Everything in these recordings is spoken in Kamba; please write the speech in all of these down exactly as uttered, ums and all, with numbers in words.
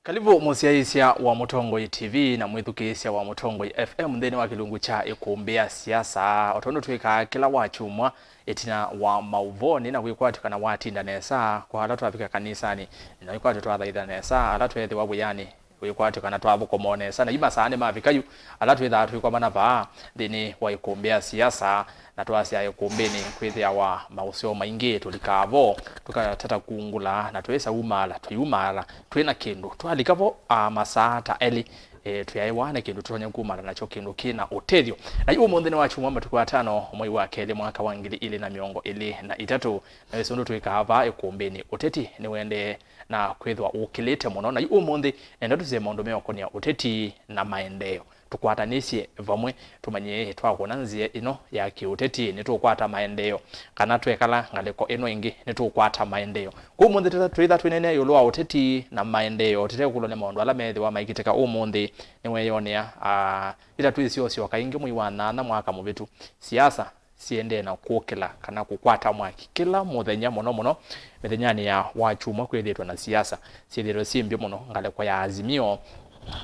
Kalivu mũsyaĩĩsya wa Mũtongoi T V na mwĩthukĩĩsya wa Mũtongoi F M nthĩnĩ wa kĩlungu kya Ĩkũmbĩ ya Siasa. O tondũ twĩkaa kĩla wakyumwa, ĩtina wa maũvoonĩ na wĩkwatyo kana watinda nesa kwa ala twavika kanisanĩ, na wĩkwatyo twathaitha nesa ala tweethĩwa wĩanĩ, wĩkwatyo kana twathũkũma o nesa, na yu masaa nĩmavika yu ala twĩthaa twĩkomana vaa nthĩnĩ wa Ĩkũmbĩ ya Siasa. Na twasya ĩkũmbĩnĩ kwĩthĩawa maũseo maingĩ, tũlikaa vo, tũkatata kungula, na twĩsa umaala, tũiumaala twĩ na kĩndũ. Twalika vo, a, masaa ta elĩ, e, twĩaĩwa na kĩndũ tũtonya kumala nakyo, kĩndũ kĩ na ũtethyo. Na yu ũmũnthĩ nĩ wa kyumwa, matukũ atano, mwei wa kelĩ, mwaka wa ngili ilĩ na mĩongo ĩlĩ na itatũ. Na wĩsĩ ũndũ twĩkaa vaa ĩkũmbĩnĩ, ũteti nĩwendee na kwĩthwa ũkĩlĩte mũno. Na yu ũmũnthĩ nenda tũsye maũndũ meũkonĩa ũteti na maendeeo. Tũkwatanĩsye vamwe, tũmanye twakũna nzĩa ĩno ya kĩũteti nĩtũkwata maendeeo, kana twekala ngalĩko ĩno ĩngĩ nĩtũkwata maendeeo. Kwoou ũmũnthĩ tũta-, twĩtha twĩneenea ĩũlũ wa ũteti na maendeeo, tũtekũlwa nĩ maũndũ ala meethĩwa maikĩtĩka ũmũnthĩ, nĩweyonea, ah, ĩla twĩsyoosyoka ĩngĩ mwei wa nyanya mwaka mũvĩtu, siasa siendee na kũkĩla kana kũkwata mwaki kĩla mũthenya, mũno mũno mĩthenyanĩ ya wakyumwa kwĩthĩĩtwe na siasa syĩthĩĩtwe syĩ mbyũ mũno ngalĩko ya Azimio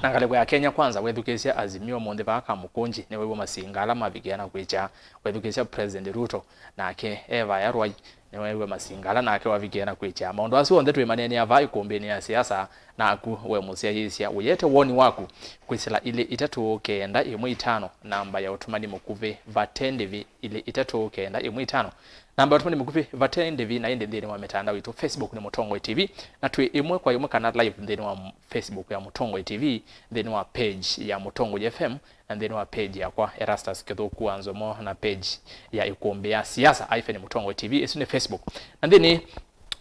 na ngalĩko ya Kenya Kwanza. Wethukĩĩsya Azimio ũmũnthĩ vaa Kamũkũnji, nĩwew'a masinga ala mavikĩa na kwĩkya. Wethukĩĩsya President Ruto, nake e vaya Rwai, nĩwew'a masinga ala nake wavikĩa na kwĩkya. Maũndũ asu onthe twĩmaneenea vaa ĩkũmbĩnĩ ya siasa, naku we mũsyaĩĩsya ũyete woni waku kwĩsĩla ilĩ itatũ kenda ĩmwe itano, namba ya ũtũmani mũkuvĩ vate ndĩvi, ilĩ itatũ kenda ĩmwe itano. Namba ya ũtũmani mũkuvĩ vate ndĩvi, na ĩndĩ nthĩnĩ wa mĩtandao itũ, Facebook nĩ Mũtongoi T V, na twĩ ĩmwe kwa ĩmwe kana live nthĩnĩ wa Facebook ya Mũtongoi T V, nthĩnĩ wa page ya Mũtongoi F M, na nthĩnĩ wa page yakwa Erastus Kĩthũku wa Nzomo, na page ya Ĩkũmbĩ ya Siasa hyphen Mũtongoi T V, ĩsu nĩ Facebook. Na nthĩnĩ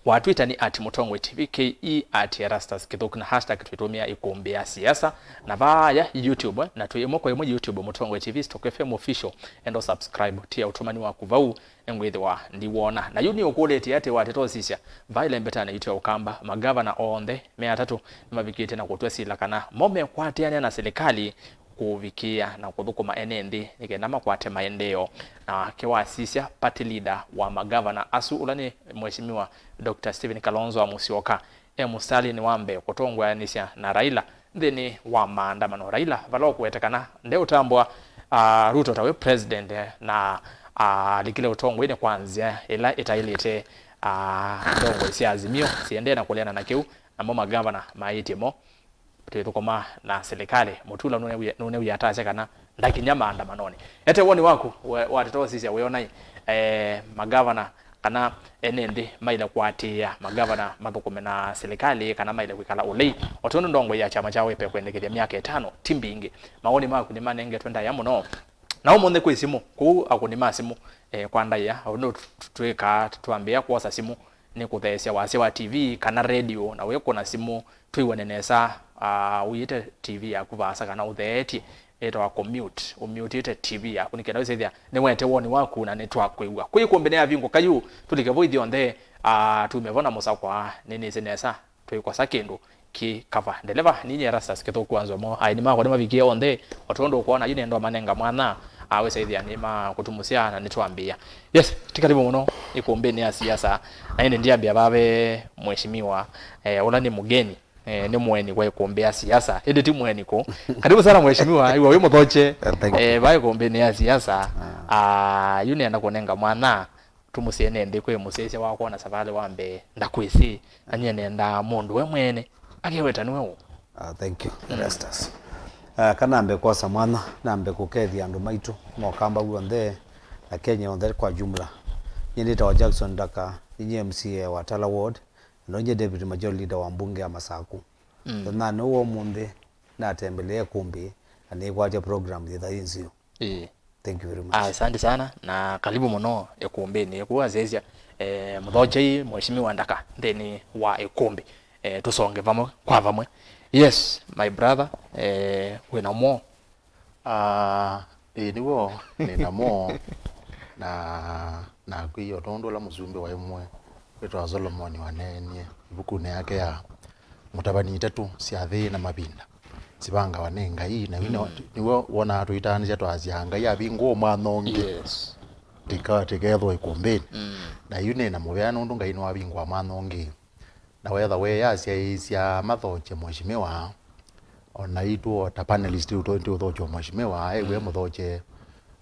wa Twitter nĩ at Mũtongoi T V K E, at Erastus Kĩthũku, na hashtag twĩtũmĩa Ĩkũmbĩ ya Siasa. Na vaya YouTube, eh, na twĩ ĩmwe kwa ĩmwe YouTube, Mũtongoi T V, Stock F M Official, enda subscribe, tia ũtũmani waku vau, nĩngwĩthĩwa ndiwona. Na yu nĩ ũkũlĩtye atĩ wateta ũsisya, vaa ĩlembetanĩ yitũ ya Ũkamba, magavana onthe me atatũ nĩmavikĩte na kũtw'a sila kana mo mekwatĩanĩa na silikalĩ kũvikĩĩa na kũthũkũma ene nthĩ nĩ kenda makwate maendeeo. Nake wasisya party leader wa magavana asu, ũla nĩ Mheshimiwa Doctor Stephen Kalonzo wa Musyoka, e mũstalĩnĩ wa mbee kũtongoanĩsya na Raila nthĩnĩ wa maandamano. Raila vala ũkũwetekana ndeũtambũa, ah, Ruto tawe president, eh, na, ah, alikile ũtongoinĩ kwa nzĩa ĩla ĩtaĩlĩte, ah, ndongoi sya Azimio siendee na kũleana na kĩu, namo magavana maĩtye mo twĩthũkũma na silikalĩ. Mutula nũnew'ie, nũnew'ie atasya kana ndakinya maandamanonĩ. Ete woni waku, we, wateta ũsisya wĩonai, eh, magavana kana ene nthĩ maile kũatĩĩa magavana mathũkũme na silikalĩ kana maile kwĩkala ũlei, o tondũ ndongoi ya kyama kya Wiper kwendekethya myaka ĩtano ti mbingĩ. Mawoni maku nĩmanengetwe ndaĩa mũno. Na ũmũnthĩ kwĩ simũ, kũu akũni ma simũ, eh, kwa ndaĩa, ũndũ tu-, tu-, twĩkaa, twambĩĩa kwosa simũ, nĩ kũtheesya wasya wa T V kana radio, na wĩkũna simũ, twĩw'ane nesa, ah, ũiĩte T V yaku vaasa kana ũtheetye, ĩtawa kũmute, ũmutĩte T V yaku, nĩ kenda wĩsĩthya nĩwete woni waku na nĩtwakwĩw'a. Kwĩ ĩkũmbĩ nĩyavingũka yu, tũlike vo ithyonthe, ah, tume vo na mũsakwa, nĩnĩsĩ nesa twĩkosa kĩndũ kĩ kava. Ndeleva, ninyie Erastus Kĩthũku wa Nzomo, aini makwa nĩmavikie onthe, o tondũ ũkwona yu nĩenda ũmanenga mwanya, awĩsa ĩthĩa nĩmakũtumusya na nĩtwambĩĩa. Yes, ti karibu mũno ĩkũmbĩnĩ ya siasa, na ĩndĩ ndiambĩa vave mheshimiwa, eh, ũla nĩ mũgeni, eh, nĩ mũeni kwa ĩkũmbĩ ya siasa, ĩndĩ ti mũeni kũ. Karibu sana mheshimiwa, iwe wĩ mũthoche, eh, thank you, eh, va ĩkũmbĩnĩ ya siasa. Ah. Ah, yu nĩenda kũnenga mwanya tũmũsĩe nĩ nthĩ kwĩ mũsyaĩĩsya wakwa na savalĩ wa mbee ndakwĩsĩ, na nyie nendaa mũndũ we mwene akeweta nĩwe ũ. Ah, thank you, mm, Erastus. Ah, kanambe kwosa mwanya, nambe kũkethya andũ maitũ mokamba w'onthe na Kenya yonthe kwa jumla. Nyie nĩtawa Jackson Ndaka, ninyie M C A wa Tala Ward, na ninyie Deputy Majority Leader wa mbunge ya Masaku. Mm. Thĩnanĩ ũũ wa ũmũnthĩ, natembelee ĩkũmbĩ na nĩkwatya program yĩtha yĩ nzeo. Ĩĩ. Thank you very much. Asante sana na karibu mũno ĩkũmbĩnĩ. Kũu asyaĩĩsya, eh, mũthokyei Mheshimiwa Ndaka nthĩnĩ wa ĩkũmbĩ. Eh, tũsonge vamwe kwa vamwe. Yes, my brother, eh, wĩna mo? Ah, ĩĩ nĩw'o, nĩna mo. Na nakwĩie o tondũ ũla mũsumbĩ wa ĩmwe wĩtawa Solomoni waneenie ĩvukunĩ yake ya Mũtavany'a Itatũ sya Thĩ na Mavinda sivangawa nĩ Ngai, na yu nĩ-, mm, nĩw'o wonaa tũitaanĩsya twasya Ngai avingũa mwanya ũngĩ, yes, tĩka-, tĩkethwa ĩkũmbĩnĩ. Mm. Na yu nĩ na mũvea nũndũ Ngai nĩwavingũa mwanya ũngĩ. Na wetha we asyaĩĩsya mathokye mheshimiwa, o naitũ o ta panelist rĩu tũ- tũũthokya mheshimiwa, ew'e mũthokye,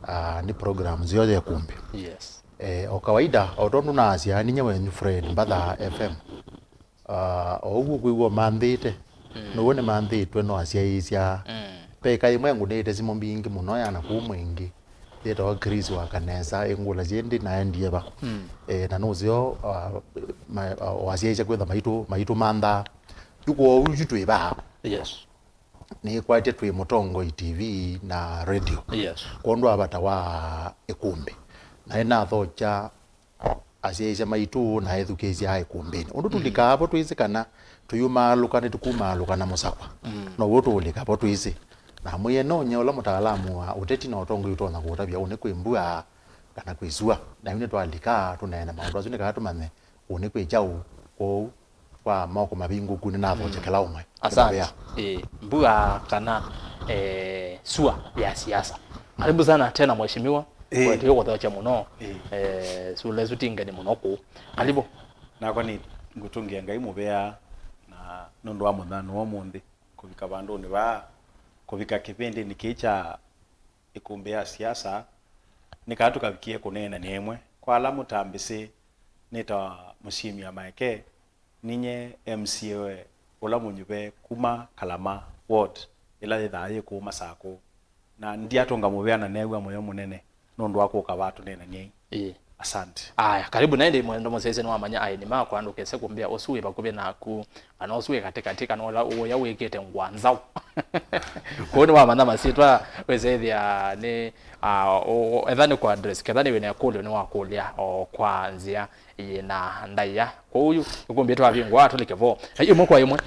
ah, nĩ program nzeo ya ĩkũmbĩ. Yes. Eh, o kawaida, o tondũ naasya, ninyie wenyu Fred, Mbatha F M. Ah, o ũguo kwĩw'a manthĩte, now'o nĩmanthĩtwe no asyaĩĩsya. Ve ĩka ĩmwe ngũnĩte simũ mbingĩ mũno ya na kũu Mwingĩ, yĩtawa Chris wa Kanesa, ĩngũlasya ĩndĩ naendie va. Eh, na nũseo, ah, ma- ah, wasyaĩĩsya kwĩtha maitũ, maitũ manthaa. Yu kwoou yu twĩ vaa. Yes. Nĩkwatye twĩ Mũtongoi T V na radio. Yes. Kwondũ wa vata wa ĩkũmbĩ. Na nĩnathokya asyaĩĩsya maitũ na ethukĩĩsya a ĩkũmbĩnĩ. Ũndũ tũlikaa vo twĩsĩ kana tũyumaalũka nĩtũkumaalũka na mũsakwa. Now'o tũũlika vo twĩsĩ. Na mwĩe nonye ũla mũtaalamu wa ũteti na ũtongoi ũtonya kũũtavya ũnĩ kwĩ mbua kana kwĩ sua. Na yu nĩtwalika tũneene maũndũ asu nĩ kana tũmanye ũnĩ kwĩ kyaũ. Kwoou kwa moko mavingũku nĩnathokya kĩla ũmwe. Asante. Kĩmavĩa. Eh, mbua kana, eh, sua ya siasa. Karibu sana tena mheshimiwa. Eh. Kwetu kũthokya mũno. Eh. Eh, sule sutingeni mũno kũu. Karibu. Nakwa nĩ ngũtũngĩa Ngai mũvea na nũndũ wa mũthano wa ũmũnthĩ kũvika vandũnĩ vaa, kũvika kĩvĩndĩnĩ kĩĩ kya ĩkũmbĩ ya siasa, nĩ kana tũkavikie kũneenany'a ĩmwe. Kwa ala mũtambĩsĩ, nĩtawa Mũsyĩmi wa Maeke, ninyie M C A ũla mũnyuve kuma Kalama Ward, ĩla yĩthaa yĩ kũu Masakũ. Na ndiatũnga mũvea na neew'a mũyo mũnene nũndũ wa kũka vaa tũneenany'ei. Ĩĩ. Asante. Aya, karibu na ĩndĩ mwendwa mũsyaĩĩsya nĩwamanya aeni makwa ndũkese kũmbĩa ũsu wĩ vakuvĩ naku, kana ũsu wĩ katĩkatĩ, kana ũla ũya wĩkĩte ngũa nzaũ. Kwoou nĩwamanya masyĩtwa wĩsethĩa nĩ, ah, ũ- ũ- etha nĩ kwa address, ketha nĩ wĩna ĩkũlyo nĩwakũlya o kwa nzĩa yĩ na ndaĩa. Kwoou yu ĩkũmbĩ twavingũa tũlike vo. Na ĩmwe kwa ĩmwe,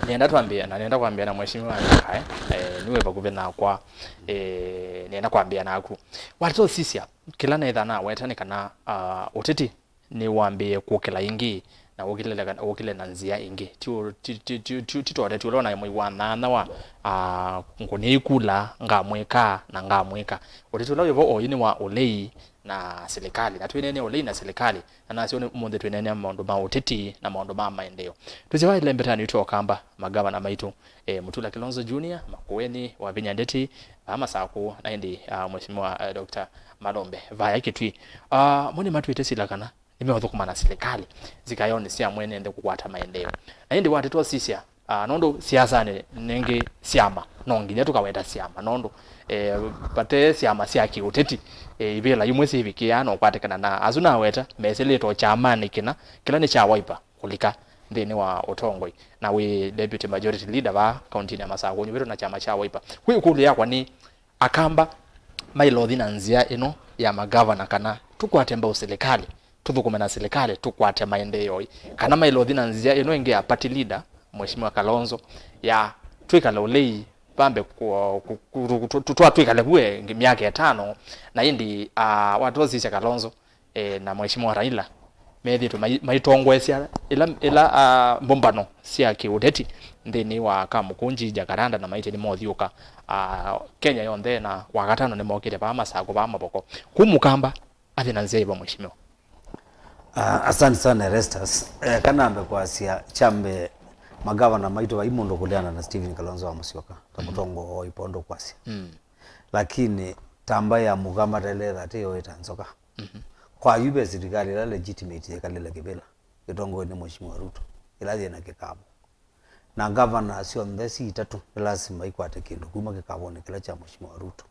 nĩenda twambĩa, na nĩenda kwambĩa na mheshimiwa Kae, eh, nĩwe vakuvĩ nakwa, eh, nĩenda kwambĩa naku. Watosisya, kĩla netha naweta nĩ kana, ah, ũteti nĩwambĩĩe kũkĩla ĩngĩ, na ũkĩle, ũkĩle na nzĩa ĩngĩ. Ti ũ- ti- ti- ti- ti- ti ta ũteti ũla ũnaĩ mwei wa nyanya wa, ah, ngũnĩe ikula, ngamwĩka, na ngamwĩka. Ũteti ũla wĩvo oyu nĩ wa ũlei na silikalĩ, na twĩneenea ũlei na silikalĩ, na nasyo nĩ ũmũnthĩ twĩneenea maũndũ ma ũteti na maũndũ ma maendeeo. Tũsyawa ĩlembetanĩ twĩ o Kamba, magavana maitũ, eh, Mutula Kilonzo Junior, Makueni, Wavinya Ndeti, vaa Masakũ, na ĩndĩ, ah, Mheshimiwa, eh, Doctor Malombe, vaya Kitui. Ah, mo nĩmatwĩte sila kana nĩmeũthũkũma na silikalĩ nzikayonĩ sya mwene nthĩ kũkwata maendeeo. Na ĩndĩ watĩtwa sisya, ah, nũndũ siasanĩ nĩngĩ syama, no nginya tũkaweta syama, nũndũ, eh, vate syama sya kĩũteti, eh, ivĩla imwe syĩvikĩaa na ũkwatĩkana na asu naweta mesĩlĩte o kyamanĩ kĩna, kĩla nĩ kya Wiper kũlika nthĩnĩ wa ũtongoi, na wĩ deputy majority leader vaa kauntinĩ ya Masakũ, ũnyuvĩtwe na kyama kya Wiper. Kwĩ ĩkũlyo yakwa nĩ, Akamba maĩle ũthi na nzĩa ĩno ya magavana kana tũkwate mbau silikalĩ, tũthũkũme na silikalĩ, tũkwate maendeeo ĩ? Kana maĩle ũthi na nzĩa ĩno ĩngĩ ya party leader, Mheshimiwa Kalonzo, ya twĩkale ũlei, vambe ku- ku- ku- tu- tu- twa twĩkale vu, eh, myaka ĩtano, na ĩndĩ, ah, watwosisya Kalonzo, eh, na Mheshimiwa Raila methĩĩtwe mai- maitongoesya ĩla, ĩla, ah, mbũmbano sya kĩũteti nthĩnĩ wa Kamũkũnji, Jakaranda, na maitye nĩmothiũka, ah, Kenya yonthe, na Wakatano nĩmokĩte vaa Masakũ, vaa Mavoko. Kũu Mũkamba athi na nzĩa ĩva, Mheshimiwa? Ah, asante sana, Erastus. Eh, kanambe kwasya, kyambe, magavana maitũ vai mũndũ kũleana na Stephen Kalonzo wa Musyoka ta mũtongoi wa Wiper ũndũ kwasya. Mm. Lakini ta mbaĩ ya mũka mateletha atĩ yoĩta nzoka. Mhm. Kwa yu ve silikalĩ ĩla legitimate yekalĩle kĩvĩla ĩtongoe nĩ Mheshimiwa Ruto, ĩla yĩna kĩkavũ. Na ngavana syonthe si itatũ nĩ lasima ikwate kĩndũ kuma kĩkavũnĩ kĩla kya Mheshimiwa Ruto.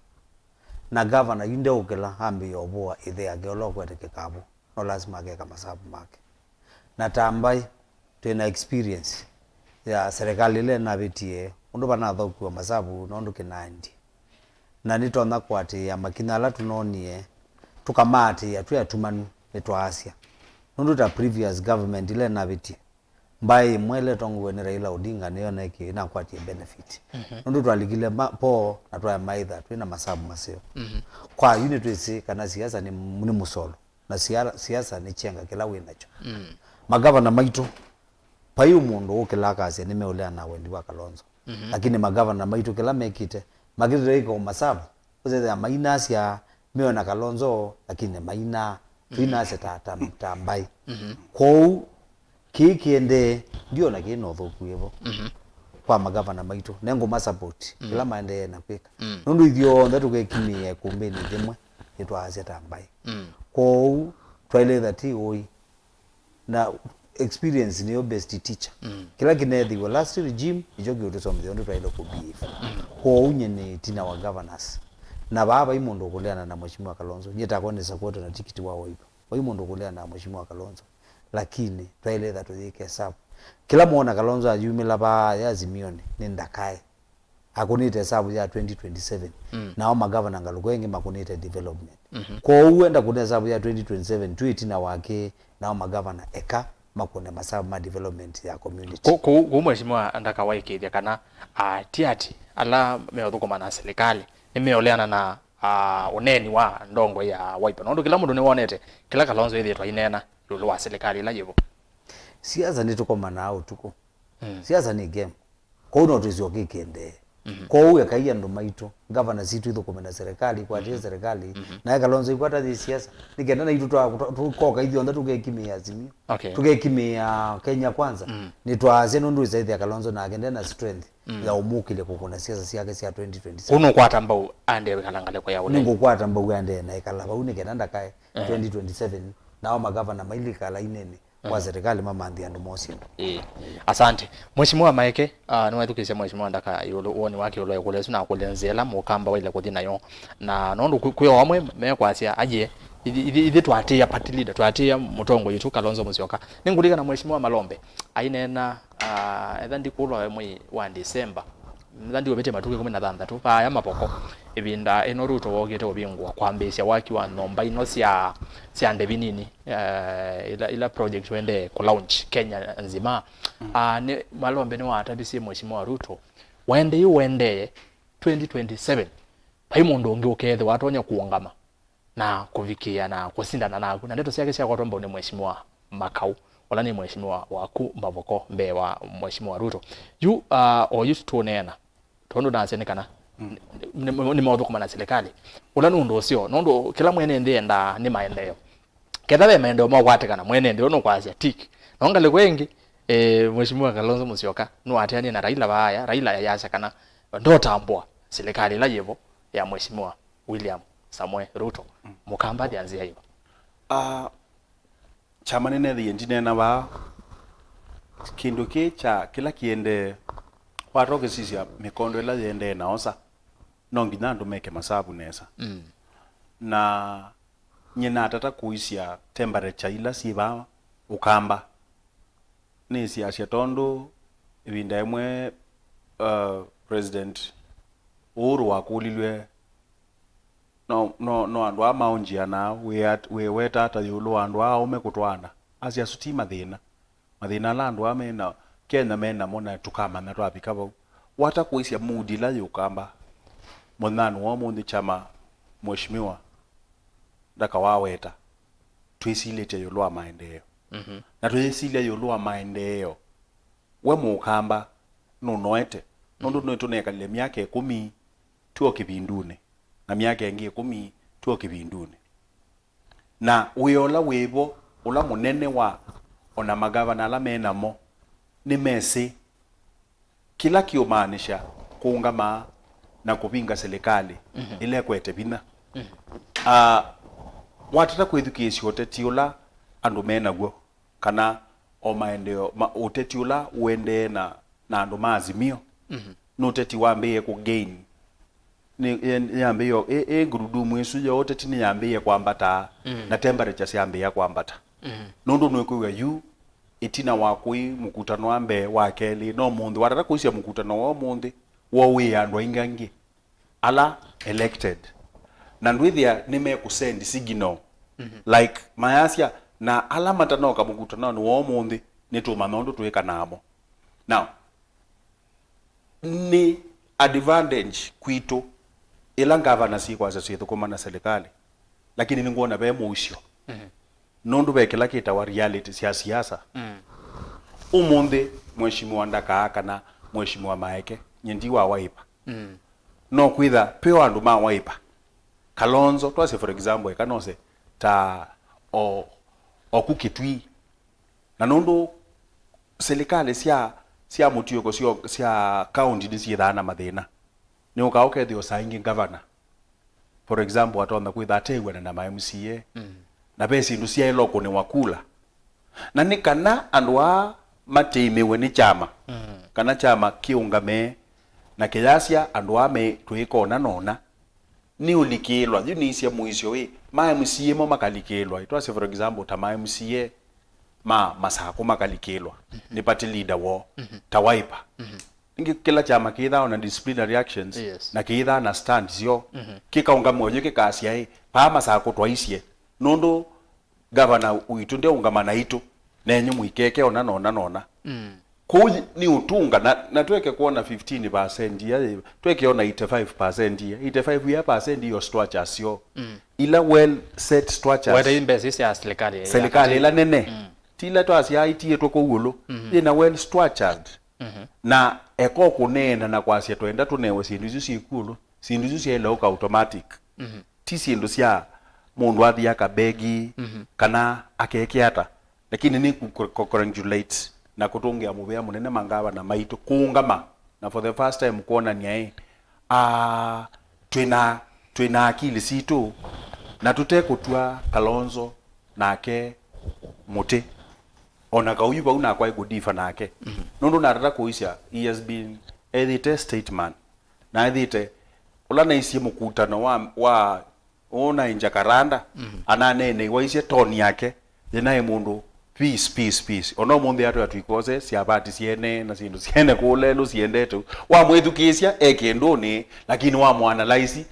Na ngavana yu ndeũkĩla ambĩĩa ũvũa ĩthe yake ũla ũkwete kĩkavũ, no lasima akeka masavu make. Na ta mbaĩ, twĩ na experience ya serikali ĩla ĩnavĩtie ũndũ vanathũkiwa masavu nũndũ kĩnaendie. Na nĩtonya kũatĩĩa makinya ala tũnonie, tũkamaatĩĩa twĩ atumanu, nĩtwaasya. Nũndũ ta previous government ĩla ĩnavĩtie, mbaĩ ĩmwe ĩla ĩtongoew'e nĩ Raila Odinga nĩyo ĩnekĩ-, ĩnakwatie benefit. Mhm. Nũndũ twalikile ma- poo na twamaĩtha twĩ na masavu maseo. Mhm. Kwa yu nĩtwĩsĩ kana siasa nĩ, nĩ mũsolo. Na siala- siasa nĩ kyenga kĩla wĩ nakyo. Mm. Magavana maitũ, vai mũndũ ũkĩlaa akasya nĩmeũleana na wendi wa Kalonzo. Mhm. Lakini magavana maitũ kĩla mekĩte, makĩtĩte ĩka ũmasavu, ũsethĩa mainasya meona Kalonzo, lakini mainaa, tũinasya ta, ta, ta mbaĩ. Mhm. Kwoou, Kĩĩ kĩendee, ndiona kĩĩ na ũthũku wĩvo Mhm. kwa magavana maitũ, na ngũma support Mm. kĩla maendee na kwĩka. Mm. Nũndũ ithyonthe tũkekimĩĩa ĩkũmbĩnĩ yĩmwe, nĩtwaasya ta mbaĩ. Mm. Kwoou, twaĩle ĩtha ti ũĩ. Na experience nĩyo best teacher. Mm. Kĩla kĩneethĩiwe last regime, nĩkyo kĩũtũsomethya ũndũ twaĩle kũ behave. Mm. Kwoou nyie nĩ tina wa governors. Na vaa vai mũndũ ũkũleana na Mheshimiwa Kalonzo. Nyie takwa nĩ support na tikiti wa Wiper. Vai mũndũ ũkũleana na Mheshimiwa Kalonzo. Lakini twaĩle ĩtha tũyĩke hesabu. Kĩla mwona Kalonzo ayumĩla vaa ya Azimio-nĩ, nĩ ndakae. Akũnĩte hesabu ya twenty twenty-seven. Mm. Nao magavana ngalũko ĩngĩ makũnĩte development. Mhm. Kwoou enda kũna hesabu ya twenty twenty-seven, twĩ ĩtina wake, nao magavana eka makũne masavu ma development ya community. Kũ- kũu kũu mheshimiwa ndakawaĩkĩĩthya kana, ah, ti ati ala meũthũkũma na silikalĩ nĩmeũleana na, ah, ũneeni wa ndongo ya Wiper, nũndũ kĩla mũndũ nĩwonete kĩla Kalonzo ĩthĩĩtwe aineena ĩũlũ wa silikalĩ ĩla yĩvo. Siasa nĩtũkomanaa ũtukũ. Mm. Siasa nĩ game. Kwoou no twĩsĩ o kĩkĩendee. Mhm. Kwoou ekai andũ maitũ, ngavana sitũ ithũkũme na serikali, ikwatĩe Mhm. serikali, Mhm. nae Kalonzo ikwata yĩ siasa. Nĩ kenda naitũ twa- twa- tũkoka ithyonthe tũkekimĩĩa Azimio. Okay. Tũkekimĩĩa Kenya Kwanza. Mm. Nĩtwaasya nũndũ ĩsaĩthĩa Kalonzo nake nde na strength Mm. ya ũmũkĩlya kũkũna siasa syake sya twenty twenty-seven. Kũu nũkwata mbau aendee wĩkala ngalĩko ya ũnene. Nĩngũkwata mbau aendee na ĩkala vau nĩ kenda ndakae Ehe. twenty twenty-seven, nao magavana mailika lainĩnĩ kwa serikali mamanthie andũ moo syĩndũ. Ĩĩ. Asante. Mheshimiwa Maeke, ah, nĩwethukĩĩsya Mheshimiwa Ndaka ĩũlũ woni wake ĩũlũ wa ĩkũlyo ĩsu na akũlya nzĩa ĩla mũkamba waĩle kũthi nayo. Na nũndũ kwĩ- kwĩ o amwe mekwasya, aye, ithi- ithi- ithyĩ twatĩĩa party leader, twatĩĩa mũtongoi witũ Kalonzo Musyoka. Nĩngũlikana Mheshimiwa Malombe aineena, ah, etha ndikũlwa we mwei wa December, Nĩtha ndiũvĩtye matukũ ĩkũmi na thanthatũ, vaaya mavoko, ĩvinda ĩno Ruto wokĩte ũvingũa kwambĩĩsya waki wa nyũmba ino sya, sya ndevi nini, eh, ila, ila project wendee kũ launch Kenya nzima. Mm. Ah, nĩ, Malombe nĩwatavisye Mheshimiwa Ruto, waendei ũendee twenty twenty-seven, vai mũndũ ũngĩ ũkeethĩwa atonya kũũngama na kũvikĩĩa na kũsindana naku. Na ndeto syake syakwatwa mbau nĩ Mheshimiwa Makau, ũla nĩ mheshimiwa waku mavoko mbee wa Mheshimiwa Ruto. Yu, ah, oyu tũneena, tondũ nasya nĩ kana Mm. nĩ- nĩ- nĩmaũthũkũma na silikalĩ. Ũla nĩ ũndũ ũseo, nũndũ kĩla mwene nthĩ endaa nĩ maendeeo. Ketha ve maendeeo maũkwatĩkana, mwene nthĩ ũyũ nũkwasya tick. No ngalĩko ĩngĩ, eh, Mheshimiwa Kalonzo Musyoka nũatĩanie na Raila vaaya, Raila ayasya kana ndotambũa silikalĩ ĩla yĩvo ya Mheshimiwa William Samoei Ruto. Mm. Mũkambathya nzĩa ĩva? Ah, kyama nĩnethĩie ndineena vaa. Kĩndũ kĩĩ kya kĩla kĩendee, wata ũkĩsisya mĩkondo ĩla yĩendee na osa, no nginya andũ meke masavu nesa. Mm. Na nyie natata kũisya temperature ila syĩ vaa Ũkamba. Nĩsiasya tondũ ĩvinda ĩmwe, uh, President Uhuru wakũlilw'e no, no, no andũ aa maũnjianaa, wĩ at- wĩweta ata ĩũlũ wa andũ aa aũme kũtwaana? Asya asu ti mathĩna. Mathĩna ala andũ aa mena Kenya menamo na tũkamanya twavika vau. Wata kũisya mood ila yĩ Ũkamba, mũthenyanĩ wa ũmũnthĩ kyama Mheshimiwa ndakawaweta, twĩsilĩtye ĩũlũ wa maendeeo. Mhm. Na twĩsilya ĩũlũ wa maendeeo, we Mũkamba nũnoete, nũndũ Mhm. nĩtũnekalile myaka ĩkũmi twĩ o kĩvindunĩ, na myaka ĩngĩ ĩkũmi twĩ o kĩvindunĩ. Na wĩa ũla wĩvo, ũla mũnene wa ona magavana ala me namo, nĩmesĩ kĩla kĩũmaanisha kũũngama na kũvinga silikalĩ Mhm. ĩla ĩkwete vinya. Mhm. Ah, watata kwĩthukĩĩsya ũteti ũla andũ me naw'o, kana o maendeeo ma ũteti ũla ũendee na, na andũ ma Azimio, Mhm. nĩ ũteti wambĩĩe kũgain. Nĩ, nĩ, nĩyambĩĩe, ĩ, ĩ ngurudumu ĩsu ya ũteti nĩyambĩĩe kwambata, Mm. na temperature syambĩĩa kwambata. Mm. Nũndũ nĩkwĩw'a yu, ĩtina wa kũi mũkutano wa mbee, wa kelĩ, no mũnthĩ, watata kũisya mũkutano wa ũmũnthĩ, wowĩe andũ aingĩ angĩ ala elected. Na ndwĩthĩa nĩmekũsend signal. Mhm. Like, mayasya, na ala matanoka mũkutanonĩ wa ũmũnthĩ, nĩtũũmanya ũndũ twĩka namo. Now, nĩ advantage kwitũ ĩla ngavana syĩkwasya syĩthũkũma na silikalĩ, lakini nĩngwona ve mũusyo. Mhm. Nũndũ ve kĩla kĩtawa reality sya siasa. Mm. Ũmũnthĩ, Mheshimiwa Ndakaa kana Mheshimiwa Maeke, nyie ndi wa Wiper. Mm. No kwĩtha twĩ o andũ ma Wiper. Kalonzo, twasye for example, eka nose ta o, oku Kitui. Na nũndũ silikalĩ sya, sya mũtiũko syo, sya kaũnti nĩsyĩthaa na mathĩna. Nĩũkaa ũkethĩa o saa ingĩ ngavana, for example, atonya kwĩtha atew'ana na ma M C A, mm, na ve syĩndũ syaĩle ũkũnĩwa kula. Na nĩ kana andũ aa matĩmĩwe nĩ kyama, mm, kana kyama kĩũngame na kĩyasya andũ aa me twĩĩka ũna na ũna, nĩ ũlikĩĩlwa. Yu nĩisye mũisyo wĩ, ma M C A mo makalikĩĩlwa. Twasye, for example, ta ma M C A ma Masakũ makalikĩĩlwa, mhm, nĩ party leader woo, mhm, ta Wiper. Mhm. Ningĩ kĩla kyama kĩthaa na disciplinary actions, yes, na kĩthaa na stand syo, mhm, kĩkaũngama yu kĩkasya ĩ, paa Masakũ twaisye, nũndũ gavana witũ ndeũngama naitũ, nenyu mũikeke ona nona nona. Mm. Kũu nĩ ũtunga, na, na tweke kwona fifteen percent ia, tweke ona eighty-five percent ia, eighty-five ia percent iyo structures syo, mm, ila well set structures. Wete mbesa sya serikali ya serikali ila nene. Mm. Ti ila twasya itiĩtwe kũu ũlũ. Mhm. Yĩna well structured. Mhm. Na eko kũneena na kwasya twenda tũnewe syĩndũ isu syĩ kũlũ, syĩndũ isu syaĩle ũka automatic. Mhm. Ti syĩndũ sya mũndũ athi akabegi, mhm, kana akeke ata. Lakini nĩ ku-, ku-, ku-, congratulate na kũtũngĩa mũvea mũnene mangavana maitũ kũũngama na for the first time kwonany'a ĩ, aa, twĩna, twĩna akili sitũ na tũtekũtw'a Kalonzo nake mũtĩ. Ona kau yu vau nakwa ĩkũdifa nake. Mhm. Nũndũ natata kũisya, he has been, ethĩte statesman. Na ethĩte, ũla naisye mũkutano wa, wa, ũũ naĩ Jacaranda, mhm, ananeenei waisye toni yake, yĩnaĩ mũndũ, peace, peace, peace. Ona ũmũnthĩ atwĩa twikose, syavati syene, na syĩndũ syene kũlelũ siendete. Wamwĩthukĩĩsya, e kĩndũnĩ, lakini wamũanalyze,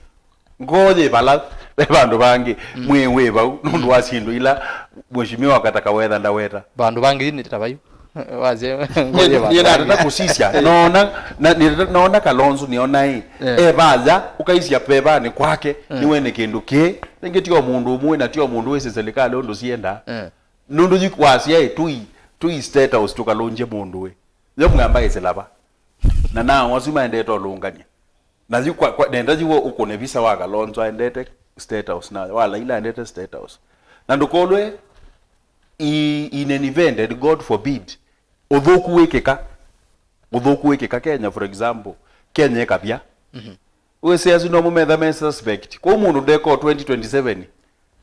ngoo yĩ vala, ve vandũ vangĩ, mm, mwĩĩ wĩ vau, nũndũ wa syĩndũ ila Mheshimiwa Kataka wetha ndaweta. Vandũ vangĩ nĩ ta vaiu. Wasye, ngoo yĩ vandũ vangĩ. Nĩnatata kũsisya. Noona, na, nĩnatata, noona Kalonzo nĩona ĩ. Eh. E vaya, ũkaisya pevanĩ kwake, eh, nĩwene kĩndũ kĩ. Rĩngĩ tio mũndũ ũmwe na tio mũndũ wĩsĩ serikali ũndũ sienda. Eh. Nũndũ yu wasya ĩ, tui, tui State House tũkalũngye mũndũ ĩ. Yo mwamba ĩsĩla va. Na nao asu maendete ũlũngany'a. Na yu kwa, kwa, nenda yu ũkũne visa wa Kalonzo aendete State House, na wa Raila aendete State House. Na ndũkolwe i-, in an event, and God forbid, ũthũku wĩkĩka, ũthũku wĩkĩka Kenya, for example, Kenya ĩkavya. Mhm. Wĩsĩ asu no mũmetha me suspect. Kwoou mũndũ ndeko twenty twenty-seven,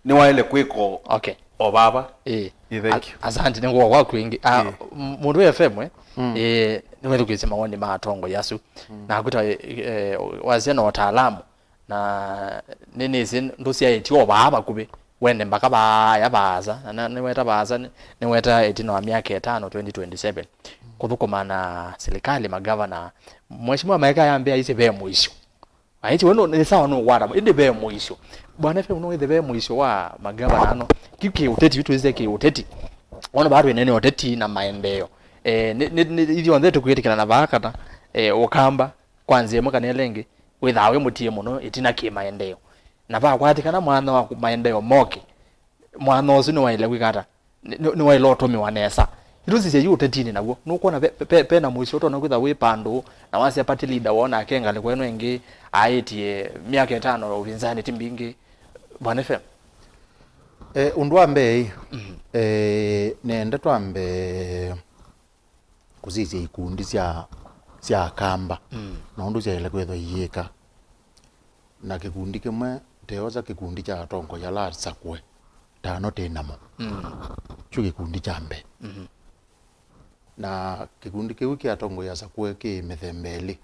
nĩwaĩle kwĩka o, okay, o vava. Ĩĩ. Ĩĩ, thank you. Asante, nĩ ngũa kwaku ĩngĩ. Ah, ĩĩ, m-, mũndũ wa F M, eh? Mm. Eh, nĩwethukĩĩsye mawoni ma atongoi asu. Mm. Na kwĩta, eh, wasya na ũtaalamu. Na nĩnĩsĩ ndũsyaĩtye o vaa vakuvĩ. Wende mpaka vaaya vaasa. Na, na nĩweta vaasa, nĩ-, nĩweta ĩtina wa myaka ĩtano, twenty twenty-seven. Kũthũkũma na silikalĩ, magavana. Mheshimiwa Maeka yambĩa aisye ve mũisyo. Aĩtye we nũ-, nĩ sawa nũkwata, ĩndĩ ve mũisyo. Bwana F M, no wĩthe ve mũisyo wa magavana ano. Kĩu kĩ ũteti, yu twĩsĩ kĩ ũteti. Wona vaa twĩnene ũteti na maendeeo. Eh, nĩ, nĩ, nĩ, ithyonthe tũkwĩtĩkĩlana vaa kana, eh, Ũkamba, kwa nzĩa ĩmwe kana ĩla ĩngĩ, wĩthaa wĩ mũtie mũno ĩtina kĩ maendeeo. Na vakwatĩkana mwanya wa kũ-, maendeeo moke, mwanya ũsu nĩwaĩle kwĩka ata? Nĩ, nĩ, nĩwaĩle ũtũmĩwa nesa. Ĩtũsisye yu ũtetinĩ naw'o. Nũkwona ve, ve, ve na mũisyo ũtonya kwĩtha wĩ pandũ, na wasya party leader woo nake ngalĩko ĩno ĩngĩ, aĩtye myaka ĩtano ũvinzanĩ ti mbingĩ. Bwana F M. Eh, ũndũ wa mbee, mhm, eh, nenda twambe kũsisya ikundi sya, sya Akamba, mm, na ũndũ syaĩle kwĩthwa iyĩka. Na kĩkundi kĩmwe, teosa kĩkundi kya atongoi ala asakũe, tano tĩ namo. Mm. Kyu kĩkundi kya mbee. Mhm. Na kĩkundi kĩu kĩ atongoi asakũe kĩ mĩthemba ĩlĩ.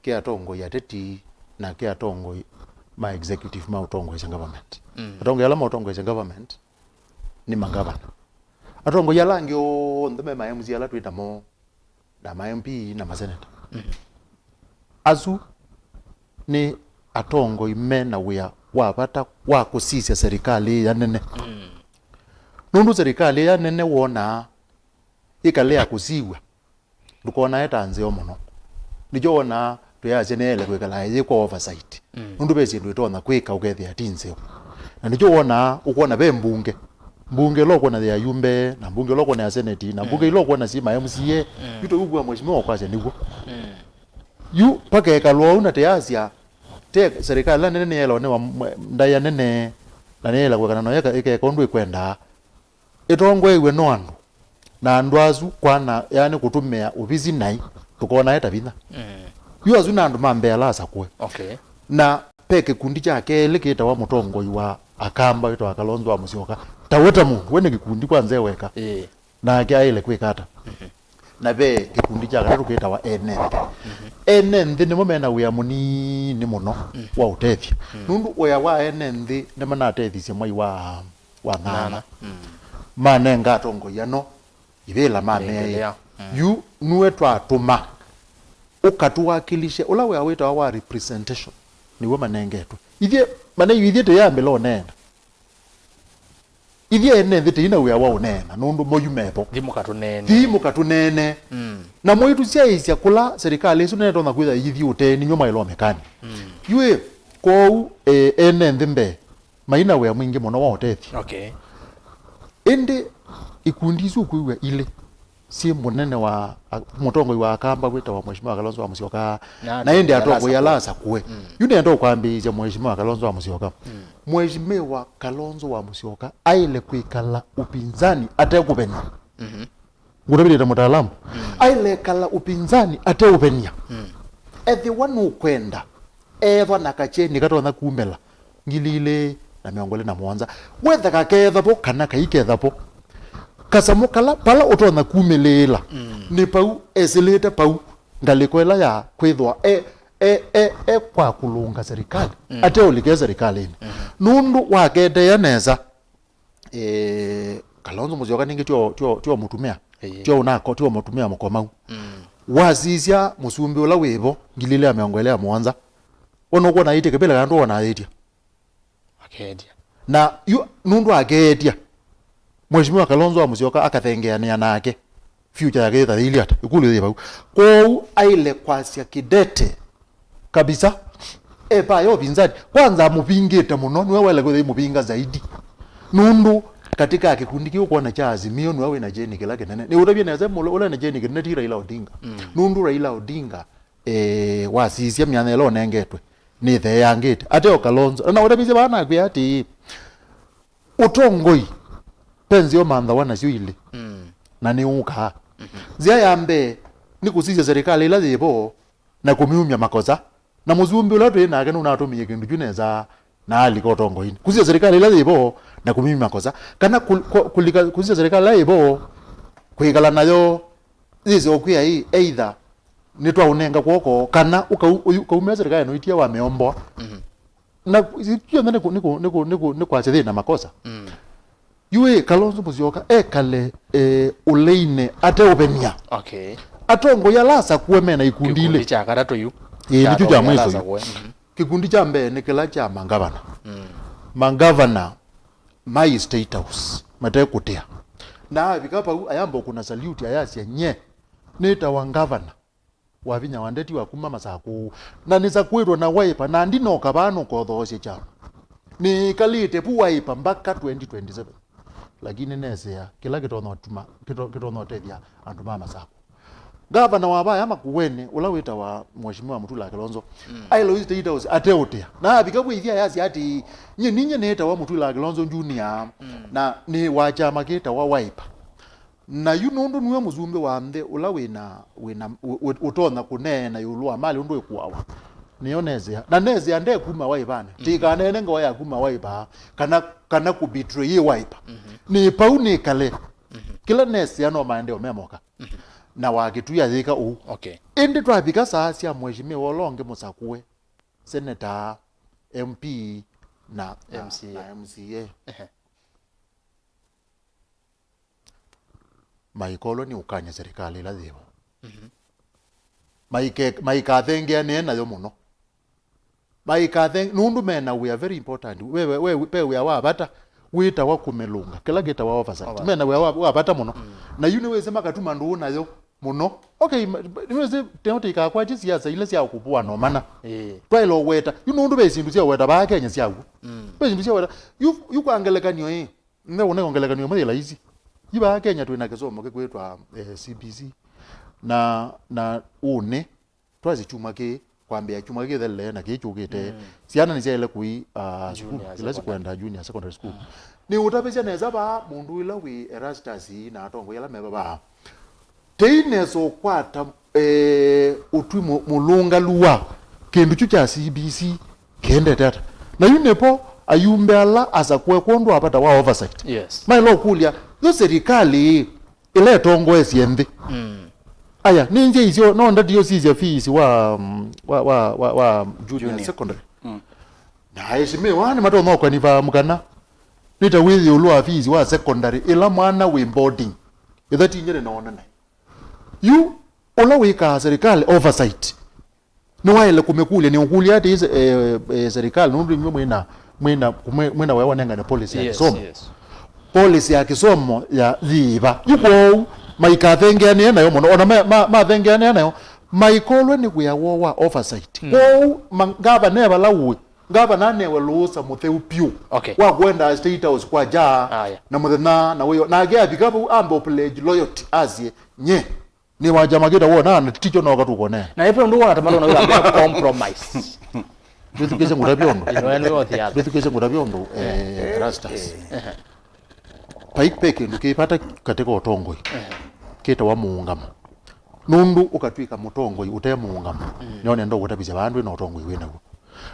Kĩ atongoi ateti na kĩ atongoi ma executive ma ũtongoesya government. Mm. Atongoi ala maũtongoesya government nĩ mangavana. Atongoi ala angĩ onthe me ma M C A ala twĩ namo, na ma M P na maseneta. Mhm. Asu nĩ atongoi me na wĩa wa vata wa kũsisya serikali ĩya nene. Mm. Nũndũ serikali ĩya nene wonaa ĩkalea kũsiw'a, ndũkonaa ĩta nzeo mũno. Nĩkyo wonaa twĩasya nĩyaĩle kwĩkala ĩyĩkwa oversight. Mm. Nũndũ ve syĩndũ ĩtonya kwĩka ũkethĩa ti nzeo. Na nĩkyo wonaa, ũkwona ve mbunge. Mbunge ĩla ũkwona ya ayumbe, na mbunge ĩla ũkwona ya seneti, na mbunge, mm, ila ũkwona syĩ ma M C A. Mm. Yu tũiw'a mheshimiwa ũkwasya nĩw'o. Mm. Yu pakekalwa ũu na tĩyasya, te serikali ĩla nene nĩyaĩle kũnewa mwe-, ndaĩa nene, na nĩyaĩle kwĩkana nayo ĩka-, ĩkeka ũndũ ĩkwendaa. Ĩtongoew'e no andũ. Na andũ asu kwana, yani kũtũmĩa ũvisi nai, tũkonae ta vinya. Mm. Yu asu nĩ andũ ma mbee ala asakũe. Okay. Na ve kĩkundi kya kelĩ kĩtawa mũtongoi wa Akamba wĩtawa Kalonzo wa Musyoka. Tawe ta mũndũ, we nĩ kĩkundi kwa nzee weka. Ĩĩ. Nake aĩle kwĩka ata? Mhm. Na ve kĩkundi kya katatũ kĩtawa ene nthĩ. Mhm. Ene nthĩ nĩmo mena wĩa mũnini mũno, mm, wa ũtethya. Mm. Nũndũ wĩa wa ene nthĩ nĩmanatethisye mwai wa, wa nyanya. Nyanya. Mm. Manenga atongoi ano ivĩla mamea. Ĩngĩlĩa. Mm. Yu nue twatũma ũkatũwakilishe ũla wĩa wĩtawa wa representation, nĩw'o manengetwe. Ithyĩ, mana yu ithyĩ tũyambĩla ũneena. Ithyĩ ene nthĩ tĩina wĩa wa ũneena, nũndũ moyu mevo. Thi mũkatũneene. Thi mũkatũneene. Mm. Na mũitũsyaĩĩsya kũla serikali ĩsu nene tonya kwĩtha yĩthi ũteeni, nyw'o mwaĩlwa mekani. Mm. Yu ĩ, kwoou, e, ene nthĩ mbee, maina wĩa mwingĩ mũno wa ũtethya. Okay. Ĩndĩ ikundi isu ũkwĩw'a ilĩ syĩ mũnene wa, a, mũtongoi wa Akamba wĩtawa Mheshimiwa Kalonzo wa Musyoka, na, na ĩndĩ atongoi ala asakũe. Mm. Yu nĩenda ũkwambĩĩsya Mheshimiwa Kalonzo wa Musyoka. Mm. Mheshimiwa Kalonzo wa Musyoka aĩle kwĩkala upinzani atekũvenia. Mhm. Ngũtavĩlĩte mũtaalamu. Mm. Aĩle kala upinzani ateũvenia. Mm. Ethĩwa nũkwenda ethwa na kakyeni katonya kumĩla ngili ilĩ na mĩongo ĩlĩ na mũonza, wetha kaketha vo kana kaiketha vo, kasamũ kala pala ũtonya kumĩlĩĩla, mm, nĩ pau esĩlĩte pau ngalĩko ĩla ya kwĩthwa e, e, e, e kwa kũlũnga serikali, mm, ateũlika e serikalĩnĩ. Mm. Nũndũ waketea nesa, eh, Kalonzo Musyoka ningĩ tio, tio, tio mũtumĩa. Ĩĩ. Tio ũnako, tio mũtumĩa mũkomau. Mm. Wasisya mũsumbĩ ũla wĩvo ngili ilĩ ya mĩongo ĩlĩ ya mũonza, ona ũkwona aĩtye kĩvĩla kana ndwona aĩtya. Akeetya. Na yu nũndũ akeetya, Mheshimiwa Kalonzo wa Musyoka akathengeanĩa nake, future yake yĩthathĩilye ata? Ĩkũlyo yĩ vau. Kwoou aĩle kwasya kĩdete kabisa. E paya ũvinzani. Kwanza amũvingĩte mũno, nĩwe waĩle kwĩtha imũvinga zaidi. Nũndũ katika kĩkundi kĩu kwona kya Azimio, nĩwe wĩna kyeni kĩla kĩnene. Nĩũtavye nesa, mũla ũla wĩna kyeni kĩnene ti Raila Odinga. Mm. Nũndũ Raila Odinga, eh, wasisya myanya ĩla ũnengetwe, nĩtheeangĩte. Ateo Kalonzo. Na ũtavisye vaa nakwĩa atĩĩ, ũtongoi, ve nzĩa ũmanthawa nasyo ilĩ. Mm. Na nĩũkaa. Mhm. Nzĩa ya mbee, nĩ kũsisya serikali ĩla yĩvo, na kũmiumya makosa. Na mũsumbĩ ũla twĩ nake nũnatũmĩie kĩndũ kyu nesa na alika ũtongoinĩ. Kũsisya serikali ĩla yĩvo na kũmiumya makosa. Kana kũ-, kũ-, kũlika, kũsisya serikali ĩla yĩvo, kwĩkala nayo, yĩse ũkwĩa ĩ, either nĩtwaũnenga kw'oko, kana ũkau-, ũyu-, ũkaumĩa serikali na ũitia wa mĩomboa. Mhm. Na kyonthe nĩ kũ-, nĩ kũ-, nĩ kũ-, nĩ kũ-, nĩ kwasya thĩna makosa. Mm. Yu ĩ, Kalonzo Musyoka ekale, eh, ũleinĩ ateũvenia. Okay. Atongoi ala asakũe mena ikundi ilĩ. Kĩkundi kya katatũ yu. Ĩĩ, nĩkyo kya atongoi ala mwiso yu. Asakũe. Mhm. Kĩkundi kya mbee nĩ kĩla kya mangavana. Mm. Mangavana mai State House, matekũtĩa. Na avika vau, ayamba ũkũna salute, ayasya, "Nye, nĩtawa ngavana wa vinya wa ndeti wa kuma Masakũ, na nĩsakũĩtwe na Wiper, na ndinoka vaa nũkothoosya kyama. Nĩkalĩte vu Wiper mbaka twenty twenty-seven. Lakini nesĩa kĩla kĩtonya ũtuma, kĩto-, kĩtonya ũtethya andũ ma Masakũ." Ngavana wa vaya Makueni, ũla wĩtawa Mheshimiwa Mutula Kilonzo, mm, aĩle ũthi State House ateũtĩa. Na avika vu ĩthya yasya atĩ, "Nyie ninyie nĩtawa Mutula Kilonzo Junior, mm, na nĩ wa kyama kĩtawa Wiper." Na yu nũndũ nue mũsumbĩ wa nthĩ ũla wĩna, wĩna, ũ-, ũ-, ũtonya kũneena ĩũlũ wa malĩ ũndũ ĩkũawa, nĩyo nesĩa. Na nesĩa nde kuma Wiper-nĩ. Mhm. Tĩkaneene ngewa ya kuma Wiper, kana, kana kũbetray Wiper. Mhm. Nĩ pau nĩkale. Mhm. Kĩla nesĩa no maendeeo memoka. Mhm. Na wakĩtwia yĩka ũu. Okay. Ĩndĩ twavika saa sya mheshimiwa ũla ũngĩ mũsakũe, senator, M P, na, na, M C A. Na M C A. Ehe. Maikolwe nĩ ũkany'a serikali ĩla yĩvo. Mhm. Maike-, maikathengeanĩe nayo mũno. Maikathe-, nũndũ mena wĩa very important. We, we, we, ve wĩa wa vata wĩtawa kũmĩlũnga, kĩla kĩtawa oversight. Oversight. Mena wĩa wa, wa vata mũno. Mm. Na yu nĩwĩsĩ makatuma ndũũ nayo mũno. Okay, ma-, nĩwĩsĩ teo tĩikakwatye siasa ila sya kũvũana ũmana. Ĩĩ. Twaĩle ũweta. Yu nũndũ ve syĩndũ sya ũweta vaa Kenya syaw'o. Mm. Ve syĩndũ sya ũweta. Yu, yu kwa ngelekany'o ĩ. Nĩũnenga ngelekany'o ĩmwe yĩ laisi. Yu vaa Kenya twĩ na kĩsomo kĩkwĩtwa, eh, C B C. Na, na ũnĩ, twasye kyumwa kĩĩ, kwambĩĩa kyumwa kĩĩ kĩthelile na kĩĩ kyũkĩte, mm, syana nĩsyaĩle kũi, ah, sukulu, junior, ila secondary, sikwenda junior secondary school. Mm. Nĩũtavĩsya nesa vaa mũndũ ĩla wĩ Erastus na atongoi ala me vaa. Tei nesa ũkwata, eh, ũtwi mũ-, mũlũngalu wa kĩndũ kyu kya C B C kĩendete ata. Na yu nĩpo ayumbe ala asakũe kwondũ wa vata wa oversight. Yes. Maĩle ũkũlya, yo serikali ĩla ĩtongoesye nthĩ. Mm. Aya, nĩ nzĩa isyo, no ndati yo sisya fees wa, mm, wa, wa, wa, wa junior Junior. secondary. Mm. Na aheshimiwa nĩ matonya ũkaniva mũkana. Nĩta wĩthĩ ũlũ wa fees wa secondary, ĩla mwana wĩ boarding. Ĩtha tinyere naonana. Yu, ũla wĩkaa serikali oversight. Nĩwaĩle kũmĩkũlya, nĩũkũlya atĩ, eh, eh, serikali, nũndũ inyw'ĩ mwĩna, mwĩna, mwĩ-, mwĩna wĩa wanengane policy ya Yes, kĩsomo. yes. Policy ya kĩsomo ya yĩva. Yu kwoou, maikathengeanĩe nayo mũno. Ona ma-, ma-, mathengeanĩa nayo, maikolwe nĩ wĩa woo wa oversight. Mm. Kwoou, ma-, ngavana e vala ũĩ, ngavana anewe lũũsa mũtheu pyũ Okay. wa kwenda State House kwa jaa Aya. na mũthenya na wĩyo. Nake avika vau ambe pledge loyalty asye, nye, nĩ wa kyama kĩtawa ũna, na tikyo noka tũkone. Na ĩve ũndũ wona ta matona wĩra me compromise. Ndwĩthukĩĩsye ngũtavya ũndũ. Ĩno eno yothi ya. Ndwĩthukĩĩsye ngũtavya ũndũ, eh, Erastus. Ehe. Vai, ve kĩndũ kĩ vata katĩ ka ũtongoi. Ehe. Kĩtawa mũũngamo. Nũndũ ũkatw'ĩka mũtongoi ũte mũũngamo. Mm. Nĩone ndo ũkũtavisya vaa ndwĩ na ũtongoi wĩ naw'o.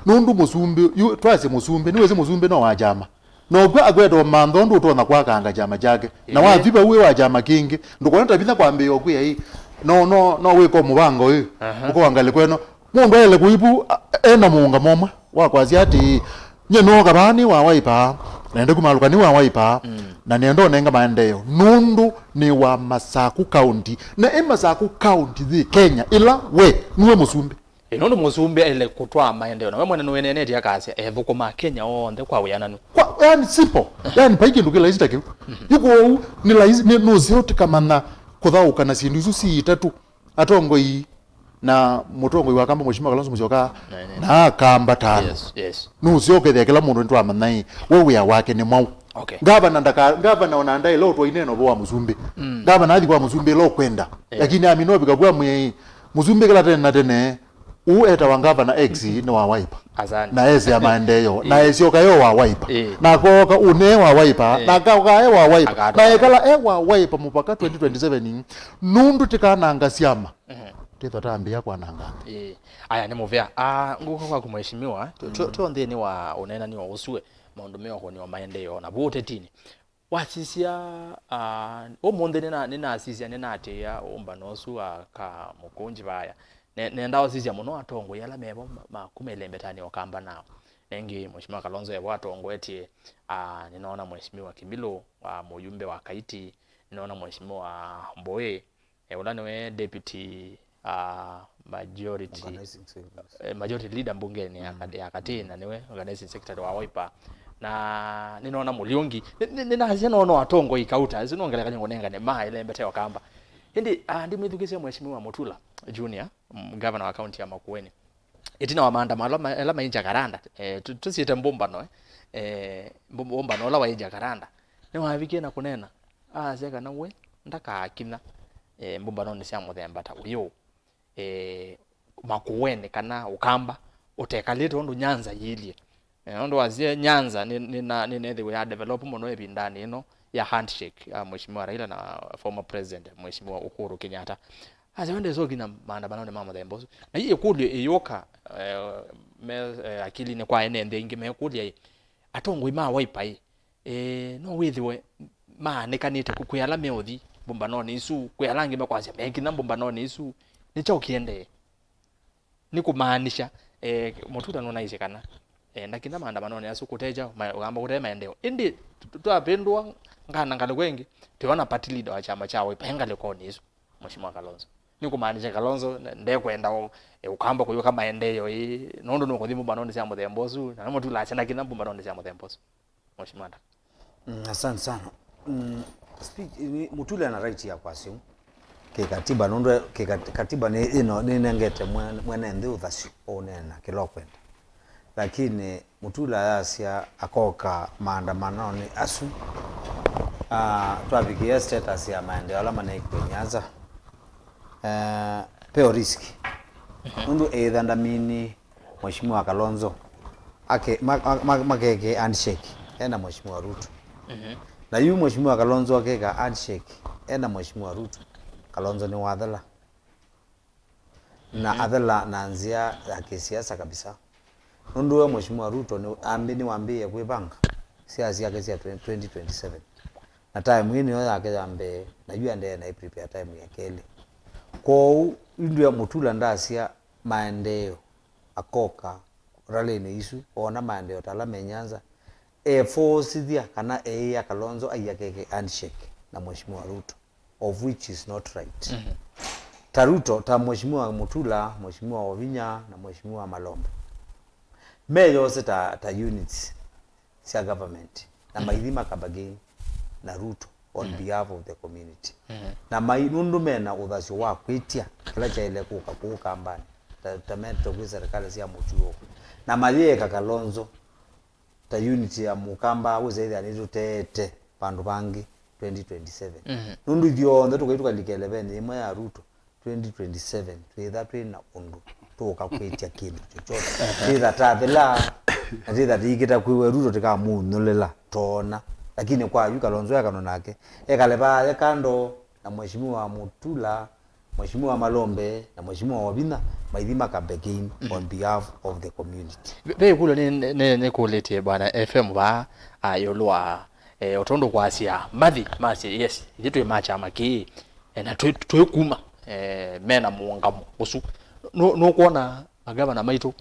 Nũndũ mũsumbĩ, yu, twasye mũsumbĩ, nĩwĩsĩ mũsumbĩ no wa kyama. Nokw'o akweta ũmantha ũndũ ũtonya kwakanga kyama kyake. Na Ĩĩ. wathi vau wĩ wa kyama kĩngĩ, ndũkona ta vinya kwambĩĩa ũkwĩa ĩ, no, no, no wĩka mũvango ũyũ, Aha. ũkoa ngalĩko ĩno. Mũndũ aĩle kũivu, a, ena mũũngamo ũmwe wa kwasya atĩ, nye nooka vaa nĩ wa Wiper, nenda kumalũka nĩ wa Wiper, Mm. na nenda ũnenga maendeeo, nũndũ nĩ wa Masaku County. Na ĩ Masaku County yĩ Kenya, ĩla we nue mũsumbĩ. Ĩ, nũndũ mũsumbĩ aĩle kũtwaa maendeeo, na we mwene nĩwĩneenetie akasya, ethũkũma Kenya onthe kwa wĩananu. Kwa, yani simple. Yani vai kĩndũ kĩ laisi ta kĩu. Yu kwoou, nĩ laisi, nĩ, nũseo tũkamanya kũthaũka na syĩndũ isu si itatũ. Atongoi na mũtongoi wa Kamba Mheshimiwa Kalonzo Musyoka Na, na, na Akamba tano. Yes, yes. Nũseo ũkethĩa kĩla mũndũ nĩtwamanya ĩ, we wĩa wake nĩ mwaũ. Okay. Ngavana ndaka, ngavana ona ndaĩle ũtwa ineno vo wa mũsumbĩ. Mm. Ngavana athi kwa mũsumbĩ ĩla ũkwenda. Eh. Lakini amina ũvika kwa mwĩai, mũsumbĩ kĩla tene na tene, ũ etawa ngavana X nĩ wa Wiper. Asante. Na esi ya maendeeo. Na Eh. esyoka yo wa Wiper. Eh. Na akoka une wa Wiper. Eh. Na akaoka e wa Wiper. Akatwa. Na ekala e wa Wiper mũvaka twenty twenty-seven. Nũndũ tikananga syama. Mhm. Tithwa tambĩa kwananga nthĩ. Eh. Aya nĩ mũvea. Ah, ngũka kwaku mheshimiwa. Tu, tu, Mm. tu nthĩnĩ wa ũneenani wa ũsue. Maũndũ meũkũnĩ wa maendeeo. Na vu ũtetinĩ. Wasisya, ah, ũmũnthĩ nĩna-, nĩnasisya, nĩnatĩĩa ũmbano ũsu wa ka mũkũnji vaya. Ne-, nenda ũsisya mũno atongoi ala mevo ma-, maku melembetanĩ Ũkamba nao. Nengĩ, Mheshimiwa Kalonzo evo atongoetye, ah, nĩnoona Mheshimiwa Kimilo wa mũyumbe wa Kaiti, nĩnoona Mheshimiwa Mbũĩ, eh, ũla nĩwe deputy, ah, majority, Organizing secretary. Eh, majority leader mbungenĩ ya Mm. Kat-, ya Katĩ, na nĩwe organizing secretary wa Wiper. Na nĩnoona Mũliũngi, nĩ, nĩ, nĩnasya noona atongoi kauta, isu no ngelekany'o ngũnengane ma ĩlembete Ũkamba. Ĩndĩ, ah, ndimwĩthukĩsya Mheshimiwa Mutula Junior, mm, governor wa county ya Makueni. Ĩtina wa maandamano ala ma-, ala mai Jacaranda, eh, tu-, tũsiĩte mbũmbano, eh, eh, mbũ-, mbũmbano ũla waĩ Jacaranda, nĩwavikie na kũneena, asya kana we ndakaakinya, eh, mbũmbanonĩ sya mũthemba ta ũyũ, eh, Makueni kana Ũkamba ũtekalĩte ũndũ Nyanza yĩilyĩ. Eh, ũndũ wasye Nyanza nĩ, nĩ na, nĩnethĩwe ya develop mũno ĩvindanĩ ĩno ya handshake ya Mheshimiwa Raila na former president Mheshimiwa Uhuru Kenyatta. Asya wende sokina maandamanonĩ ma mũthemba ũsu. Na ii ĩkũlyo ĩyũka, eh, me, eh, akilinĩ kwa ene nthĩ ingĩ mekũlya ĩ, atongoi ma Wiper ĩ, eh, no wĩthĩwe maanĩkanĩte kũ-, kwĩ ala meũthi mbũmbanonĩ isu, kwĩ ala angĩ mekwasya mekinya mbũmbanonĩ isu, nĩ kyaũ kĩendee? Nĩ kũmaanisha, eh, Mutula nũnaisye kana, eh, ndakinya maandamanonĩ asu kũte kyaũ, ma-, Ũkamba kũte maendeeo. Ĩndĩ t-, t-, twavĩndũa ngana ngalĩko ĩngĩ, twĩona party leader wa kyama kya Wiper e ngalĩkonĩ ĩsu, Mheshimiwa Kalonzo. Nĩ kũmaanisha Kalonzo ne-, ndekwenda ũ-, eh, Ũkamba kũyũka maendeeo ĩ, nũndũ nũkũthi mbũmbanonĩ sya mũthemba ũsu, na nĩ Mutula asya ndakinya mbũmbanonĩ sya mũthemba ũsu. Mheshimiwa Ndaka. Mm, asante sana. Mm, speech, ni, Mutula ana right ya kwasya ũu. Kĩkatiba, nũndũ kĩkat-, katiba nĩ, ĩno, nĩnengete mwe-, mwene nthĩ ũthasyo ũneena kĩla ũkwenda. Lakini Mutula yasya akoka maandamanonĩ asu. Ah, twavikĩĩa status ya maendeeo ala maneekiwe Nyanza. Eh, peo risk. Nũndũ ĩtha ndamini Mheshimiwa Kalonzo ake, ma, ma, ma, makeke handshake ena Mheshimiwa Ruto. Mhm. Na yu Mheshimiwa Kalonzo akeka handshake ena Mheshimiwa Ruto, Kalonzo nĩwathela. Na athela na nzĩa ya kĩsiasa kabisa. Nũndũ we Mheshimiwa Ruto nĩ, ambi nĩwambĩĩe kwĩvanga siasa syake sya twenty twenty-seven. Na time ĩĩ nĩyo yake ya mbee, na yu aendee na prepare time ya kelĩ. Kwoou, ĩndĩ Mutula ndasya maendeeo, akoka ralĩnĩ isu, oona maendeeo ta ala me Nyanza, efosithya kana eĩa Kalonzo aiakeke handshake na Mheshimiwa Ruto, of which is not right. Mhm. Ta Ruto, ta Mheshimiwa Mutula, Mheshimiwa Wavinya na Mheshimiwa Malombe, meyose ta, ta units sya government, na maithi makabargain na Ruto on behalf of the community. Mhm. Na mai, nũndũ mena ũthasyo wa kwĩtya kĩla kyaĩle kũka kũu Kambanĩ, ta, ta metĩte kwĩ serikali sya mũtuo. Na mayĩeka Kalonzo ta unity ya Mũkamba, wĩsa ĩthĩa nĩtũteete vandũ vangĩ twenty twenty-seven. Mhm. Nũndũ ithyonthe tũkai tũkalika ĩleveni yĩmwe ya Ruto, twenty twenty-seven twĩtha twĩ na ũndũ tũũka kwĩtya kĩndũ chochote. Twĩtha tathela, na twĩtha tĩikĩta kwĩwe Ruto tĩkamũnyũlĩla toona. Lakini kwa yu Kalonzo ekano nake, ekale vaa ye kando na Mheshimiwa Mutula, Mheshimiwa Malombe na Mheshimiwa Wavinya maithi makabargain on behalf of the community. Ve, ve ĩkũlyo nĩ, nĩ, nĩkũlĩtye Bwana F M vaa, a, ĩũlũ wa, e, o tondũ kwasya mathi masya, yes, ithyĩ twĩ ma kyama kĩĩ, e, na twĩ, twĩ kuma, e, mena mũũngamo ũsu. Nũ-, nũkwona magavana maitũ,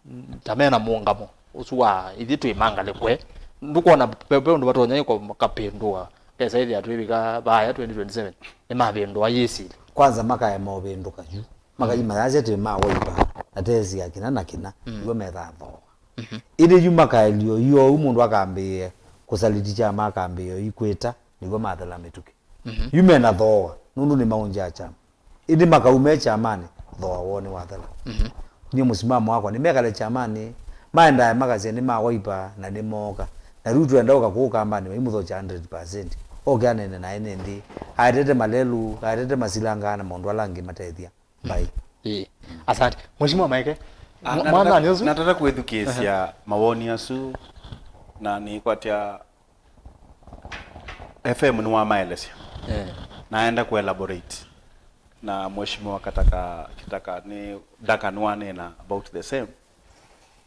mm, ta mena mũũngamo ũsu wa ithyĩ twĩ ma ngalĩko ĩ? Ndũkwona ve, ve ũndũ vatonya ĩko kapĩndũa, kesa ĩthĩa twĩvika vaya twenty twenty-seven, nĩmavĩndũa yĩsili? Kwanza makaema ũvĩndũka yu. Makaima yasya twĩ ma Wiper, na tesi ya kĩna na kĩna, mm, nĩw'o methaa thooa. Mhm. Ĩndĩ yu makaelio yu ou mũndũ akambĩĩe kũsaliti kyama akambĩĩe yu kwĩta, nĩw'o mathela mĩtũkĩ. Mhm. Yu mena thooa, nũndũ nĩmaũngya kyama. Ĩndĩ makau me kyamanĩ, thooa woo nĩwathela. Mhm. Niĩ mũsimamo wakwa nĩ mekale kyamanĩ, maendae makasya nĩ ma Wiper na nĩmooka. Na Ruto enda ũka kũũ Kambanĩ maimũthokya hundred percent. Oke anene naĩ nĩndĩ. Aetete malelu, aetete masilanga na maũndũ ala angĩ matethya. Mbai. Ĩĩ. Asante. Mheshimiwa Maeke, ah, mwa-, nataka, mwananĩ ũsu? Nataka kwĩthukĩĩsya mawoni asu, na nĩkwatya F M nĩwamaelesya. Eh. Naenda kũelaborate. Na Mheshimiwa Kataka, Kitaka nĩ, Ndaka nĩwanena about the same.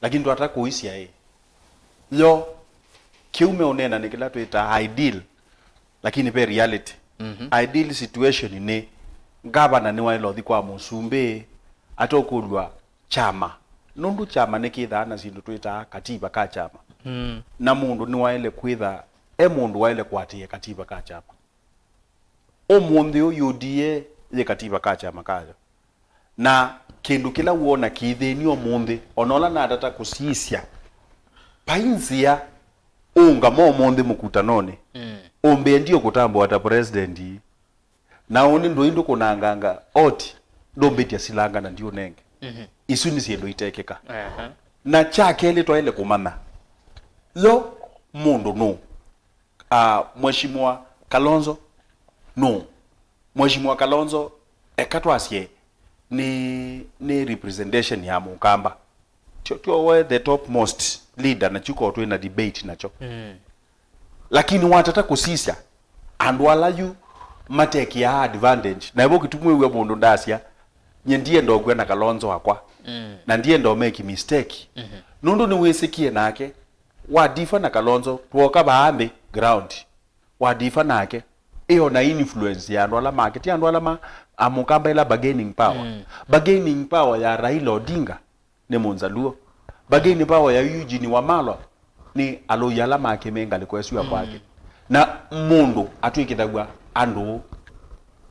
Lakini twata kũisya ĩ. Yo, kĩu meũnena nĩ kĩla twĩtaa ideal, lakini ve reality. Mhm. Ideal situation nĩ ngavana nĩwaĩle ũthi kwa mũsumbĩ, atokũlw'a kyama. Nũndũ kyama nĩkĩthaa na syĩndũ twĩtaa kativa ka kyama. Mm. Na mũndũ nĩwaĩle kwĩtha e mũndũ waĩle kũatĩĩa kativa ka kyama. Ũmũnthĩ ũyũ U D A yĩ kativa ka kyama kayo. Na kĩndũ kĩla wona kĩthĩni ũmũnthĩ, o na ũla natata kũsisya, vai nzĩa ũngama ũmũnthĩ mũkutanonĩ, mm, ũmbendie kũtambũa ta president, na ũnĩ ndũi ndũkũnanganga oti, ndũmbĩtya silanga na ndiũnenge. Mhm. Isu nĩ syĩndũ itekĩka. Aha. Na kya kelĩ twaĩle kũmanya, yo mũndũ nũ? Ah, Mheshimiwa Kalonzo nũ? Mheshimiwa Kalonzo, eka twasye nĩ, nĩ representation ya Mũkamba. Tyo, tyo we the topmost leader na chuko twĩ na debate nacho. Mm. Lakini watata kũsisya andũ ala yu matekiaa advantage. Na evo kĩtumwĩw'a mũndũ ndasya, nye ndienda ũkw'a na Kalonzo wakwa. Mm. Na ndienda ũmeki mistake. Mhm. Nũndũ nĩwĩsĩkie nake, wadifa na Kalonzo, twoka vaa nthĩ ground. Wadifa nake, ĩyo na influence ya andũ ala make, ti andũ ala ma, a Mũkamba ĩla bargaining power. Mm. Bargaining power ya Raila Odinga nĩ Mũnzaluo. Bargaining power ya Eugene Wamalwa nĩ alũi ala make me ngalĩko ĩsu ya kwake. Mm. Na mũndũ atw'ĩkĩthaw'a andũ,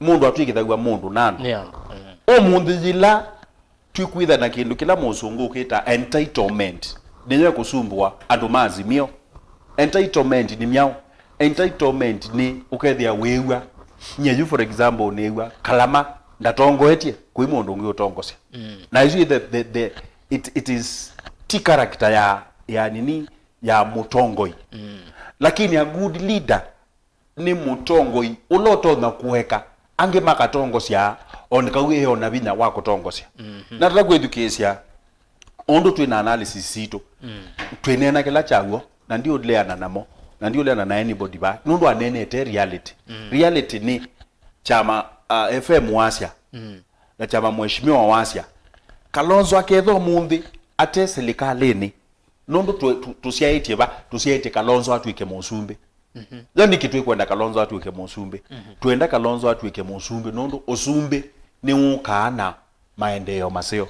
mũndũ atw'ĩkĩthaw'a mũndũ na andũ. Nĩ andũ. Mm. Ũmũnthĩ yĩla twĩkwĩtha na kĩndũ kĩla mũsũngũ ũkĩta entitlement, nĩyo ĩkũsumbũa andũ ma Azimio. Entitlement nĩ myaũ? Entitlement nĩ ũkethĩa wĩw'a. Nyie yu, for example, nĩw'a Kalama ndatongoetye, kwĩ mũndũ ũngĩ ũtongosya. Mm. Na isu the, the, the, it, it is ti character ya, ya nini, ya mũtongoi. Mm. Lakini a good leader nĩ mũtongoi ũla ũtonya kũeka angĩ makatongosya, o na kau e o na vinya wa kũtongosya. Mhm. Na tata kwĩthukĩĩsya ũndũ twĩ na analysis sitũ. Mm. Twĩneena kĩla kyaw'o, na ndiũleana namo. Na ndiũleana na anybody va. Nũndũ aneenete reality. Mm. Reality nĩ kyama, uh, F M wasya. Mm. Na kyama mheshimiwa wasya. Kalonzo aketha ũmũnthĩ ate silikalĩnĩ. Nũndũ tũ-, tũ-, tũsyaĩtye va, tũsyaĩtye Kalonzo atw'ĩke mũsumbĩ. Mhm. Yo nĩkĩ twĩkwenda Kalonzo atw'ĩke mũsumbĩ? Mhm. Twenda Kalonzo atw'ĩke mũsumbĩ nũndũ ũsumbĩ nĩwũkaa na maendeeo maseo.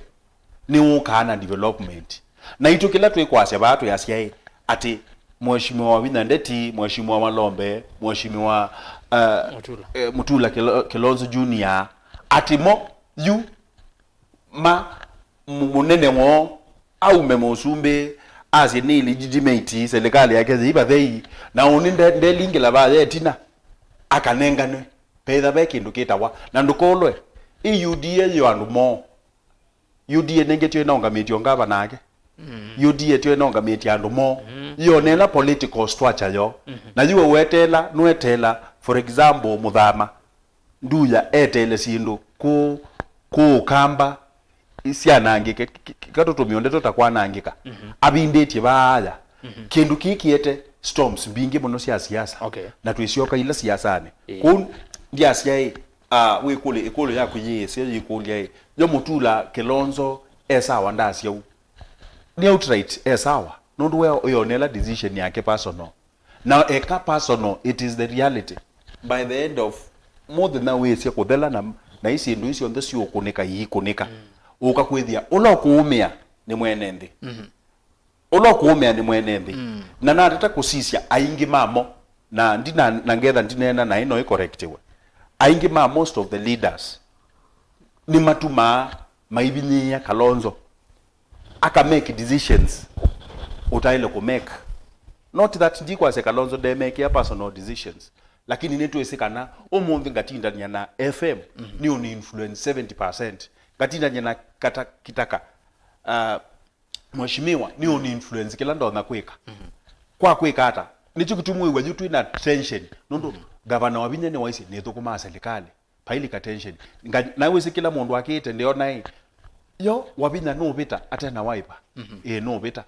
Nĩwũkaa na development. Naitũ kĩla twĩkwasya vaa twĩasya ĩ, atĩ Mheshimiwa Wavinya Ndeti, Mheshimiwa Malombe, Mheshimiwa, uh, Mutula. Eh, Mutula Kilo-, Kilonzo Junior, atĩ mo yu ma mu-, mũnene woo aume mũsumbĩ asye nĩ illegitimate, serikali yake yĩ vathei, na ũnĩ nde-, ndelingĩla vaya ĩtina akanenganwe. Petha ve kĩndũ kĩtawa. Na ndũkolwe, ĩ U D A yo andũ moo. U D A nĩngĩ tyo ĩnaũngamĩtye ngavana ake. Mm. U D A tyo ĩnaũngamĩtye andũ moo. Mm. Yo nena political structure yo. Mm-hmm. Na yu weteela, nũeteela, for example, Mũthama. Nduya eteele syĩndũ kũ, kũ Ũkamba syanangĩke, k-, k-, katũtũmĩo ndeto ta kwanangĩka. Mhm. Avindĩtye vaaya. Mhm. Kĩndũ kĩĩ kĩete storms mbingĩ mũno sya siasa. Okay. Na twĩsyoka ila siasanĩ. Ĩĩ. Kũu ndyasya ĩ, ah, wĩkũlĩ, ĩkũlyo yaku yĩĩsya yĩkũlya ĩ, yo Mutula Kilonzo e sawa ndasya u? Nĩ outright e sawa. Nũndũ we ũyonela decision yake personal. Na eka personal, it is the reality. By the end of mũthenya wĩsye kũthela na, na isi ndũ isu onthe siũkũnĩka, iikũnĩka. Mm. Ũka kwĩthĩa, ũla ũkũũmĩa nĩ mwene nthĩ. Mhm. Ũla ũkũũmĩa nĩ mwene nthĩ. Mm. Na natata kũsisya aingĩ mamo, na ndina, na ngetha ndineena na ĩno ĩcorrectiwe. Aingĩ ma most of the leaders nĩmatumaa maivinyĩĩa Kalonzo aka make decisions ũtaĩle kũ make. Not that ndikwasya Kalonzo ndemekĩa personal decisions, lakini nĩtwĩsĩ kana ũmũnthĩ ngatindany'a na F M, mhm, nĩ ũni influence seventy percent. Ngatindany'a na Kata Kitaka, uh, mheshimiwa, nĩ ũni influence kĩla ndonya kwĩka. Mhm. Kwa kwĩka ata? Nĩkyo kĩtumi wĩw'a yu twĩ na tension, nũndũ, mhm, gavana Wavinya nĩwaisye nĩthũkũmaa serikali. Pailika tension. Nga-, na wĩsĩ kĩla mũndũ akĩĩte ndĩona ĩ. Yo, Wavinya nũvĩta ate na Wiper. Mhm. Ĩĩ, nũvĩta.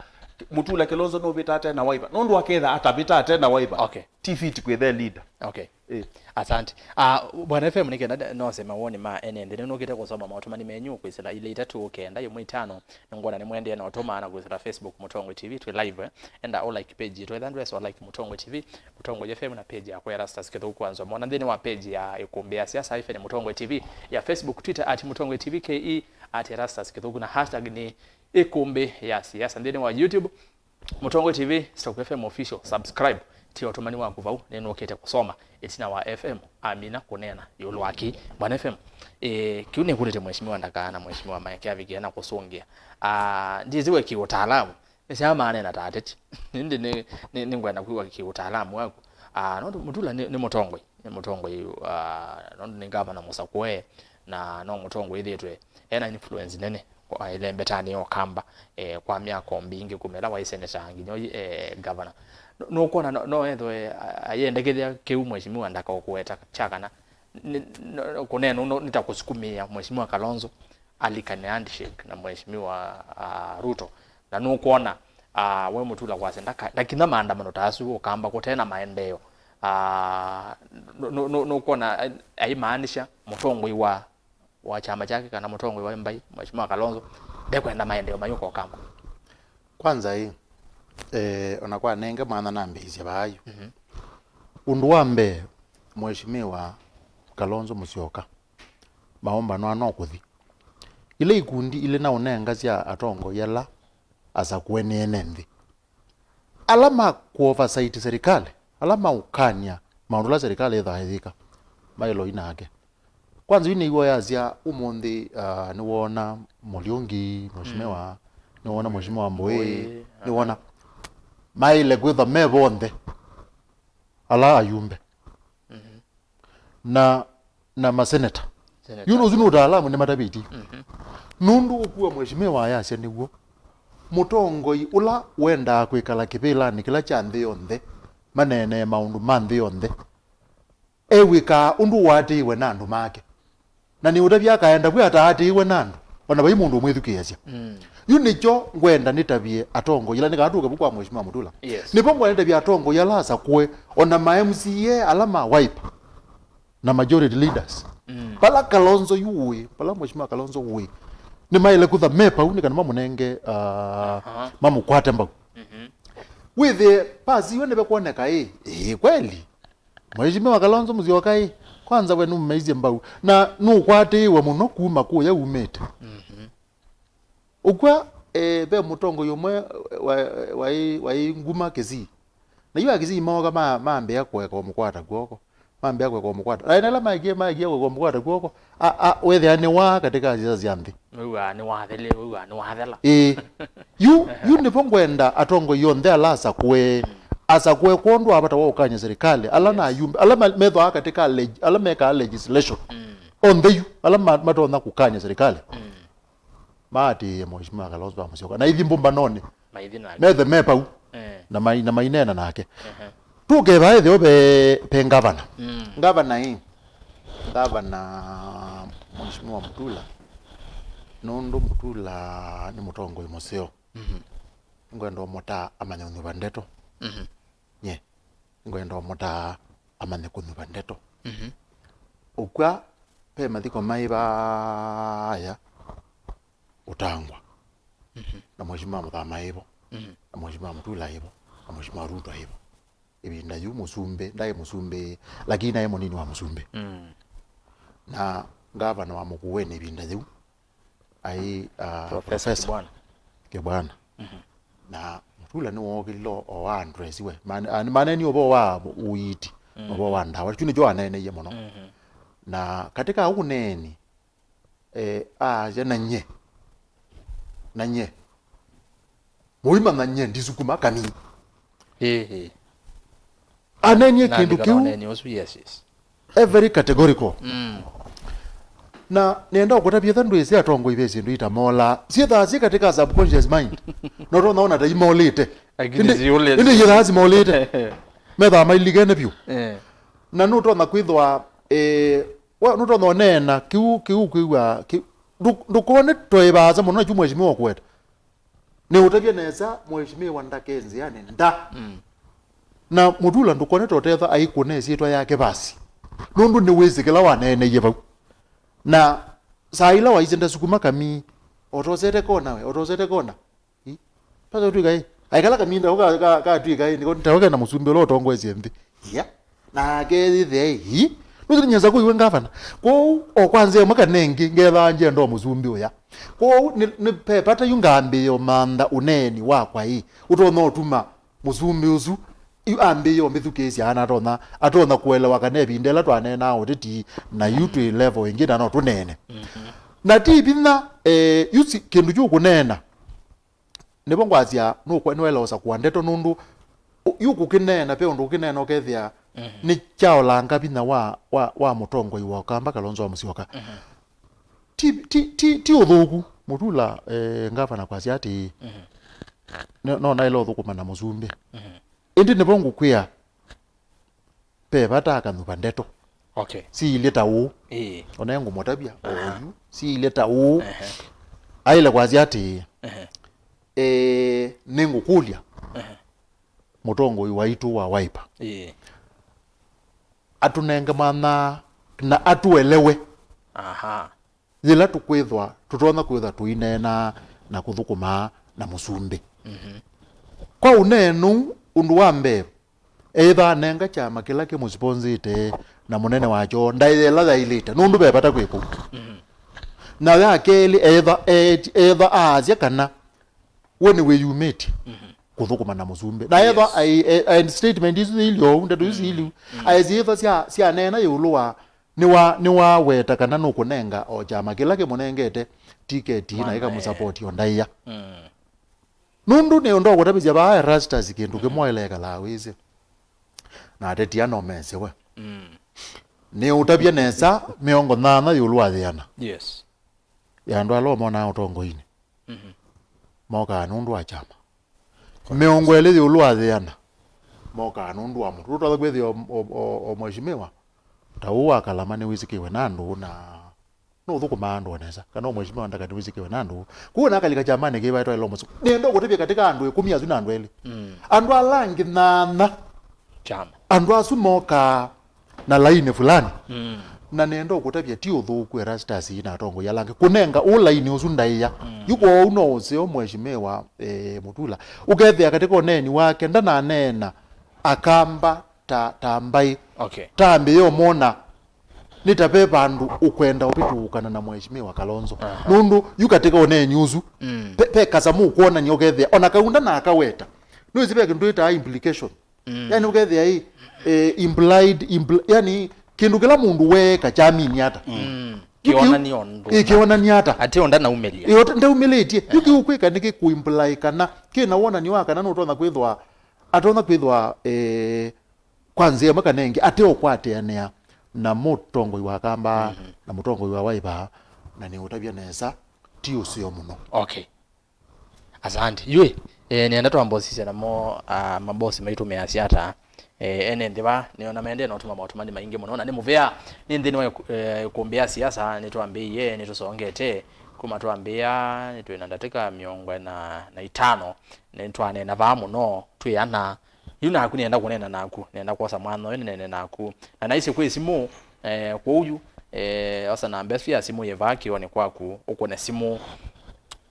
Mutula Kilonzo nũvĩta ate na Wiper. Nũndũ aketha atavĩta ate na Wiper. Okay. Ti fit kwĩthe leader. Okay. Ĩĩ. Asante. Ah, Bwana F M, nĩ kenda nose mawoni ma ene nthĩ. Nĩnũkĩte kũsoma maũtũmani menyu kwĩsĩla ile itatu kenda ĩmwe itano. Nĩngwona nĩmwendee na ũtũmaa na kwĩsĩla Facebook Mũtongoi T V, twĩ live, eh. Enda ũ like page yitũ, ethĩwa ndwesa ũ like Mũtongoi T V, Mũtongoi F M na page yakwa Erastus Kĩthũku Wanzwa. Mona nthĩnĩ wa page ya Ĩkũmbĩ ya Siasa hyphen Mũtongoi T V, ya Facebook, Twitter at Mũtongoi T V K E, at Erastus Kĩthũku, na hashtag nĩ Ĩkũmbĩ ya Siasa. Nthĩnĩ wa YouTube, Mũtongoi T V, Stop F M Official, subscribe. Tia ũtũmani waku vau, nĩnũkĩte kũsoma ĩtina wa F M amina kũneena ĩũlũ wa kĩĩ. Bwana F M, eh, kĩu nĩkũlĩte mheshimiwa Ndaka na mheshimiwa Maeke avikie na kũsũngĩa. Ah, ndyĩsĩ we kĩũtaalamu, nĩsyaa maneena ta ateti. Ĩndĩ nĩ, nĩ, nĩngwenda kwĩw'a kĩũtaalamu waku. Ah, nũndũ Mutula nĩ, nĩ mũtongoi, nĩ mũtongoi, ah, nũndũ nĩ ngavana mũsakũe, na no mũtongoi ĩthĩĩtwe ena influence nene kwa, ĩlembetanĩ ya Ũkamba, eh, kwa myaka mbingĩ kuma ĩla waĩ senator nginya ũyĩ, eh, governor. Nũ-, nũkwona no, no ethwe, a-, ayendekethya kĩu mheshimiwa Ndaka ũkũweta kya kana nĩ, no, no, kũneena ũno nĩ ta kũsukumĩa mheshimiwa Kalonzo alikane handshake na mheshimiwa, ah, Ruto. Na nũkwona, ah, we Mutula kwasya ndaka-, ndakinya maandamano ta asu Ũkamba kũte na maendeeo. Ah, nũ-, nũ-, nũ-, nũkwona, eh, aimaanisha mũtongoi wa wa kyama kyake kana mũtongoi wa mbaĩ, Mheshimiwa Kalonzo, ndekwenda maendeeo mayũka Ũkamba? Kwanza ĩ, eh, ona kwa nenge mwana nambĩĩsye vaa yu. Mhm. Ũndũ wa mbee, Mheshimiwa Kalonzo Musyoka, maũmbanwa no kũthi. Ila ikundi ilĩ na ũnenga sya atongoi ala asakũe nĩ ene nthĩ. Ala ma kũ-oversight serikali, ala maũkany'a maũndũ ala serikali ĩthaa ĩyĩka, maĩ loi nake. Kwanza yu nĩw'o yasya ũmũnthĩ, ah, nĩwoona Mũliũngi, mheshimiwa, mm, nĩwoona mheshimiwa Mbũĩ, Mbũĩ, nĩwoona, aha, maĩle kwĩthwa me vonthe ala ayumbe. Mhm. Na, na maseneta. Seneta. Yu ũsu nĩ ũtaalamu nĩmatavĩtye. Mhm. Nũndũ ũkua mheshimiwa ayasya nĩw'o. Mũtongoi ũla wendaa kwĩkala kĩvĩlanĩ kĩla kya nthĩ yonthe, maneenee maũndũ ma nthĩ yonthe, ew'ĩkaa ũndũ ũatĩĩwe na andũ make. Na nĩũtavya akaenda vu ataatĩĩwe na andũ, ona vai mũndũ ũmwĩthukĩĩasya. Mm. Yu nĩkyo ngwenda nĩtavye atongoi ala, nĩ kana tũke vu kwa Mheshimiwa Mutula. Yes. Nĩvo ngwenda nĩtavye atongoi ala asakũe, ona ma M C A ala ma Wiper na majority leaders. Mm. Vala Kalonzo yu ũĩ, vala Mheshimiwa Kalonzo ũĩ, nĩmaĩle kũtha me pau nĩ kana mamũnenge, uh, aha, mamũkwate mbau. Mhm. Wĩthĩe pasi iwe nĩvekwoneka ĩ, ĩĩ kweli. Mheshimiwa Kalonzo Musyoka ĩ, kwanza we nũmmeisye mbau. Na nũkwatĩĩwe mũno kuma kũya umĩte. Mhm. Ũkw'a, eh, ve mũtongoi ũmwe wa, waĩ, waĩ nguma Kisii. Na yu Akisii mooka ma, mambĩa kũeka ũmũkwata kw'oko. Mambĩa kũeka ũmũkwata. Na ĩla maekie, maekie kũeka ũmũkwata kw'oko, a, a, wethĩa nĩ waa katĩ ka siasa sya nthĩ. Wĩw'aa nĩ wathele, wĩw'aa nĩ wathela. Ĩĩ. Yu, yu nĩvo ngwenda atongoi onthe ala asakũe, asakũe kwondũ wa vata wa ũkany'a serikali, ala, yes, na ayumbe, ala ma, methwaa katĩ ka leg, ala mekaa legislation. Mm. Onthe yu, ala ma, matonya kũkany'a serikali. Mm. Maatĩĩe Mheshimiwa Kalonzo wa Musyoka. Na ithi mbũmbanonĩ. Maithi nake. Methe me pau. Eh. Na mai, na maineena nake. Ehe. Tũke vaa ĩtheo ve, ve ngavana. Mm. Ngavana ĩ. Ngavana Mheshimiwa Mutula. Nũndũ Mutula nĩ mũtongoi mũseo. Mhm. Ngwenda ũmũtaa amanye ũnyuva ndeto. Mhm. Nye. Ngwenda ũmũtaa amanye kũnyuva ndeto. Mhm. Ũkw'a ve mathiko maĩ vaya ũtangwa. Mhm. Na Mheshimiwa Muthama ĩvo. Mhm. Na Mheshimiwa Mutula ĩvo. Na Mheshimiwa Ruto ĩvo. Ĩvinda yu mũsumbĩ, ndaĩ mũsumbĩ, lakini naĩ mũnini wa mũsumbĩ. Mm. Na ngavana wa Mũkũũĩnĩ ĩvinda yĩu, aĩ, ah, Professor Professor Kibwana. Kibwana. Mhm. Na Mutula nĩwookĩlile o wa address we. Man-, ah, nĩmanenie ũvoo wa ũiiti, mm, ũvoo wa ndawa. Kyu nĩkyo aneeneie mũno. Mhm. Na katika ũneeni, eh, aasya na nye. Na nye. Mũimanya nye ndisukuma kamii. Ĩĩ, ĩĩ. Anenie kĩndũ kĩu. Ũsu, yes, yes. A very categorical. Mm. Na nenda ũkũtavya etha ndwĩsĩ atongoi ve syĩndũ itamola. Syĩthaa syĩ katika subconscious mind. No tona ona ta imolĩte. Lakini ĩndĩ, siũlĩte. Ĩndĩ yĩthaa simolĩte. Methaa mailikene vyũ. Eh. Na nũtonya kwĩthwa, eh, wa, nũtonya ũneena kĩu, kĩu kwĩw'a, kĩ-, ndũ-, ndũkone toĩ vaasa mũno na kyu mheshimiwa ũkwete. Nĩũtavye nesa, mheshimiwa ndake nzĩanĩ nda. Mm. Na Mutula ndũkonete ũtetha aikũne ĩsyĩtwa yake vasi. Nũndũ nĩwĩsĩ kĩla waneeneie vau. Na saa ila waisye ndasukuma kamii, otosete kona we, otosete kona. Ĩ? Pasa ũtwĩka ĩ? Aikala kamii ndako ka, ka, katwĩka ĩ, nĩko ntawe kena mũsumbĩ ũla ũtongoesye nthĩ. Ia. Nake yĩthĩa ĩ, nũsĩ nĩnyĩsa kũiwe ngavana. Kwoou, o kwa nzĩa ĩmwe kana ĩngĩ, ngethaa ngyenda o mũsumbĩ ũya. Kwoou, nĩ, nĩ ve vata yu ngambĩĩe ũmantha ũneeni wakwa ĩ, ũtonya ũtuma mũsumbĩ ũsu, yu ambĩĩe ũmĩthukĩĩsya ana atonya, atonya kũelewa kana ĩvinda ĩla twaneenaa ũteti, na yu twĩ level ĩngĩ na no tũneene. Mhm. Na ti vinya, eh, yu si, kĩndũ kyu ũkũneena, nĩvo ngwasya, nũkwa-, nĩwaĩle ũsakũa ndeto nũndũ ũ-, yu kũkĩneena, ve ũndũ ũkĩneena ũkethĩa, mhm, nĩ kyaolanga vinya wa, wa, wa mũtongoi wa Ũkamba, Kalonzo wa Musyoka. Mhm. Ti, ti, ti, ti ũthũku Mutula, eh, ngavana kwasya atĩĩ, mhm, no, no naĩle ũthũkũma na mũsumbĩ. Mhm. Ĩndĩ nĩvo ngũkwĩa, ve vata akanyuva ndeto. Okay. Siilye ta ũũ. Ĩĩ. Ona ngũmũtavya, aha, oyu, siilye ta ũũ. Ehe. Aĩle kwasya atĩĩ, ehe, eh, nĩngũkũlya, ehe, mũtongoi waitũ wa Wiper. Ĩĩ. Atũnenge manyaa na atũelewe. Aha. Yĩla tũkwĩthwa, tũtonya kwĩthwa tũineena na kũthũkũma na mũsumbĩ. Mhm. Kwa ũneenu, ũndũ wa mbee, eĩtha anenga kyama kĩla kĩmũsiponsĩte na mũnene wakyo ndaĩa ĩla yaĩlĩte, nũndũ ve vata kwĩ kũu. Mhm. Na ya kelĩ, eĩtha, eeti-, eĩtha aasya kana we nĩwĩyumĩtye, mhm, kũthũkũma na mũsumbĩ. Na ethwa, yes, ai-, e-, and statement isu iilye ũu, ndeto isu, mm, iilye ũu, mm, aĩsyĩtha sya, syaneena ĩũlũ wa, nĩwa-, nĩwaweta kana nũkũnenga o kyama kĩla kĩmũnengete tiketi na, mwana, ĩkamũsapoti o ndaĩa. Mm. Nũndũ nĩ ũndũ wa kũtavĩsya vaa Erastus kĩndũ kĩmwe, mm, ĩla ekalaa wĩsĩ. Na ateti ano mesĩ we. Mm. Nĩ ũtavya nesa mĩongo nyanya ĩũlũ wa yĩana. Yes. Ya andũ ala ũmonaa ũtongoinĩ. Mhm. Mokaa nũndũ wa kyama. Mĩongo ĩlĩ ĩũlũ wa yĩana mokaa nũndũ wa mũndũ. Tũtonya kwĩthĩa o, o, o, o mheshimiwa ta ũũ wa Kalama nĩwĩsĩkĩwe na andũ na nũthũkũmaa andũ o nesa, kana o mheshimiwa ndakaniwĩsĩkĩwe na andũ. Kwoou nakalika kyamanĩ kĩĩ vaĩ twaĩla ũmũsĩ. Nĩenda ũkũtavya katĩ ka andũ ĩkũmi asu na andũ elĩ. Mm. Andũ ala angĩ nyanya. Chama. Andũ asu mokaa na lainĩ fulani. Mm. Na nĩenda ũkũtavya ti ũthũku Erastus na atongoi ala angĩ kũnenga ũ lainĩ ũsu ndaĩa. Mm. Yu kwoou no ũseo mheshimiwa, eh, Mutula. Ũkethĩa katĩ ka ũneeni wake ndananeena Akamba ta, ta mbaĩ. Okay. Tambĩĩa ũmwona nĩ ta ve vandũ ũkwenda ũvĩtũũkana na mheshimiwa Kalonzo. Aha. Nũndũ yu katĩ ka ũneeni ũsu, mm, ve, ve kasamũ ũkwonany'a ũkethĩa ona kaunda na akaweta. Nĩwĩsĩ ve kĩndũ twĩtaa implication. Mm. Yani ũkethĩa ĩ, eh, implied, impl-, yani kĩndũ kĩla mũndũ weeka kyamini ata. Mm. Yu kĩu- Kĩonania ũndũ. Ĩ, kĩonania ata. Atĩ ũnda naumĩlya. Ĩ, ũte- ndaumĩlĩtye. Yu kĩu kwĩka nĩkĩ kũimply kana kĩna wonany'o wa kana nũtonya kwĩthwa, atonya kwĩthwa, eh, kwa nzĩa ĩmwe kana ĩngĩ ate ũkwatĩanĩa na mũtongoi wa Kamba, mhm, na mũtongoi wa Wiper, na nĩũtavya nesa, ti ũseo mũno. Okay. Asante. Yui, eh, nĩenda twambosisye namo, ah, mabosi maitũ measya ata. Eh, ene nthĩ va, nĩona maendee na ũtũma maũtũmani maingĩ mũno, na nĩ mũvea, nĩ nthĩnĩ wa ĩkũ-, eh, ĩkũmbĩ ya siasa, nĩtwambĩĩe, nĩtũsongete, kuma twambĩĩa, nĩtwĩ na ndatĩka mĩongo ĩna na itano, nĩtwaneena vaa mũno, twĩ ana, yu naku nĩenda kũneena naku, nĩenda kwosa mwanya ũyũ nĩneene naku. Na naisye kwĩ simũ, eh, kwoou yu, eh, osa namba ĩsu ya simũ yĩ vaa kĩonĩ kwaku, ũkũne simũ,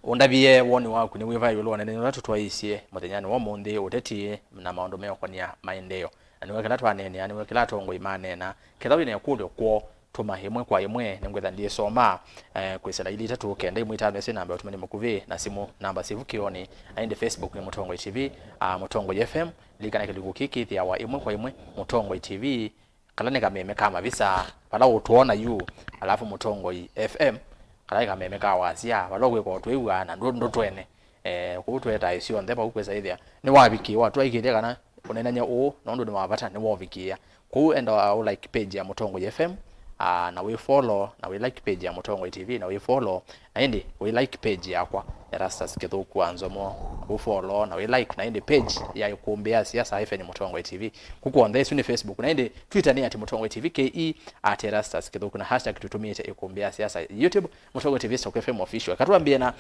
ũndavye woni waku nĩ wĩva ĩũlũ wa ũneenany'a ũla tũtwaĩĩsye mũthenyanĩ wa ũmũnthĩ, ũteti na maũndũ meũkonia maendeeo. Na nĩwe kĩla twaneenea, nĩwe kĩla atongoi maneena. Ketha wĩ na ĩkũlyo kwoo, tũma ĩmwe kwa ĩmwe, nĩngwĩtha ndĩĩsoma, eh, kwĩsĩla ilĩ itatũ kenda ĩmwe itano ĩsu namba ya ũtũmani mũkuvĩ, na simũ namba syĩ vu kĩonĩ, na ĩndĩ Facebook nĩ Mũtongoi T V, ah, Mũtongoi F M, lilikana kĩlungu kĩĩ kĩthĩawa ĩmwe kwa ĩmwe, Mũtongoi T V, kala nĩ kameme ka mavisa, vala ũtwona yu, alafu Mũtongoi F M, kala nĩ kameme ka wasya, vala ũkwĩka ũtwĩw'aa na ndũ, ndũtwene. Eh, kũu twetaa syonthe vau kwĩsa ĩthĩa nĩwavikĩĩwa, twaĩkĩĩthya kana ũneenany'a ũũ, nũndũ nĩ wa vata, nĩwaũvikĩĩa. Kwoou enda ũ like page ya Mũtongoi F M, ah, na wĩ follow, na wĩ like page ya Mũtongoi T V, na wĩ follow, na ĩndĩ wĩ like page yakwa, Erastus Kĩthũku wa Nzomo, na wĩ follow, na wĩ like, na ĩndĩ page ya Ĩkũmbĩ ya Siasa hyphen Mũtongoi T V. Kũu kw'onthe, ĩsu nĩ Facebook, na ĩndĩ Twitter nĩ at Mũtongoi T V K E, at Erastus Kĩthũku, na hashtag tũtũmĩĩte Ĩkũmbĩ ya Siasa, YouTube, Mũtongoi T V, Stock F M Official. Katwambie na,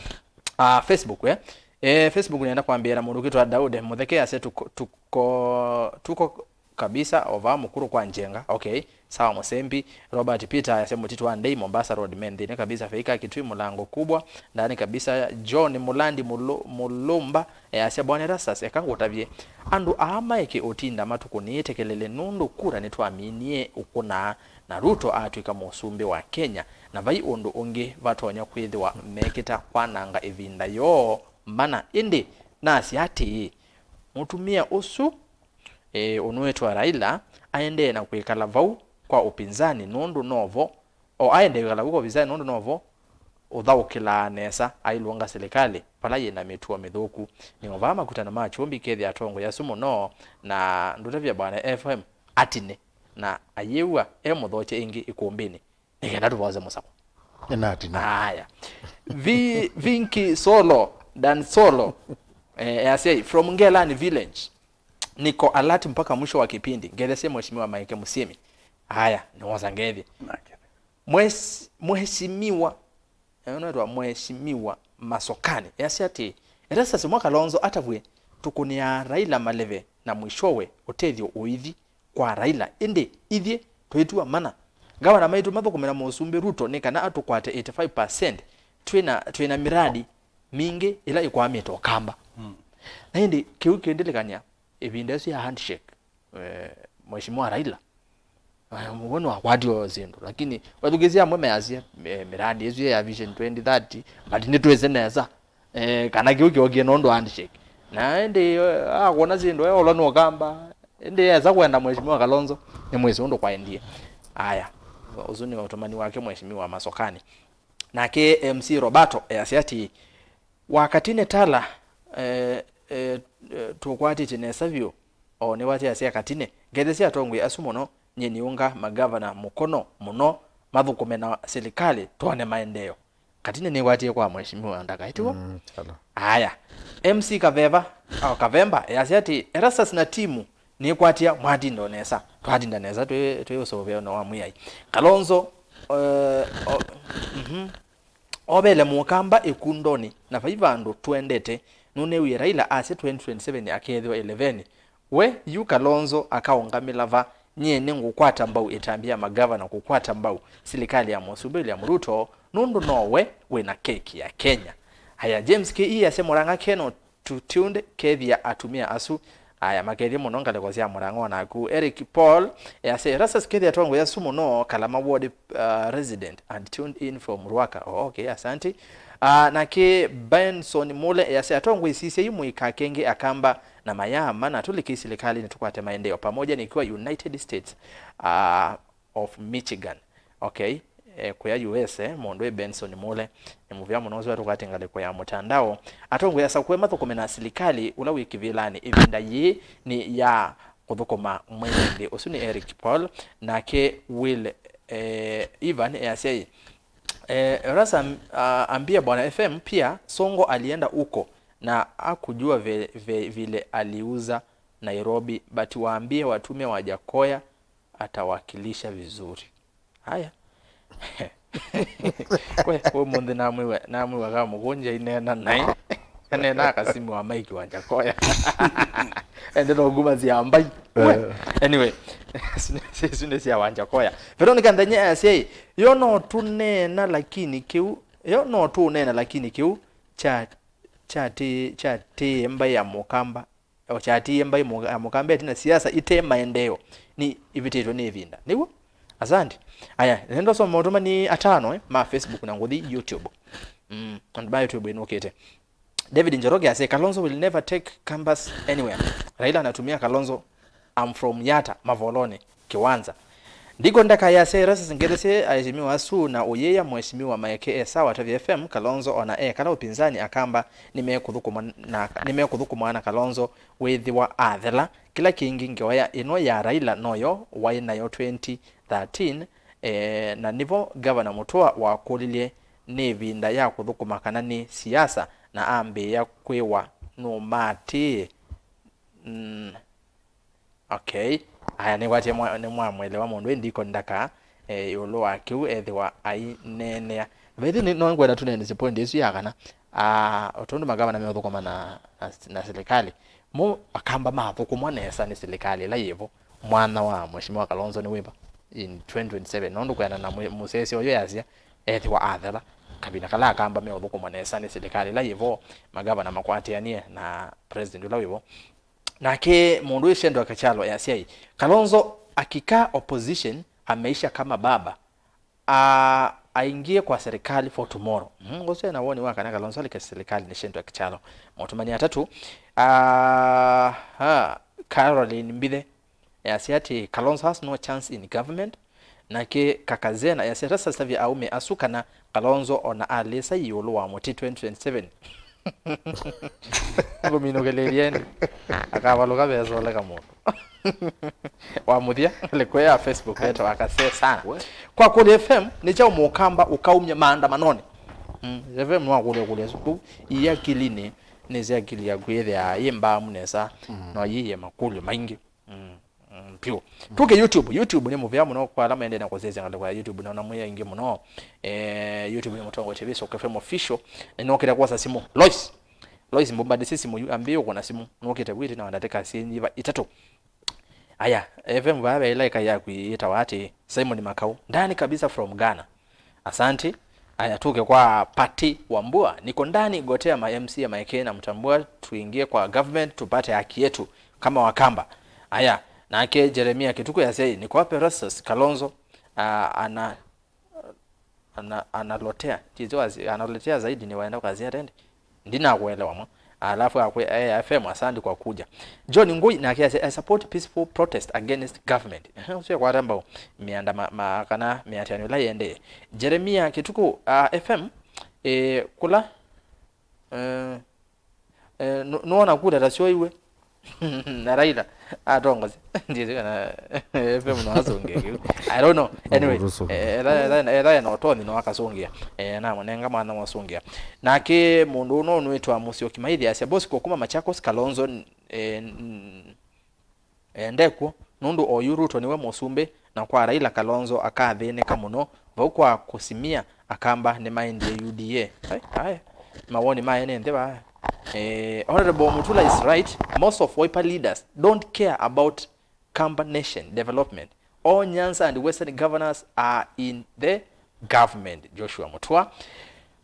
ah, Facebook, eh? Eh, Facebook nĩenda kwambĩĩa na mũndũ ũkwĩtwa Daudi Mũtheke, asya tuko, tuko, tuko kabisa, o vaa Mũkuru kwa Njenga. Okay, sawa Mũsembi. Robert Peter ayasya Mũtitũ wa Ndei, Mombasa Road, me nthĩnĩ kabisa. Feika Kitui, Mũlango Kubwa, ndani kabisa. John Mũlandi Mũlũ-, Mũlũmba ayasya, Bwana Erastus, eka ngũtavye. Andũ aa maeke ũtinda matũkũnĩĩte kelele nũndũ kura nĩtwaminie ũkũna, na Ruto atw'ĩka mũsumbĩ wa Kenya, na vai ũndũ ũngĩ vatonya kwĩthĩwa mekĩta kwananga ĩvinda yoo mana. Ĩndĩ nasya atĩĩ, mũtumĩa ũsu Ĩĩ, ũnũĩtwa Raila aendee na kwĩkala vau kwa upinzani nũndũ novo, o aendee kwĩkala vau kwa upinzani nũndũ novo ũthaũkĩlaa nesa ailũnga silikalĩ vala yĩ na mĩtuo mĩthũku. Nĩ o vaa makutano ma kyũmbi kethĩa atongoi asu mũno, na ndũtavya Bwana F M atine na ayĩw'a e mũthokye ĩngĩ ĩkũmbĩnĩ. Nĩ kenda tũvose mũsako. Nĩnatina. Aya. Vi-, Vinki Solo, Dan Solo, eh, easya from Ngelani Village. Niko alert mpaka mwisho wa kipindi. Ngethesie Mheshimiwa Maeke Musiemi. Aya, nĩwosa ngethi. Nake. Mhes-, Mheshimiwa, eh, ũnaitwa Mheshimiwa Masokani. Easya atĩ, Erastus mwa Kalonzo atavw'e, tũkũnĩaa Raila maleve na mwishowe ũtethyo ũithi kwa Raila, ĩndĩ ithyĩ tũitua mana. Ngavana maitũ mathũkũme na Mũsumbĩ Ruto nĩ kana atũkwate eighty-five percent twĩ na, twĩ na miradi mingĩ ĩla ĩkwamĩte Ũkamba. Mm. Na ĩndĩ kĩu kĩndĩlikany'a ĩvinda ĩsu ya handshake, eh, Mheshimiwa Raila, eh, we nĩwakwatie o syĩndũ, lakini wethukĩĩsya amwe measya, eh, miradi ĩsu ya Vision twenty thirty, but nĩtwĩsĩ nesa, eh, kana kĩu kĩokie nũndũ wa handshake. Na ĩndĩ, eh, akwona syĩndũ, eh, olwa nĩ Ũkamba, ĩndĩ esa kwenda Mheshimiwa Kalonzo, nĩmwĩsĩ ũndũ kwaendie. Aya, ũsu nĩ ũtũmani wake Mheshimiwa Masokani. Nake M C Roberto easya atĩĩ, wa Katine Tala, eh, eh, eh, tũkwatĩtye nesa vyũ, o nĩwatĩasya Katine, ngethesie atongoi asu mũno, nyie nĩũnga magavana mũkono mũno, mathũkũme na silikalĩ twone maendeeo. Katine nĩkwatie kwa Mheshimiwa ndakaĩtĩwa. Mm, hello. Aya. M C Kaveva, au Kavemba, easya atĩ, Erastus na timu, nĩkwatia mwatinda o nesa. Twatinda nesa twĩ, twĩ ũsũvĩonĩ wa Mwĩai. Kalonzo, eh, o-, mhm. Ovele mũkamba ĩkundonĩ, na vai vandũ tũendete. Nũneewie Raila asya twenty twenty-seven akeethĩwa eleveni. We yu Kalonzo akaũngamĩla va? Nyie nĩngũkwata mbau ĩtambya ya magavana kũkwata mbau silikalĩ ya Mũsumbĩ William Ruto, nũndũ nowe wĩna keki ya Kenya. Aya, James K E asya Murang'a Keno to tuned, kethia atumĩa asu. Aya, makethie mũno ngalĩko sya Murang'a o naku. Eric Paul easya Erastus, kethia atongoi asu mũno Kalama Ward, uh, resident and tuned in from Ruaka. Oh, okay, asante. Uh, nake Benson Mule easya atongoi, sisyai mũikakenge Akamba na mayaa mana, tũlikei silikalĩnĩ tũkwate maendeeo pamoja nikiwa United States, uh, of Michigan. Okay. Eh, kũya U S, eh, mũndũ wĩ Benson Mule. Nĩ mũvea mũno ũsu atũkwate ngalĩko ya mũtandao. Atongoi asakũe mathũkũme na silikalĩ ũla wĩ kĩvĩlanĩ ĩvinda yĩĩ nĩ ya kũthũkũma mwene nthĩ. Ũsu nĩ Eric Paul. Nake Will, eh, Ivan easya ĩ, eh, Erastus, am-, ah, ambia Bwana F M pia Sonko alienda huko na hakujua ve-, ve-, vile aliuza Nairobi, but waambie watume Wajakoya atawakilisha vizuri. Haya. We, ũmũnthĩ namwĩwa, namwĩwa ka mũkũnja ineena naĩ. Aneena akasimu wa Mike Wajakoya. Ende no nguma cia mbai. We. Eh. Anyway, isu nĩ sya Wajakoya. Veronica Nthenya asya, yo no tũneena lakini kĩu, yo no tũneena lakini kĩu kya, kya ti, kya ti mbai ya mũkamba. Okyatiie mbai ya mũkamba ĩtina siasa ite maendeeo nĩ ivĩtĩtwe nĩ ĩvinda. Nĩw'o? Asante. Aya, nenda ũsoma maũtũmani atano, eh, ma Facebook na ngũthi YouTube. Mm, andũ ma YouTube ĩnũkĩte. David Njoroge asya, Kalonzo will never take Kambas anywhere. Raila anatumia Kalonzo. I'm from Yatta, Mavoloni. Kiwanza. Ndiko ndakayasya Erastus ngethesye aheshimiwa asu na ũyĩa Mheshimiwa Maeke e sawa. Tavi F M, Kalonzo ona ekala upinzani Akamba nĩmekũthũkũma na, nĩmekũthũkũma na Kalonzo wĩthĩwa athela. Kĩla kĩngĩ ngewa ya, ĩno ya Raila noyo waĩ nayo twenty thirteen, eh, na nĩvo Gavana Mũtũa wakũlilye nĩ ĩvinda ya kũthũkũma kana nĩ siasa, na ambĩĩa kwĩwa nũmaatĩĩe. Mm. Okay. Aya, nĩkwatie mwa-, nĩmwamwelewa mũndũ, ĩndĩ iko ndaka, eh, ĩũlũ wa kĩu ethĩwa aineenea. Vaithi nĩ, no ngwenda tũneenesye point ĩsu ya kana, ah, o tondũ magavana meũthũkũma na, na, na silikalĩ, mo Akamba mathũkũmwa nesa nĩ silikalĩ ĩla yĩvo. Mwana wa Mheshimiwa Kalonzo nĩ wĩva in twenty twenty-seven, nũndũ kwĩana na mũ-, mũsese ũyũ yasya, ethĩwa athela, kavinda kala Akamba meũthũkũmwa nesa nĩ silikalĩ ĩla yĩvo, magavana makwatĩanie na president ũla wĩvo. Nake mũndũ ũyũ Shendwa Kachalo easya ĩ, Kalonzo akikaa opposition ameisha kama baba. A, aingie kwa serikali for tomorrow. Mm, ngũsĩ na woni wa kana Kalonzo alike serikali nĩ Shendwa Kachalo. Maũtũmani atatũ. Ah, ha, Caroline Mbithe easya atĩ Kalonzo has no chance in government. Nake Kakazena easya ata sasavya aume asu kana Kalonzo ona alĩsa ĩũlũ wa mũtĩ twenty twenty-seven. Ngũminũkĩlĩlyeni. Akavalũka vesoleka mũndũ. Wa mũthya, lĩkũ ya Facebook etawa Kasee sana. We. Kwa Kweli F M, nĩ kyaũ mũkamba ũkaumya maandamanonĩ? Mm, F M nĩwakũlya kũlya isu kũu. Ii akilinĩ, nĩsĩ akili yaku yĩthĩaa yĩ mbaamu nesa, mm, no yĩie makũlyo maingĩ. Mm, mm, piũ. Tũke YouTube. YouTube nĩ mũvea mũno kwa ala maendee na kũsyaĩsya ngalĩko ya YouTube, na ona mwĩ aingĩ mũno. Eh, YouTube nĩ Mũtongo T V, Soko F M Official. Nĩnũkĩte kwosa simũ. Lois. Lois, mbũmbandĩsye simũ yu, ambĩĩa ũkũna simũ. Nũkĩte wĩtĩ na ndatĩka syĩnyiva itatũ. Aya, F M vaa ve ĩla ĩka yaku yĩtawa atĩ, Simon Makau. Ndani kabisa from Ghana. Asante. Aya, tuke kwa Pati Wambua. Niko ndani, gotea ma M C A maeke na Mtambua, tuingie kwa government, tupate haki yetu kama Wakamba. Aya, nake Jeremia Kituku yasei, niko wapi Erastus Kalonzo? Ah, ana, ana, analotea. Jizo wazi, analotea zaidi ni waenda kwa ziara ende. Ndinakuelewa mwa. Alafu akwe, eh, F M, asante kwa kuja. John Ngui nake ase, I support peaceful protest against government. Ehe, ũsu ekwata mbau mĩanda ma, ma, kana mĩatĩanĩo ĩla yĩendee. Jeremia Kituku, ah, F M, eh, kula, eh, eh, nu-, nuona kura ta syoiwe. Na Raila atongosya. Ndizi kana F M no asũngĩe kĩu. I don't know. Anyway, mũndũ ũsũngĩa, eh, etha, etha, etha ena ũtonyi no akasũngĩa. Eh, namũnenga mwana wasũngĩa. Nake mũndũ ũno nĩwĩtwa Mũsyoki Maithi asya, Bosco kuma Machakos, Kalonzo, eh, n-, eh, ndekw'o, nũndũ oyu Ruto nĩwe mũsumbĩ, na kwa Raila, Kalonzo akathĩnĩka mũno Vau kwa kũsimia, Akamba nĩmaendie U D A. Ai, ai, mawoni ma ene nthĩ vaa. Eh, Honorable Mutula is right. Most of Wiper leaders don't care about Kamba Nation development. All Nyanza and Western governors are in the government. Joshua Mutua.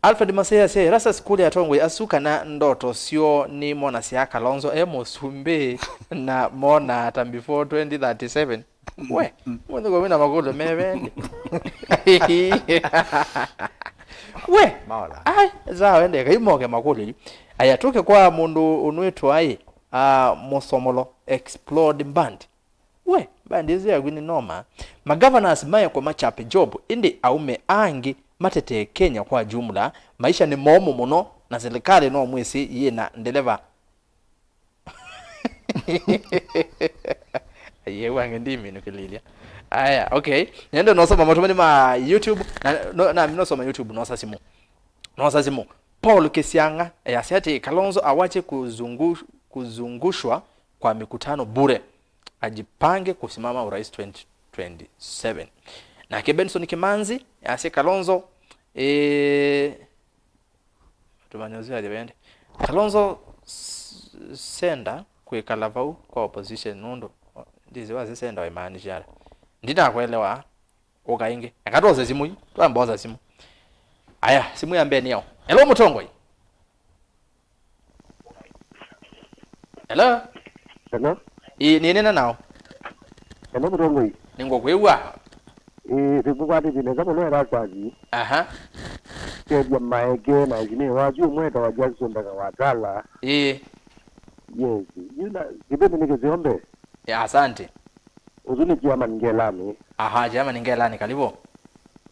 Alfred Masea asya, Erastus kũlya atongoi asu kana ndoto syoo nĩmonasya Kalonzo e mũsumbĩ na monaa ta before twenty thirty-seven. We, mũthĩ kwa wĩna makũlyo me vendi. We, maola. Ai, sawa, ende kai moke makũlyo yu. Aya, tũke kwa mũndũ ũnwĩtwa ĩ, ah, Mũsomolo Explode Band. We, bandi ĩsu yaku nĩ noma. Magovernors maekwa machape job, ĩndĩ aũme angĩ matetee Kenya kwa jumla. Maisha nĩ momũ mũno, na silikalĩ no mwĩsĩ yĩna ndeleva. Aye, wange ndiminũkĩlĩlya. Aya, okay. Nende nosoma matumani ma YouTube, na, no, na nosoma YouTube, nosa simu. Nosa simu. Paul Kisianga, eh, asya atĩ, Kalonzo awache kuzungu-, kuzungushwa kwa mikutano bure. Ajipange kusimama urais twenty twenty-seven. Nake Benson Kimanzi, asya Kalonzo, eh, tumanya ũsu athi vende. Kalonzo s-, senda kwĩkala vau kwa opposition nũndũ, ndĩsĩ wasya senda waimaanisha ata. Ndinakwelewa. Ũka ĩngĩ. Eka twose simũ ii. Twambosa simũ. Aya, simũ ya mbee nĩ yaũ? Hello, mũtongoi. Hello? Hello? Ĩĩ, nĩnena nao. Hello, mũtongoi. Nĩngũkwĩw'a. Ĩĩ, nĩngũkwatĩtye nesa mũno Erastus. Aha. Tethya maeke na ĩsinĩ waku ũmwe etawa Jackson Ndaka wa Tala. Ĩĩ. Yes. Yu na, kĩvĩndĩ nĩ kĩseo mbee. Ya, asante. Ũsu nĩ chairman Ngelani. Aha, chairman Ngelani, karibu.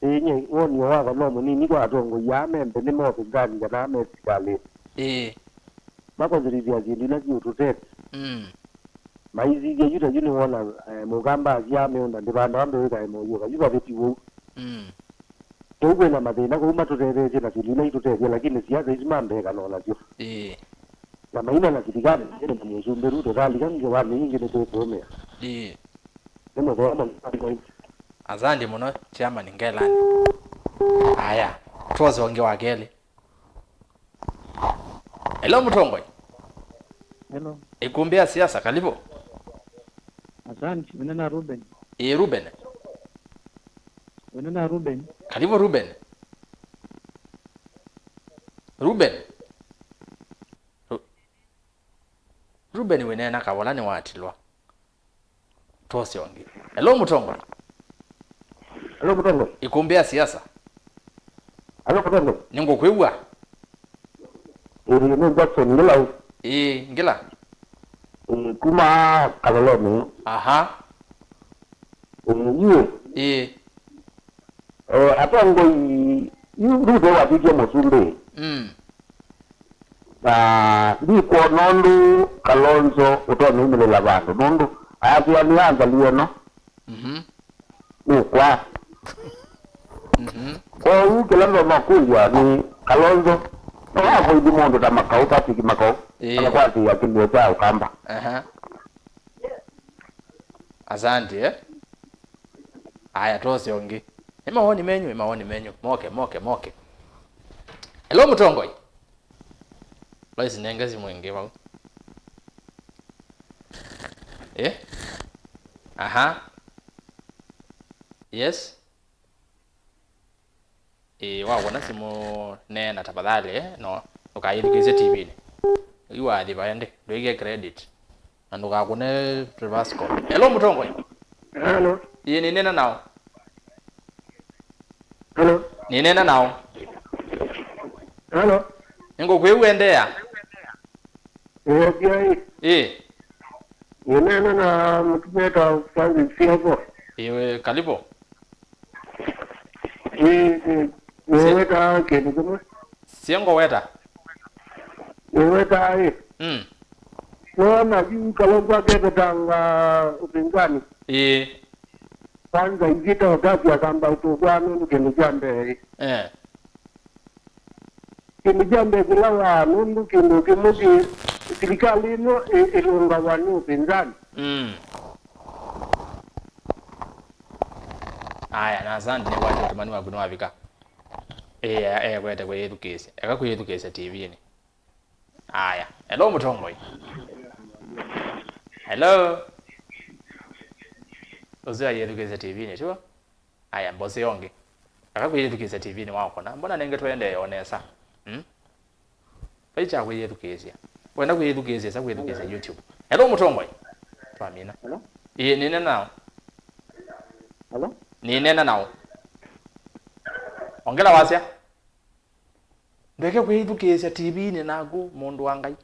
Ĩĩ, nye woni wakwa no mũnini kwa atongoi aa me nthĩ nĩ motungani kana me sikalĩ. Ĩĩ. Makonzĩlĩthya syĩndũ ila siũtũtethya. Mm. Maisisya yu ta yu nĩwona, eh, mũkamba asya mĩũnda ndĩvandawa mbee ĩkaema ũyũka. Yu vavĩti ũu. Mm. Kũu kwĩna mathĩna kũu matũtetheesye na syĩndũ ila itũtethya, lakini siasa isu mambeka no nasyo. Ĩĩ. Na maina na silikalĩ, ĩna na mũsumbĩ Ruto, thalika ngewanĩ ingĩ nĩtũkũũmĩa. Ĩĩ. Nĩ mũtheo mũno. Asante mũno, Chairman Ngelani. Aya, twose ũngĩ wa kelĩ. Hello, mũtongoi. Hello. Ĩkumbi ya siasa, karibu. Asante, wĩnena Ruben. Ĩĩ, Ruben. Wĩnena Ruben. Karibu, Ruben. Ruben. Ru-, Ruben wĩneena kavola nĩwatilwa. Twose ũngĩ. Hello, mũtongoi. Hello, mũtongoi. Ĩkumbi ya siasa. Hello, mũtongoi. Nĩngũkwĩw'a. Ĩĩ, nĩ Jackson Ngilau. Ĩĩ, Ngila. Ĩĩ, kuma Kaloleni. Aha. Ĩĩ, yu. Ĩĩ. Eh, atongoi, yu Ruto watw'ĩkie mũsumbĩ. Mm. Na ndikwona ũndũ Kalonzo ũtonya umĩlĩla vandũ, nũndũ ayasya nĩanzalie no. Mhm. Nũkwa. Mhm. Kwoou kĩla ndomakũlya nĩ Kalonzo no avoidi mũndũ ta Makau, Patrick Makau, ĩĩ, kana kwatĩĩa kĩlĩo kya Ũkamba. Aha. Asante, eh? Aya, twose ũngĩ. Nĩ mawoni menyu, nĩ mawoni menyu. Moke, moke, moke. Hello, mũtongoi. Lois, nenga simũ ĩngĩ vau. Eh? Aha. Yes. Ĩĩ, wawona simũ, neena tafadhali, eh? No, ndũkayĩthukĩĩsye T V-nĩ. Yu wathi vaende, ndwĩkĩe credit. Na ndũkakũne reverse call. Hello, mũtongoi. Hello. Ĩĩ, nĩneena nao. Hello. Nĩneena nao. Hello. Nĩngũkwĩw'a, endeea. Ĩĩ, ĩĩ. Ĩĩ. Nĩneena na mũtumĩa ta Francis Sioko. Ĩĩ, karibu. Ĩĩ, ĩĩ. Nĩweta kĩndũ kĩmwe. Siengo weta. Nĩweta ĩ. Mm. Nona yu Kalonzo akevetanga ũpinzani. Ĩĩ. Kwanza ithyĩ ta Otasi Akamba ũtũkwaa nũndũ kĩndũ kya mbee ĩ. Eh. Kĩndũ kya mbee kĩla waa nũndũ kĩndũ kĩmwe kĩ silikalĩ ĩno ĩ-, ĩlũngawa nĩ ũpinzani. Mm. Aya, na asante, nĩkwatĩ ũtũmani waku nĩwavika. Ĩĩ, ekwete kwĩyĩthukĩĩsya. Eka kwĩyĩthukĩĩsya T V-inĩ. Aya. Hello, mũtongoi. Hello. Ũsu ayĩthukĩĩsya T V-inĩ, tiw'o? Aya, mbosi yonge. Aka kwĩyĩthukĩĩsya T V-inĩ waũkona. Mbona nenge tũendee o nesa? Hmm? Vai kya kwĩyĩthukĩĩsya. Wenda kwĩyĩthukĩĩsya, sa kwĩyĩthukĩĩsya YouTube. Hello, mũtongoi. Twamina. Hello? Ĩĩ, nĩneena nao. Hello? Nĩneena nao. Ongela wasya. Ndeke kwĩyĩthukĩĩsya T V-inĩ naku, mũndũ wa Ngai.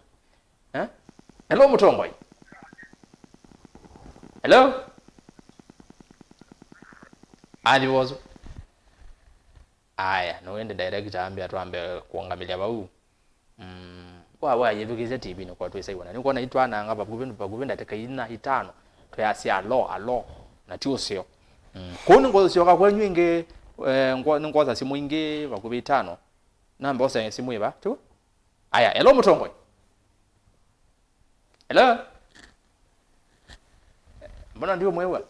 Eh? Hello, mũtongoi. Hello? Athi wozu. Aya, nũende director ambe atwambe kũũngamĩlya vau. Mm. Wa, wa, yĩthukĩĩsya T V-inĩ kwa twĩsaiwa. Na nĩkwona itwananga vakuvĩ, vakuvĩ ndatĩka inya, itano. Twĩasya alo, alo. Na ti ũseo. Mm. Kũu nĩngũsyoka kwenyu ĩngĩ, eh, ngwo-, nĩngwosa simũ ingĩ vakuvĩ itano. Namba ũsenge simũ ĩva, tu? Aya, hello, mũtongoi. Hello? Mbona ndio mwewa?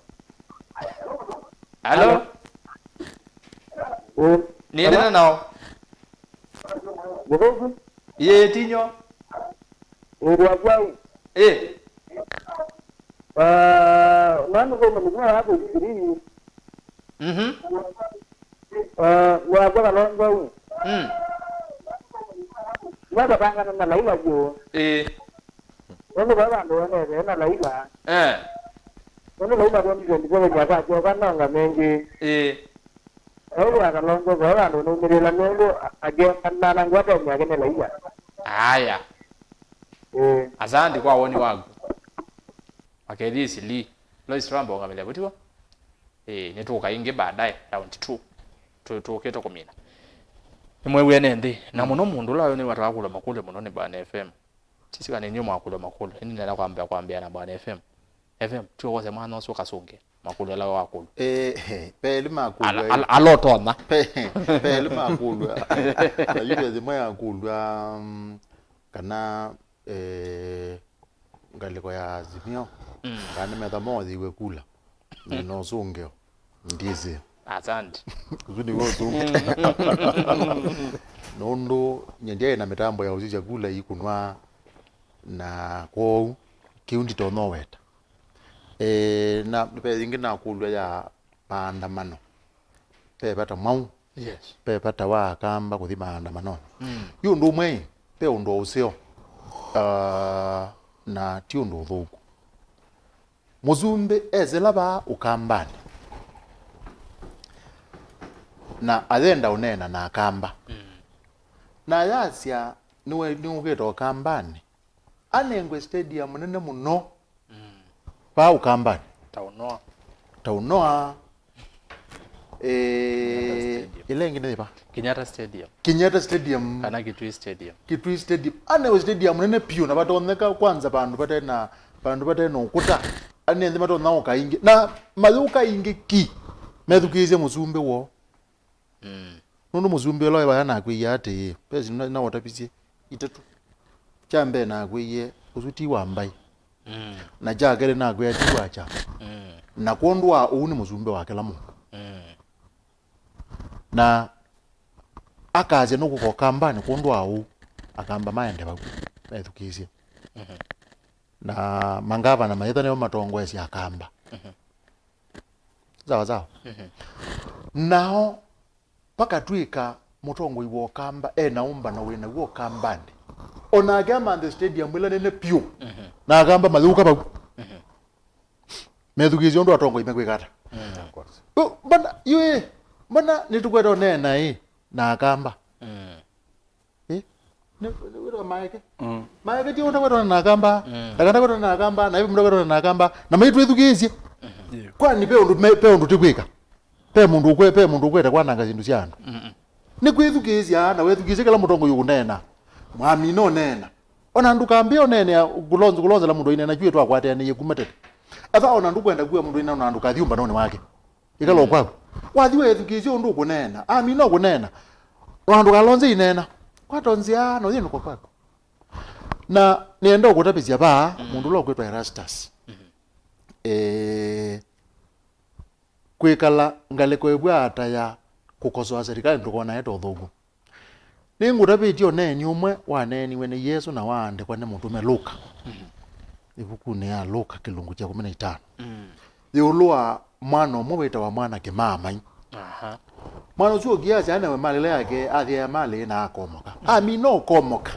Hello? Hello? Mm. Nĩneena nao. Mũthũku? Yee, tinyo. Ngwa kwau. Eh. Ah, nani kwa mwana wako fikiri? Mhm. Ah, ngwa kwa kalongo. Mm. Ngwa kapanga na laila yo. Eh. Nũndũ vai vandũ wonete na laila. Eh. Nũndũ laila twenty twenty-seven yakasyoka nonga mengi. Eh. Ĩĩ, akalongo vai vandũ naumĩlĩla nũndũ akĩonana na ngwatanĩ yake nĩ laila. Aya. Ĩĩ. Asante kwa woni waku. Makethi isili. Lois twamba ũngamĩlya vutiwa. Ĩĩ, nĩtũũka ĩngĩ baadaye, round two. Tũ-, tũũkĩte kũmina. Nĩmwĩw'e nĩ nthĩ. Na mũno mũndũ ũla nĩwatawa kũlwa makũlyo mũno nĩ Bwana F M. Sisi kana inyuĩ mwakũlwa makũlyo, ĩndĩ nĩenda kwambĩa kwambĩa na Bwana F M. F M, tiwe wose mwana ũsu ũkasũnge makũlyo ala wakũlwa. Eh, eh, pe elĩ makũlwa. Ala, ala, ala ũtonya. Pe, pe elĩ makũlwa. Na yu ĩmwe yakũlwa, mm, kana, eh, ngalĩko ya Azimio, mm, kana nĩmetha mothĩiwe kula. Nĩ na ũsũngĩo. Ndĩsĩ. Asante. Ũsu nĩw'o ũsũngĩo. Nũndũ nyie ndyaĩ na mĩtambo ya ũsisya kula ikũnwa, na kwoou kĩu nditonya ũweta. E, na ve yĩngĩ nakũlw'a ya maandamano. Ve vata mwaũ? Yes. Ve vata wa Akamba kũthi maandamanonĩ? Mm. Yu ũndũ ũmwe, ve ũndũ ũseo, ah, na ti ũndũ ũthũku. Mũsumbĩ esĩla vaa Ũkambanĩ, na ayenda ũneena na Akamba. Mm. Na ayasya, "Nĩwe, nĩũkĩte Ũkambanĩ, anengwe stadium nene mũno." Mm. Vaa Ũkambanĩ. Ta ũnoa. Ta ũnoa. Eh, Kenyatta Stadium. Ĩla ĩngĩ nĩ yĩva? Kenyatta Stadium. Kenyatta Stadium. Kana Kitui Stadium. Kitui Stadium. Aneo stadium nene piũ na vatonyeka kwanza vandũ vate na, vandũ vate na ũkũta. Anenthi matonya ũka ingĩ. Na mayũka ingĩ ki. Methukĩĩsye mũsumbĩ woo. Mm. Nũndũ mũsumbĩ ũla wĩ vaya nakwĩie atĩĩ, ve syĩndũ na, naũtavisye itatũ. Kya mbee nakwĩie, ũsu ti wa mbaĩ. Mm. Na kya kelĩ nakwĩa ti wa kyama. Mm. Na kwondũ wa ũu nĩ mũsumbĩ wa kĩla mũndũ. Mm. Na akasya nũkũka Ũkambanĩ kwondũ wa ũu, Akamba maende vau, methukĩĩsye. Mhm. Na mangavana mayĩtha nĩo matongoesye Akamba. Mhm. Sawa sawa. Mhm. Nao vakatw'ĩka mũtongoi wa Ũkamba e na ũmbano wĩ naw'o Ũkambanĩ. O nake amanthe stadium ĩla nene piũ. Mhm. Na Akamba mayũka vau. Mhm. Methukĩĩsye ũndũ atongoi mekwĩka ata. Mm. Of course. Ũ, mbona, yu ĩ, mbona nĩtũkwete ũneena ĩ na Akamba? Mm. Eh? Nĩ, nĩ wĩra wa maeke. Mm. Maeke ti ũndũ kwetana na Akamba. Mm. Ndakana kwetana na Akamba, na hivi mndũ kwetana na Akamba. Na maitwĩthukĩĩsye. Yeah. Kwani pe ũndũ me, pe ũndũ tĩkwĩka? Pe mũndũ ũkwe, pe mũndũ ũkwete kwananga syĩndũ sya andũ. Mm-mm. Nĩ kwĩthukĩĩsya, na wethukĩĩsye kĩla mũtongoi ũkũneena. Mwamina ũneena. Ona ndũkambĩe ũneenea kũlonze, kũlonzela mũndũ aineena kyuĩ twakwatanĩie kuma tene. Etha ona ndũkwenda kua mũndũ aineena, ona ndũkathi ũmbanonĩ wake. Ĩkala o kwaku. Wathi weethukĩĩsye ũndũ ũkũneena. Amina ũkũneena. Ona ndũkalonze ineena. Kwata nzĩa na ũyĩnũka kwaku. Na nĩenda ũkũtavĩsya vaa, mm, mũndũ ũla ũkwĩtwa Erastus. Mm-hmm. Eh, kwĩkala ngalĩko ĩvu ata ya kũkosoa serikali ndũkonae ta ũthũku. Nĩngũtavĩtye ũneeni ũmwe waneeniwe nĩ Yesũ na waandĩkwa nĩ mũtũme Luka. Mhm. Ĩvukunĩ ya Luka kĩlungu kya kũmi na itano. Mm. Ĩũlũ wa mwana ũmwe wĩtawa mwana kĩmaamai. Aha. Mwana ũsu ũkiasya anewe malĩle yake, athĩae malĩ na akomoka. Mm. Amina ũkomoka.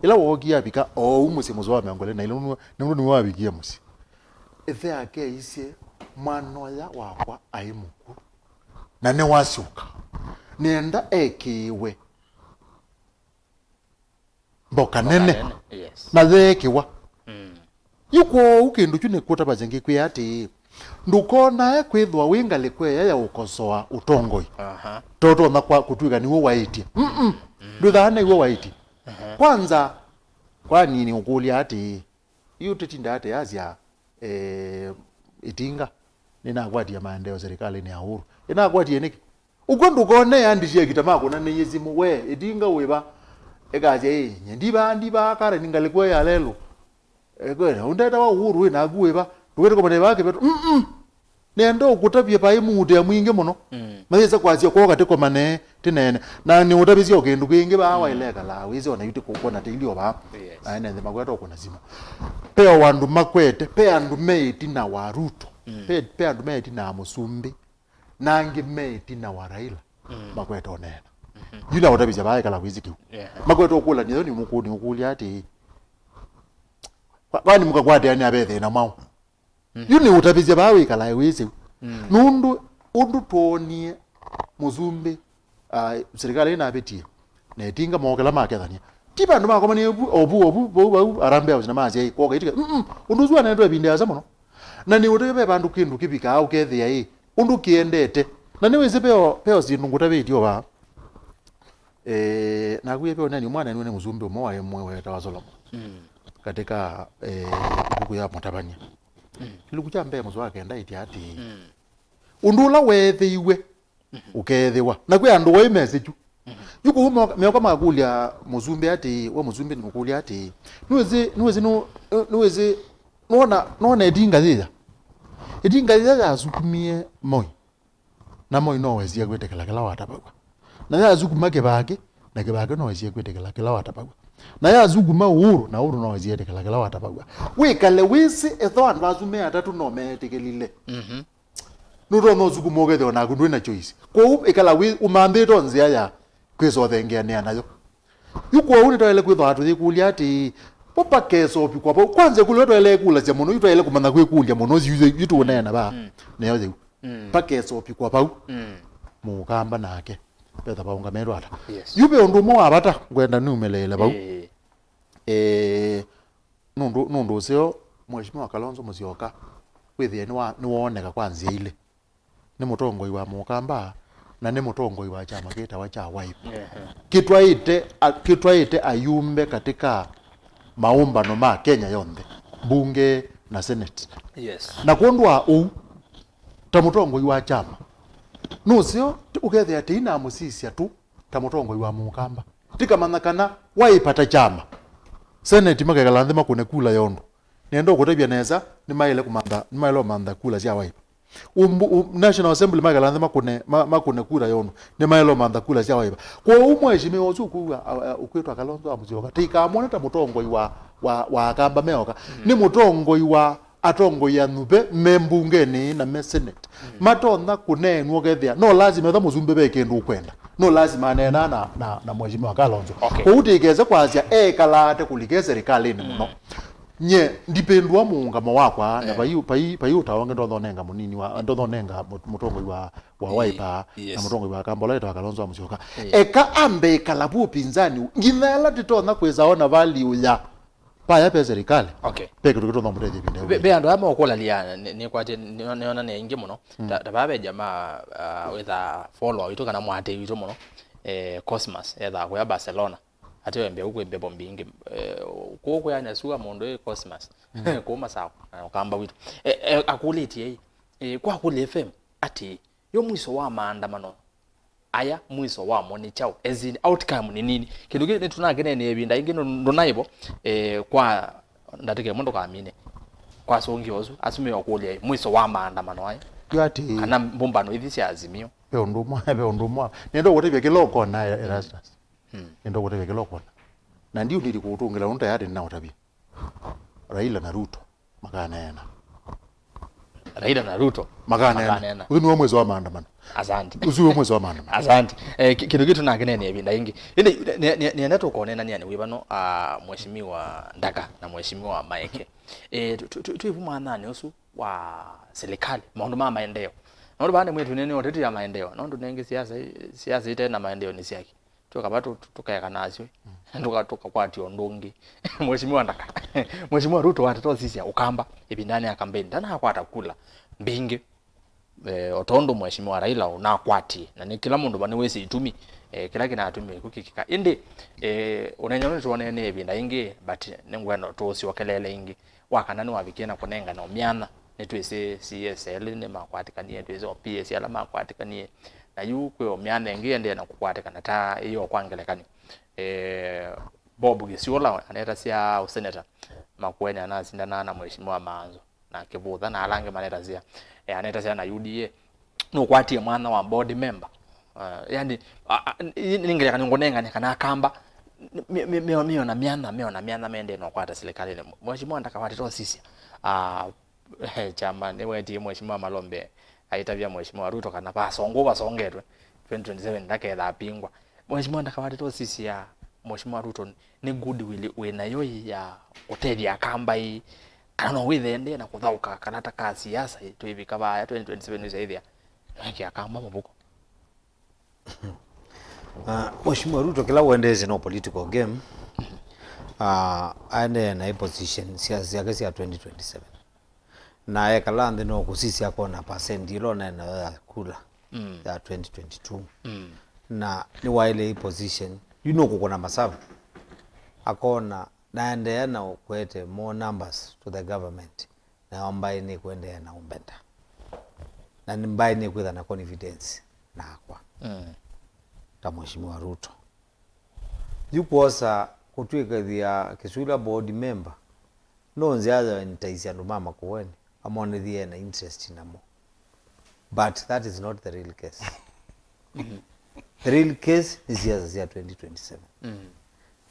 Ĩla wookie avika oou mũsyĩ mũseo wa mĩongo ĩlĩ na ilĩ, nũndũ nĩwe wavikie mũsyĩ. Ĩthe yake aisye, "Mwana ũya wakwa aĩ mũkw'ũ, na nĩwasyũka. Nĩenda ekĩĩwe mboka nene." Mboka nene, yes. Na yeekĩwa. Mm. Yu kwoou kĩndũ kyu nĩkũtavasya ngĩkwĩa atĩĩ, ndũkonae kwĩthwa wĩ ngalĩko ĩya ya ũkosoa ũtongoi. Aha. Totonya kwa kũtw'ĩka nĩw'o waĩtye. Mm-mm. Mm. Ndwĩthaa nĩw'o waĩtye. Aha. Kwanza, kwani nĩũkũlya atĩĩ, yu tĩtinda ate asya, eh, ĩtinga nĩnakwatie maendeeo serikalĩnĩ ya Uhuru. Ĩnakwatie nĩkĩ? Ũkw'o ndũkone andĩki akita makũnanĩie simũ, "We, ĩtinga wĩva?" Ĩkasya, "Ĩ, nye ndivaa, ndivaa Karen ngalĩko ya lelũ." Ekwĩra, "Ũndeta wa Uhuru wĩ naku wĩva? Ndũkĩtũkomane vaa kĩveto." Mm-mm. Nĩenda ũkũtavye paĩ muutĩa mwingĩ mũno. Mm. Mayĩsa kwasya kwoo katĩkomane tĩneene. Na nĩũtavĩsye o kĩndũ kĩngĩ vaa, mm, waĩle ekalaa wĩsĩ ona yu tĩkũkwona tĩilio vaa. Yes. Aene nthĩ makweta ũkũna simũ. Pe o andũ makwete, pe andũ me ĩtina wa Ruto. Mm. Pe, pe andũ me ĩtina ya Mũsumbĩ. Na angĩ me ĩtina wa Raila. Mm. Makweta ũneena. Mm-hmm. Yu na ũtavĩsya vaa ekala wĩsĩ kĩu. Yeah. Makweta ũkũlany'a yo nĩmũkũni ũkũlya atĩĩ, "Kwa-, kwani mũkakwatĩanĩa ve thĩna mwaũ?" Mm. Yu nĩ ũtavĩsya vaa wĩkalae wĩsĩ. Mm. Nũndũ ũndũ twoonie mũsumbĩ, ah, serikali ĩnavĩtie, na ĩtinga mookĩla makethania. Ti vandũ makomanie vu, o vu, o vu, vau, vau, Harambee House na masya, "Ĩ, kwoka ĩtika." Mm-mm. Ũndũ ũsu wanenetwe ĩvinda yasa mũno. Na nĩ ũtavya ve vandũ kĩndũ kĩvikaa ũkethĩa, ĩ, ũndũ kĩendete. Na nĩwĩsĩ veo, veo syĩndũ ngũtavĩtye o vaa. Eh, naku ĩve ũneeni ũmwe waneniwe nĩ mũsumbĩ ũmwe waĩ mwe wetawa Solomon. Mm. Katika, eh, ĩvuku ya Mũtavany'a. Mm. Kĩlungu kya mbee mũsoa wa kenda ĩtya atĩĩ, mm, ũndũ ũla weethĩiwe, mhm, ũkeethĩwa. Na kwĩ andũ waĩ mesĩ kyu. Mhm. Yu kũu meoka, meoka makũlya mũsumbĩ atĩĩ, we mũsumbĩ nĩmũkũlya atĩĩ, "Nĩwĩsĩ, nĩwĩsĩ, nũ-, nĩwĩsĩ, nũona, nũona ĩtinga yĩya? Ĩtinga yĩya yasukumie Moi." Na Moi no wesie kwĩtĩkĩla kĩla watavaw'a. Na yasukuma Kĩvakĩ, na Kĩvakĩ no wesie kwĩtĩkĩla kĩla watavaw'a. Na yasukuma Uhuru, na Uhuru no wesie ĩtĩkĩla kĩla watavaw'a. Wĩkale wĩsĩ, ethĩwa andũ asu me atatũ no meetĩkĩlile. Mhm. Nũtonya ũsukuma ũkethĩwa naku ndwĩ na choice. Kwoou ĩkala wĩ ũmanthĩte o nzĩa ya kwĩsa ũthengeanĩa nayo. Yu kwoou nĩtwaĩle kwĩthwa tũyĩkũlya atĩĩ, vo pakesovikwa vau? Kwanza ĩkũlyo twaĩle ĩkũlasya mũno, yu twaĩle kũmanya kwĩkũlya mũno, yu, yu tũũneena vaa, mm, nĩyo yĩu. Mm. Pakesovikwa vau, mm, Mũkamba nake vethĩwa vaũngamĩtwe ata? Yes. Yu ve ũndũ ũmwe wa vata ngwenda numĩlĩĩle vau. Ĩĩ. Eh, nũndũ, nũndũ ũseo, Mheshimiwa Kalonzo Musyoka, wĩthĩe nĩwa-, nĩwooneka kwa nzĩa ilĩ. Nĩ mũtongoi wa Mũkamba, na nĩ mũtongoi wa kyama kĩtawa kya Wiper. Ehe. Kĩtwaĩte, a-, kĩtwaĩte ayumbe katika maũmbano ma Kenya yonthe, mbunge na senate. Yes. Na kwondũ wa ũu, ta mũtongoi wa kyama, nũseo ũkethĩa tĩinamũsisya tu ta mũtongoi wa Mũkamba. Tĩkamanya kana Wiper ta kyama, senate makekala nthĩ makũne kula yondũ. Nĩenda ũkũtavya nesa, nĩmaĩle kũmantha, nĩmaĩle ũmantha kula sya Wiper. Umbu-, u-, National Assembly makekala nthĩ makũne, ma-, makũne kula yondũ. Nĩmaĩle ũmantha kula sya Wiper. Kwoou mheshimiwa ũsu ũkwĩw'a, a, a, ũkwĩtwa Kalonzo wa Musyoka, tĩikamwone ta mũtongoi wa, wa, wa Akamba meoka. Mm. Nĩ mũtongoi wa atongoi anyuve me mbungenĩ na me senate. Mm. Matonya kũneenwa ũkethĩa no lazima etha mũsumbĩ ve kĩndũ ũkwenda. No lazima aneenaa na, na, na mheshimiwa Kalonzo. Okay. Kwoou tĩkese kwasya ekalaa ate kũlika e serikalĩnĩ mũno. Mm. Nye ndipĩndũa mũũngamo wakwa, na, eh, vai, vai, vai ũtao ũngĩ ndothonenga mũnini wa, ndothonenga mũ-, mũtongoi wa, wa, ĩĩ, Wiper, na, yes, mũtongoi wa Akamba ũla wĩtawa Kalonzo wa Musyoka. Ĩĩ. Eka ambe ĩkala vu ũpinzani, nginya ĩla tĩtonya kwĩsa ona value ya paya pe serikali. Okay. Pe kĩndũ kĩtonya mũtethya ĩvinda. Ve, ve andũ aya mokũlalya, nĩ, nĩkwatĩ, nĩ, nĩona nĩ aingĩ mũno. Mm. Ta, ta vaa ve jamaa, ah, wĩthaa follower witũ kana mũatĩĩi witũ mũno, eh, Cosmas, ethaa kũya Barcelona. Ate wembe ũkwĩ mbevo mbingĩ. Eh, kũũ kwĩana sua mũndũ ĩ Cosmas. Mm. Kũũ Masawa, na Ũkamba witũ. Eh, eh, akũlĩtye ĩ, eh, kwa Kũlĩ F M, atĩ, yo mwiso wa maandamano aya, mwiso wamo nĩ kyaũ? As in, outcome nĩ nini? Kĩndũ kĩĩ nĩtũnakeneenea ĩvinda ĩngĩ, ndũ-, ndũnaĩvo, eh, kwa ndatĩka ĩmwe ndũkamine. Kwa sũngĩ ũsu, asu meũkũlya ĩ, mwiso wa maandamano aya? Yu atĩ kana mbũmbano ithi sya Azimio. Ve ũndũ ũmwe, ve ũndũ ũmwe. Nĩenda ũkũtavya kĩla ũkona, Erastus. Mm. Nĩenda ũkũtavya kĩla ũkona. Na ndiũnĩti kũũtũngĩla ũndũ tayarĩ nĩnaũtavya. Raila na Ruto makaneena. Raila na Ruto makaneena. Makaneena. Ũsu nĩw'o mwĩso wa maandamano. Asante. Ũsu nĩw'o mwĩso wa maandamano. Asante. Eh, ki-, kĩndũ kĩtũ nakeneenea ĩvinda ĩngĩ. Ĩndĩ nĩ-, nĩ-, nĩenda tũkonenania nĩ wĩvano, ah, Mheshimiwa Ndaka na Mheshimiwa Maeke. Eh, tu-, tu-, tu-, twĩvu mwananĩ ũsu wa serikali, maũndũ ma maendeleo. Nũndũ vaa nĩ mwĩtũ nene ũteti ya maendeleo. Nũndũ nengĩ siasa, siasa ite na maendeleo nĩ syaki. Tũkava tũ-, tũ-, tũkeka nasyo. Tũka-, tũkakwatya ũndũ ũngĩ. Mheshimiwa Ndaka. Mheshimiwa Ruto wateta ũsisya Ũkamba ĩvindanĩ ya kampeni. Ndanakwata kula mbingĩ. Eh, o tondũ Mheshimiwa Raila ũnakwatie. Na nĩ kĩla mũndũ va nĩwĩsĩ itumi, eh, kĩla kĩnatumie kĩu kĩkĩka. Ĩndĩ, eh, ũneeny'a ũũ nĩtwonene ĩvinda ĩngĩ, but nĩngwenda tũũsyokeleele ĩngĩ. Wa kana nĩwavikie na kũnengana myanya. Nĩtwĩsĩ C S L nĩmakwatĩkanie, twĩsĩ o P S ala makwatĩkanie. Na yu kwĩ o myanya ĩngĩ ĩendee na kũkwatĩkana ta ĩyo kwa ngelekany'o. Eh, Bob Gĩsyũla anetasya ũseneta Makueni anasindanaa na Mheshimiwa Maanzo na Kĩvũtha na ala angĩ manetasya, eh, anetasya na U D A. Nũkwatie mwana wa board member. Uh, yani, a, a, nĩ, nĩ ngelekany'o ngũnengane kana Akamba, me, me, me, meona myanya, meona myanya mende na ũkwata serikali. Mheshimiwa Ndaka wateta ũsisya. Ah, kyama nĩwetie Mheshimiwa Malombe aitavya Mheshimiwa Ruto kana vasongwa vasongetwe twenty twenty-seven ndaketha apingwa. Mheshimiwa Ndaka wateta ũsisya Mheshimiwa Ruto nĩ goodwill wĩ nayo ya kũtethya Akamba ĩĩ, kana no wĩthende na kũthaũka kana ta ka siasa ĩĩ, twĩvika vaya twenty twenty-seven wĩsaĩthĩa nĩwekĩa Akamba mũvuko. Ah, Mheshimiwa Ruto kĩla ũendeesye no political game. Ah, aendee na position sya, syake sya twenty twenty-seven. Na ekala nthĩ no kũsisya akona percent ĩla ũneenayo ya kula Mm. ya twenty twenty-two. Mm. Na nĩwaĩle position. Yu nũkũkũna masavu. Akona naendeea na kũete more numbers to the government. Nayo mbaĩ nĩkũendeea na ũmbenda. Na nĩ mbaĩ nĩkwĩtha na confidence nakwa. Mm. Ta Mheshimiwa Ruto. Yu kwosa kũtw'ĩkĩthya Kĩsula board member, no nzĩa ya entaisya andũ ma Makueni, amonethye ena interest namo. But that is not the real case. The real case nĩ siasa sya twenty twenty-seven. Mm.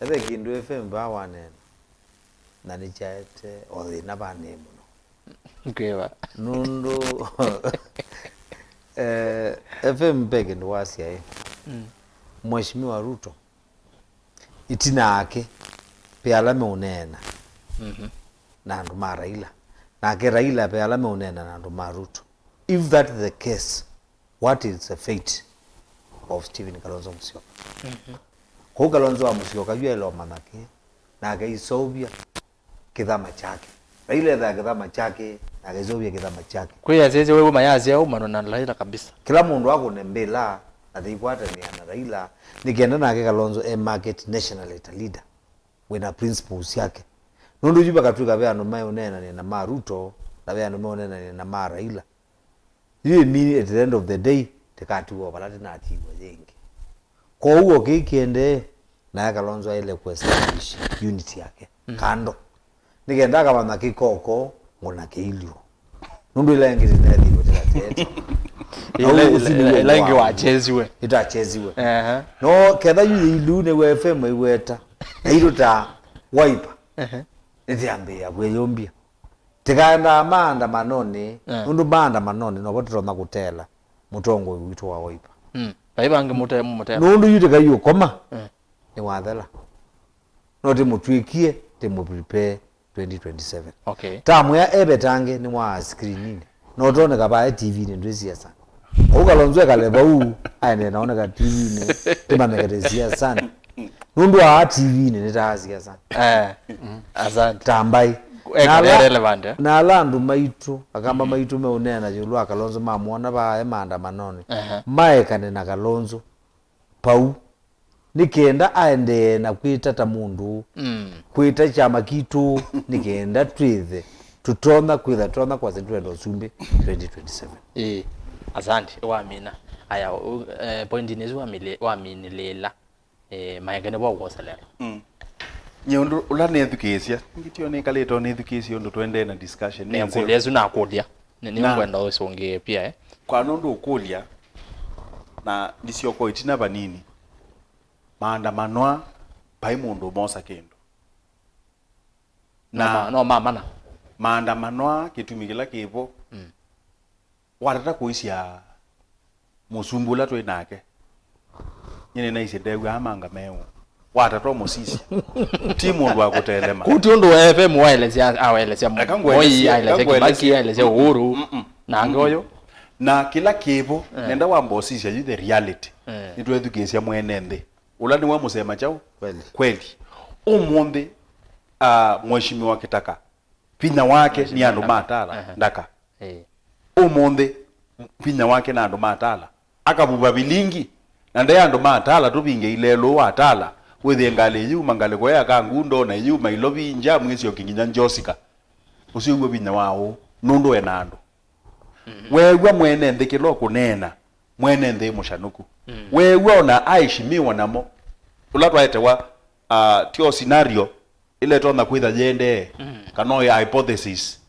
Ethĩwa kĩndũ F M vaa waneena, na nĩkyaete o thĩna vaa nĩ mũno. Kwĩva? Nũndũ, eh, F M ve kĩndũ wasya ĩ. Mm. Mheshimiwa Ruto, ĩtina yake, ve ala meũneena Mhm. na andũ ma Raila. Nake Raila ve ala meũneena na andũ ma Ruto. If that is the case, what is the fate of Stephen Kalonzo Musyoka? Mhm. Kũu Kalonzo wa Musyoka yu aĩle ũmanya kĩ, na akaiseũvya kĩthama kyake. Raila ethaa kĩthama kyake, na akaiseũvya kĩthama kyake. Kwĩ asyaisye we uma yasya umano na Raila kabisa. Kĩla mũndũ akũne mbĩla, na tĩikwatanĩa na Raila, nĩ kenda nake Kalonzo e market nationally ta leader wĩna principles syake. Nũndũ yu vakatw'ĩka ve andũ meũneenanĩa na ma Ruto, na ve andũ meũneenanĩa na ma Raila. Yu ĩmini at the end of the day, tĩkatiwa o vala tĩnatiwa yĩngĩ. Kwoou o kĩĩ kĩendee, naye Kalonzo aĩle kũ establish unity yake Mm. kando. Nĩ kenda akamanya kĩkoko, ngũna kĩilyũ. Nũndũ ĩla ĩngĩ tĩneethĩiwe tĩtatete. Na Ĩla, ũu ũsu nĩw'o ĩla, ĩla ĩngĩ wao. Wachesiwe. Ĩtachesiwe. Ehe. No ketha yu ĩilyũ nĩw'o F M ĩweta. Na itũ ta Wiper. Ehe. Nĩtĩambĩĩa kwĩyũmbya. Tĩkaendaa maandamanonĩ, Eh. nũndũ maandamanonĩ novo tũtonya kũteela mũtongoi witũ wa Wiper. Mm. Vai vangĩ mũte-, mũte- Nũndũ yu tĩkaiũkoma, Eh. nĩwathela. No tĩmũtw'ĩkie, tĩmũprepare twenty twenty-seven. Okay. Tamwĩa evetangĩ nĩ wa screeninĩ. No twoneka vae T V-nĩ ndwĩ siasa. Kau Kalonzo ekale vau, aendee naoneka T V-nĩ, tĩmanyekete siasanĩ. Nũndũ aa T V-nĩ nĩ ta siasa. Eh, asante. Ta mbaĩ. Eka Na ala, relevant, eh? Na ala andũ maitũ, Akamba maitũ meũneena ĩũlũ wa Kalonzo mamwona vaa e maandamanonĩ. Aha. Maekane na Kalonzo. Pau. Nĩ kenda aendee na kwĩta ta mũndũ. Mm. Kwĩta kyama kitũ, nĩ kenda twĩthe. Tũtonya kwĩtha, tũtonya kwasya twenda ũsumbĩ twenty twenty-seven. Ĩĩ. Asante, wamina. Aya, u-, eh, pointinĩ ĩsu wamili-, waminĩlĩĩla. Eh, Maeke nĩvo ũkwoselela. Mm. Nye ũndũ ũla nĩthukĩĩsya, ngĩtio nĩkalĩte o nĩthukĩĩsye ũndũ tũendee na discussion. Nĩ nzeo. Nĩkũlya ĩsu nakũlya. Nĩ, nĩ Na ngwenda ũsũngĩe pia, eh? Kwa nũndũ ũkũlya, na ndisyoko ĩtina vanini, maandamano aa, vai mũndũ ũmosa kĩndũ. No Na ma-, no mamana. Maandamano aa, kĩtumi kĩla kĩvo, Mm. watata kũisya mũsumbĩ ũla twĩ nake, nyie nĩnaisye ndew'aa manga meũ. Watata ũmũsisya. Ti mũndũ wa kũtelema. Kũu ti ũndũ wa F M waelesya, awaelesya Eka Moi, ngũelesye, aelesya eka Kibaki, ngũelesye. Aelesya Uhuru, Mm-mm. na angĩ Mm-mm. ũyũ. Na kĩla kĩvo, Eh. nenda wamba ũsisya yu the reality. Eh. Nĩtwethukĩĩsya mwene nthĩ. Ũla nĩwe mũsema kyaũ? Kweli. Kweli. Ũmũnthĩ, ah, Mheshimiwa Kitaka, vinya wake nĩ andũ ma Tala, Aha. ndaka. Eh. Ũmũnthĩ, vinya wake na andũ ma Tala. Akavuva vilingi, na nde andũ ma Tala tũvinge ilelũ wa Tala, wĩthĩe ngalĩ ĩyuma ngalĩko ya Kangundo, na ĩyuma Ilovi, nja mwĩsyoki nginya Njosika. Ũsu w'o vinya wa ũũ, nũndũ e na andũ. Mhm. Weew'a mwene nthĩ kĩla ũkũneena, mwene nthĩ mũshanũku. Mm. Weew'a ona aishimiwa namo. Ũla twaetewa, ah, tio scenario, ĩla ĩtonya kwĩtha yĩendee, Mm. kana o ya hypothesis,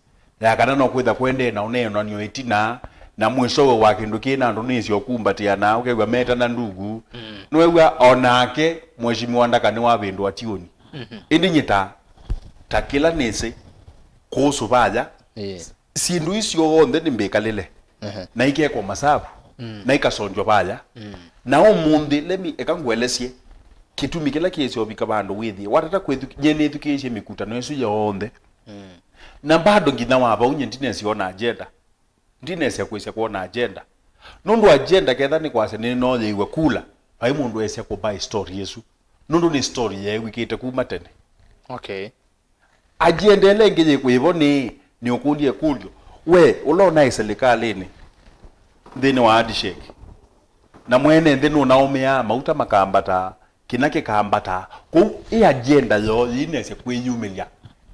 ya kana no kwĩtha kũendee na ũneenanw'o ĩtina, na mwĩsowe wa kĩndũ kĩ na andũ nĩsyo kumbatĩana, ũkew'a metana ndugu. Mm. Nĩwew'a onake Mheshimiwa Ndaka nĩwavĩndũa tioni. Mhm. Ĩndĩ nyie ta, ta kĩla nĩsĩ, kũũsũ vaya, Ĩĩ. syĩndũ isu onthe nĩmbĩkalĩle, Ehe. na ikekwa masavu, Mm. na ikasonjwa vaya. Mm. Na ũmũnthĩ, let me, eka ngũelesye kĩtumi kĩla kĩĩsya ũvika vandũ wĩthĩe. Watata kwĩthukĩ-, nyie nĩthukĩĩsye mĩkutano ĩsu yonthe. Mm. Na bado nginya wa vau nyie ndinesya ona agenda. Ndinesya kwĩsya kwona agenda. Nũndũ agenda ketha nĩ kwasya nĩnoyĩiwe kula, vai mũndũ esya kũbuy story ĩsu. Nũndũ nĩ story yeew'ĩkĩte kuma tene. Okay. Agenda ĩla ĩngĩ yĩ kwĩvo nĩ, nĩ ũkũlye ĩkũlyo. We, ũla ũnaĩ silikalĩnĩ, nthĩnĩ wa handshake, na mwene nthĩ nũnaũmĩaa mauta makambata, kĩna kĩkambata. Kũu ĩ agenda yoo yĩinĩsya kwĩyumĩlya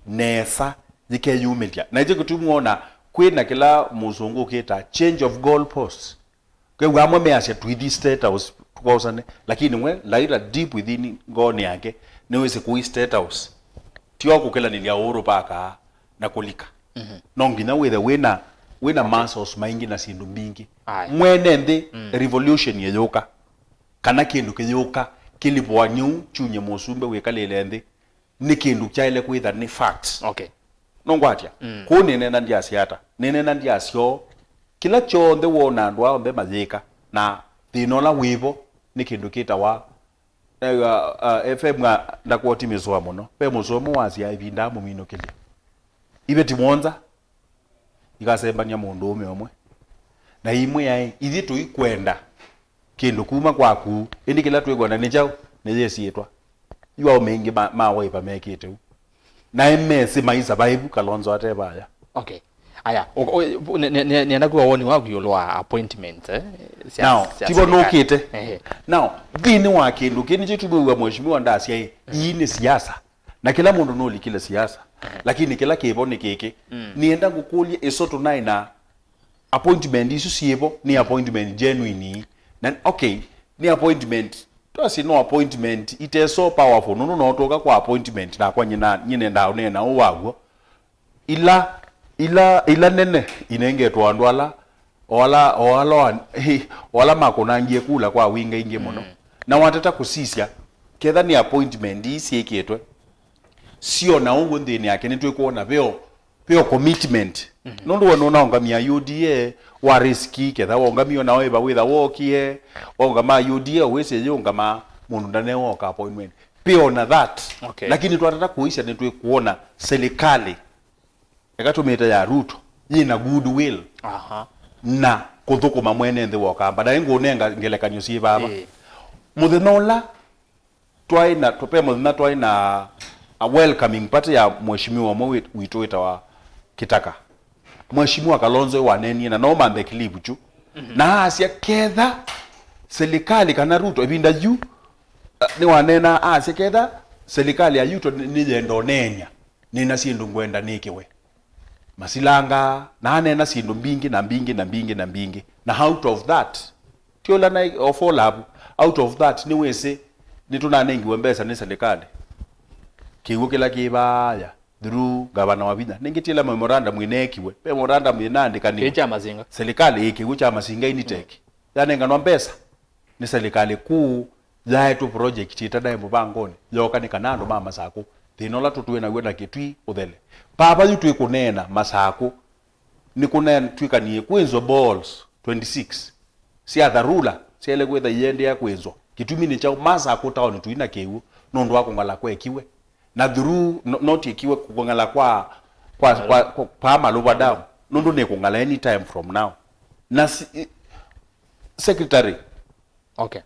nesa, yĩkeyumĩlya. Na ĩkyo kĩtumi wona kwĩ na kĩla mũsũngũ ũkĩta change of goal posts. Kwĩw'a amwe measya tũithi State House tũkosane, lakini we Raila deep within ngoonĩ yake nĩwĩsĩ kũi State House ti o kũkĩlanĩlya Uhuru Park na kũlika. Mhm. No nginya wĩthe wĩna, wĩna muscles maingĩ na syĩndũ mbingĩ. Aye. Mwene nthĩ, Mm. revolution ĩyũka, kana kĩndũ kĩyũka kĩlipwa nyau kyunye mũsumbĩ wĩkalĩle nthĩ, nĩ kĩndũ kyaĩle kwĩtha nĩ facts. Okay. Nũngwatya? Mm. Kũu nĩneena ndyasya ata? Nĩneena ndyasya ũũ, kĩla kyonthe woona andũ aa onthe mayĩka, na thĩna ũla wĩvo nĩ kĩndũ kĩtawa, eh, uh, uh, F M a, ndakwoti mĩsoa mũno. Ve mũsoa ũmwe wasya ĩvinda mũminũkĩlya. Iveti mũonza ikasembany'a mũndũũme ũmwe. Na imwĩa-ĩ, ithyĩ tũikwenda kĩndũ kuma kwaku, ĩndĩ kĩla twĩkwenda nĩ kyaũ? Nĩ yĩsyĩtwa. Yu aũme aingĩ ma, ma waiva mekĩte ũu. Na mesĩ mai survive Kalonzo ate vaya. Okay. Aya, o-, o-, ne-, ne-, ne-, nenda kwĩwa woni waku ĩũlũ wa appointment, eh? Sya, Now, sya tivo serikali. Nũkĩte. Ehe. Now, nthĩnĩ wa kĩndũ kĩĩ nĩkyo tumĩw'a mheshimiwa ndasya ĩ, ii nĩ siasa. Na kĩla mũndũ nũlikile siasa. Lakini kĩla kĩvo nĩ kĩkĩ. Mm. Nĩenda ngũkũlye ĩso tũnaĩ na appointment isu syĩvo nĩ appointment genuine. Na, okay, nĩ appointment. Twasĩ no appointment ite so powerful. Nũndũ no twoka kwa appointment nakwa nyina, nyine ndaũneena ũũ waw'o. Ila, ila, ila nene inengetwe andũ ala, o ala, o ala, o ala makũnangie kula kwa wingĩ ingĩ mũno. Mm. Na watata kũsisya, ketha nĩ appointment ii syĩkĩtwe, sio na ũguo nthĩnĩ yake nĩtwĩkwona veo, veo commitment. Mhm. Nũndũ we nũnaũngamia U D A, wa risk, ketha waũngamio nao ĩva wĩtha wookie, waũngama U D A, wĩsĩ yĩũngama mũndũ ndanewoka appointment. Veo na that. Okay. Lakini twatata kũisya nĩtwĩkwona serikali eka tũmĩte ya Ruto, yĩna goodwill Aha. na kũthũkũma mwene nthĩ wa Ũkamba. Na ĩngũnenga ngelekany'o syĩ vava. Ĩĩ. Mũthenya ũla twaĩ na, tũpe mũthenya twaĩ na a welcoming party ya mheshimiwa ũmwe wĩ-, witũ wĩtawa Kitaka. Mheshimiwa Kalonzo wanenie na no manthe clip chu. Mhm. Na asya ketha serikali kana Ruto ĩvinda yu, eh, nĩwanena asya ketha serikali ya Ruto nĩ-, nĩyenda ũneenya. Nĩna syĩndũ ngwenda nĩkĩwe. Masilanga, na aneena syĩndũ mbingĩ na mbingĩ na mbingĩ na mbingĩ. Na out of that, ti ũla na of all up, out of that, nĩwĩsĩ, nĩtũnanengiwe mbesa nĩ serikali. Kĩw'ũ kĩla kĩ vaya, through Gavana Wavinya. Nĩngĩ ti ĩla memorandum ĩneekiwe. Memorandum ĩnaandĩkanĩwe. Kĩĩ kya Masinga. Serikali ĩ kĩw'ũ kya Masinga Initech. Yanenganwa mbesa nĩ serikali kũu, yaetwe project ĩtanaĩ mũvangonĩ, yooka nĩ kana andũ ma Masakũ, thĩna ũla tũtwĩ naw'o na Kĩtui ũthele. Papa yu twĩ kũneena Masakũ, nĩ kũnetw'ĩkanie kwĩnzwa balls twenty-six sya dharura syaĩle kwĩtha iendeea kwĩnzwa. Kĩtumi nĩ kyaũ? Masakũ taoni tũi na kĩw'ũ nũndũ wa kũng'ala kwekiwe. Na through, no-, not ĩkiwe kũng'ala kwa, kwa, kwa, kwa, kwa Maluva Dam, nũndũ nĩ kũng'ala anytime from now. Na si, i-, secretary, okay,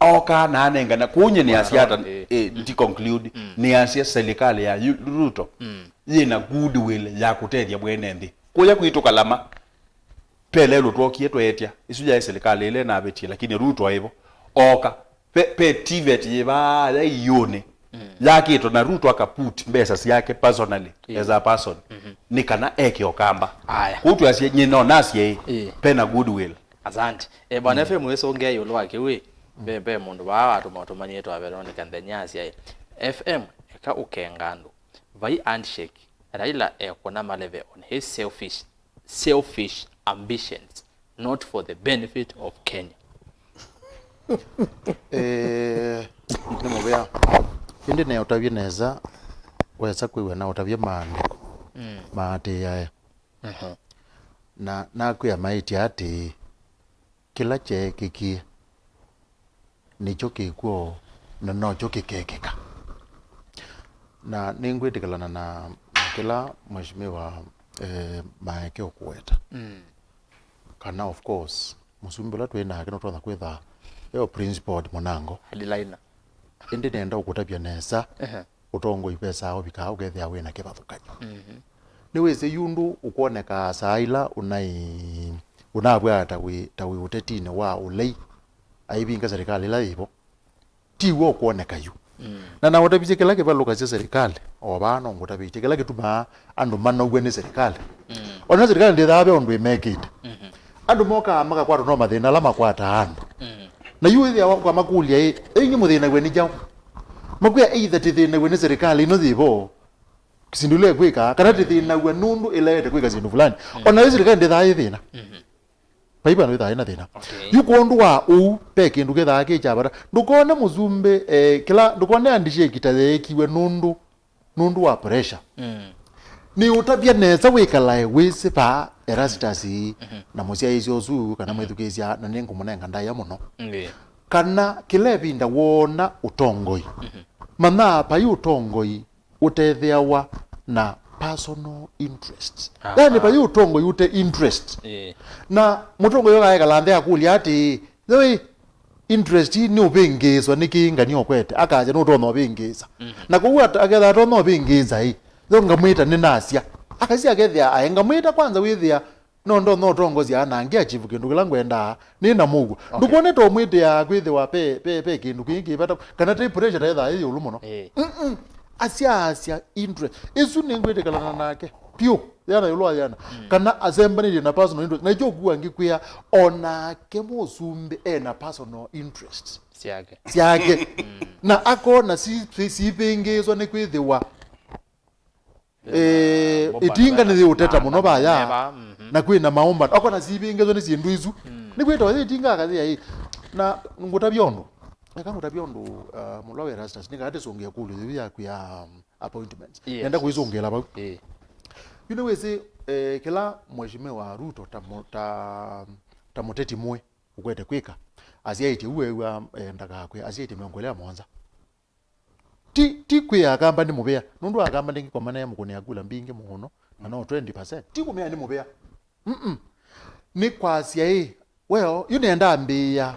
oka na anengana kũu nye nĩasya ata, eh, ndi conclude, nĩasya serikali ya Yu-, Ruto yĩna goodwill ya kũtethya mwene nthĩ. Kũya kwitũ Kalama, pe lelũ twokie tweetya, ĩsu yaĩ serikali ĩla ĩnavĩtie, lakini Ruto aivo. Oka, pe, pe TVET yĩvaa ya iũnĩ, yakĩtwe na Ruto akaput mbesa syake personally, as a person, nĩ kana eke Ũkamba. Aya. Kũu twasye, nyie no nasye ĩ, pena goodwill. Asante. E, Bwana F M wĩsũngĩa ĩũlũ wa kĩu ĩ, ve, ve mũndũ vaa watũma ũtũmanie twa Veronica Nthenya asya ĩ, F M, eka ũkenga andũ. Vai handshake, Raila ekũna maleve on his selfish, selfish ambitions, not for the benefit of Kenya. Eh, nĩ mũvea. Ĩndĩ neũtavye nesa, wesa kwĩw'a na ũtavye maandĩko maatĩĩae. Na nakwĩa maĩtye atĩĩ, kĩla kyeekĩkie nĩkyo kĩkw'o na nokyo kĩkekĩka. Na nĩngwĩtĩkĩlana na, na kĩla Mheshimiwa, eh, Maeke ũkũweta. Kana of course, mũsumbĩ ũla twĩ nake nũtonya kwĩtha eo principled mũnango. Headliner. Ĩndĩ nenda ũkũtavya nesa, ũtongoi vesaa ũvikaa ũkethĩa wĩ na kĩvathũkany'o. Nĩwĩsĩ yu ũndũ ũkwonekaa saa ila ũnai, ũnavwaa ta wĩ, ta wĩ ũtetinĩ wa ũlei, aivinga serikali ĩla yĩvo. Ti w'o ũkwoneka yu. Na naũtavisye kĩla kĩvalũkasya serikali, o vaa no ngũtavĩtye kĩla kĩtumaa andũ manow'a nĩ serikali. Ona serikali ndĩthaa ve ũndũ ĩmekĩte. Andũ mokaa makakwatwa no mathĩna ala makwataa andũ. Na yu wĩthĩawa ũkamakũlya ĩ, ĩ, inyw'ĩ mũthĩnaw'a nĩ kyaũ? Makwĩa either tĩthĩnaw'a nĩ serikali ĩno yĩvo, kĩsindũ ĩla ĩkwĩka, kana tĩthĩnaw'a nũndũ ĩlaete kwĩka syĩndũ fulani. Ona yu serikali ndĩthaa yĩ thĩna. Vai vandũ ĩthaa ĩna thĩna. Okay. Yu kwondũ wa ũu, ve kĩndũ kĩthaa kĩ kya vata. Ndũkone mũsumbĩ, eh, kĩla, ndũkone handshake ta yeekiwe nũndũ, nũndũ wa pressure. Nĩ ũtavya nesa wĩkalae wĩsĩ vaa Erastus na mũsyaĩĩsya ũsu, kana mwĩthukĩĩsya, na nĩngũmũnenga ndaĩa mũno. Kana kĩla ĩvinda woona ũtongoi, manya vai ũtongoi ũtetheawa na personal interest. Aha. Yani, vai ũtongoi ũte interest. Ĩĩ. Na mũtongoi ũkaekala nthĩ akũlya atĩĩ, "Yoi, interest ii nĩ ũvĩngĩĩswa nĩkĩ ngania ũkwete?" Akasya, "Nũtonya ũvĩngĩĩsa." Na kwoou at-, akethĩa atonya ũvĩngĩĩsa ĩ, yo ngamwĩta nĩnasya. Akasya akethĩa, "Aĩ, ngamwĩta kwanza wĩthĩa no ndonya ũtongosya na ngĩa chief kĩndũ kĩla ngwendaa, nĩ na mũuo." Okay. Ndũkwone to mwĩtĩaa kwĩthĩwa pe, pe, pe kĩndũ kĩngĩ kĩ vata, kana te pressure ta ĩthaa ĩ ĩũlũ mũno. Ĩĩ. Mm-mm. Asyaasya interest. Ĩsu nĩngwĩtĩkĩlana nake vyũ, yana ĩũlũ wa yana. Kana asembanĩtye na personal interest. Na ikyo kua ngĩkwĩa, o nake mũsumbĩ e na personal interest syake. Syake. Na akona si, si, sivĩngĩĩswa nĩ kwĩthĩwa Eh, ĩtinga nĩyĩũteta mũno vaya, na kwĩna maũmbano. Akona sivĩngĩĩswa nĩ syĩndũ isu. Nĩkwĩtawa yĩ ĩtinga akathĩa ĩ. Na ngũtavya ũndũ. Eka ngũtavya ũndũ, uh, mũlwa wa Erastus, nĩ kana tĩsũngĩe kũlyo yĩu yaku ya, um, appointments. Yes. Nenda kũisũngĩla vau. Ĩĩ. Yu nĩwĩsĩ, eh, kĩla Mheshimiwa Ruto ta mũ-, ta, ta mũteti mũĩ ũkwete kwĩka, asyaĩtye u weew'a, eh, ndakakw'e, asyaĩtye mĩongo ĩlĩ na mũonza. Ti, ti kwĩa Akamba nĩ mũvea, nũndũ Akamba ndĩngĩkomana ya mũkũnĩa kula mbingĩ mũno, na no twenty percent. Ti kũmea nĩ mũvea. Mm-mm. Nĩ kwasya ĩ, well, yu nenda ambĩĩa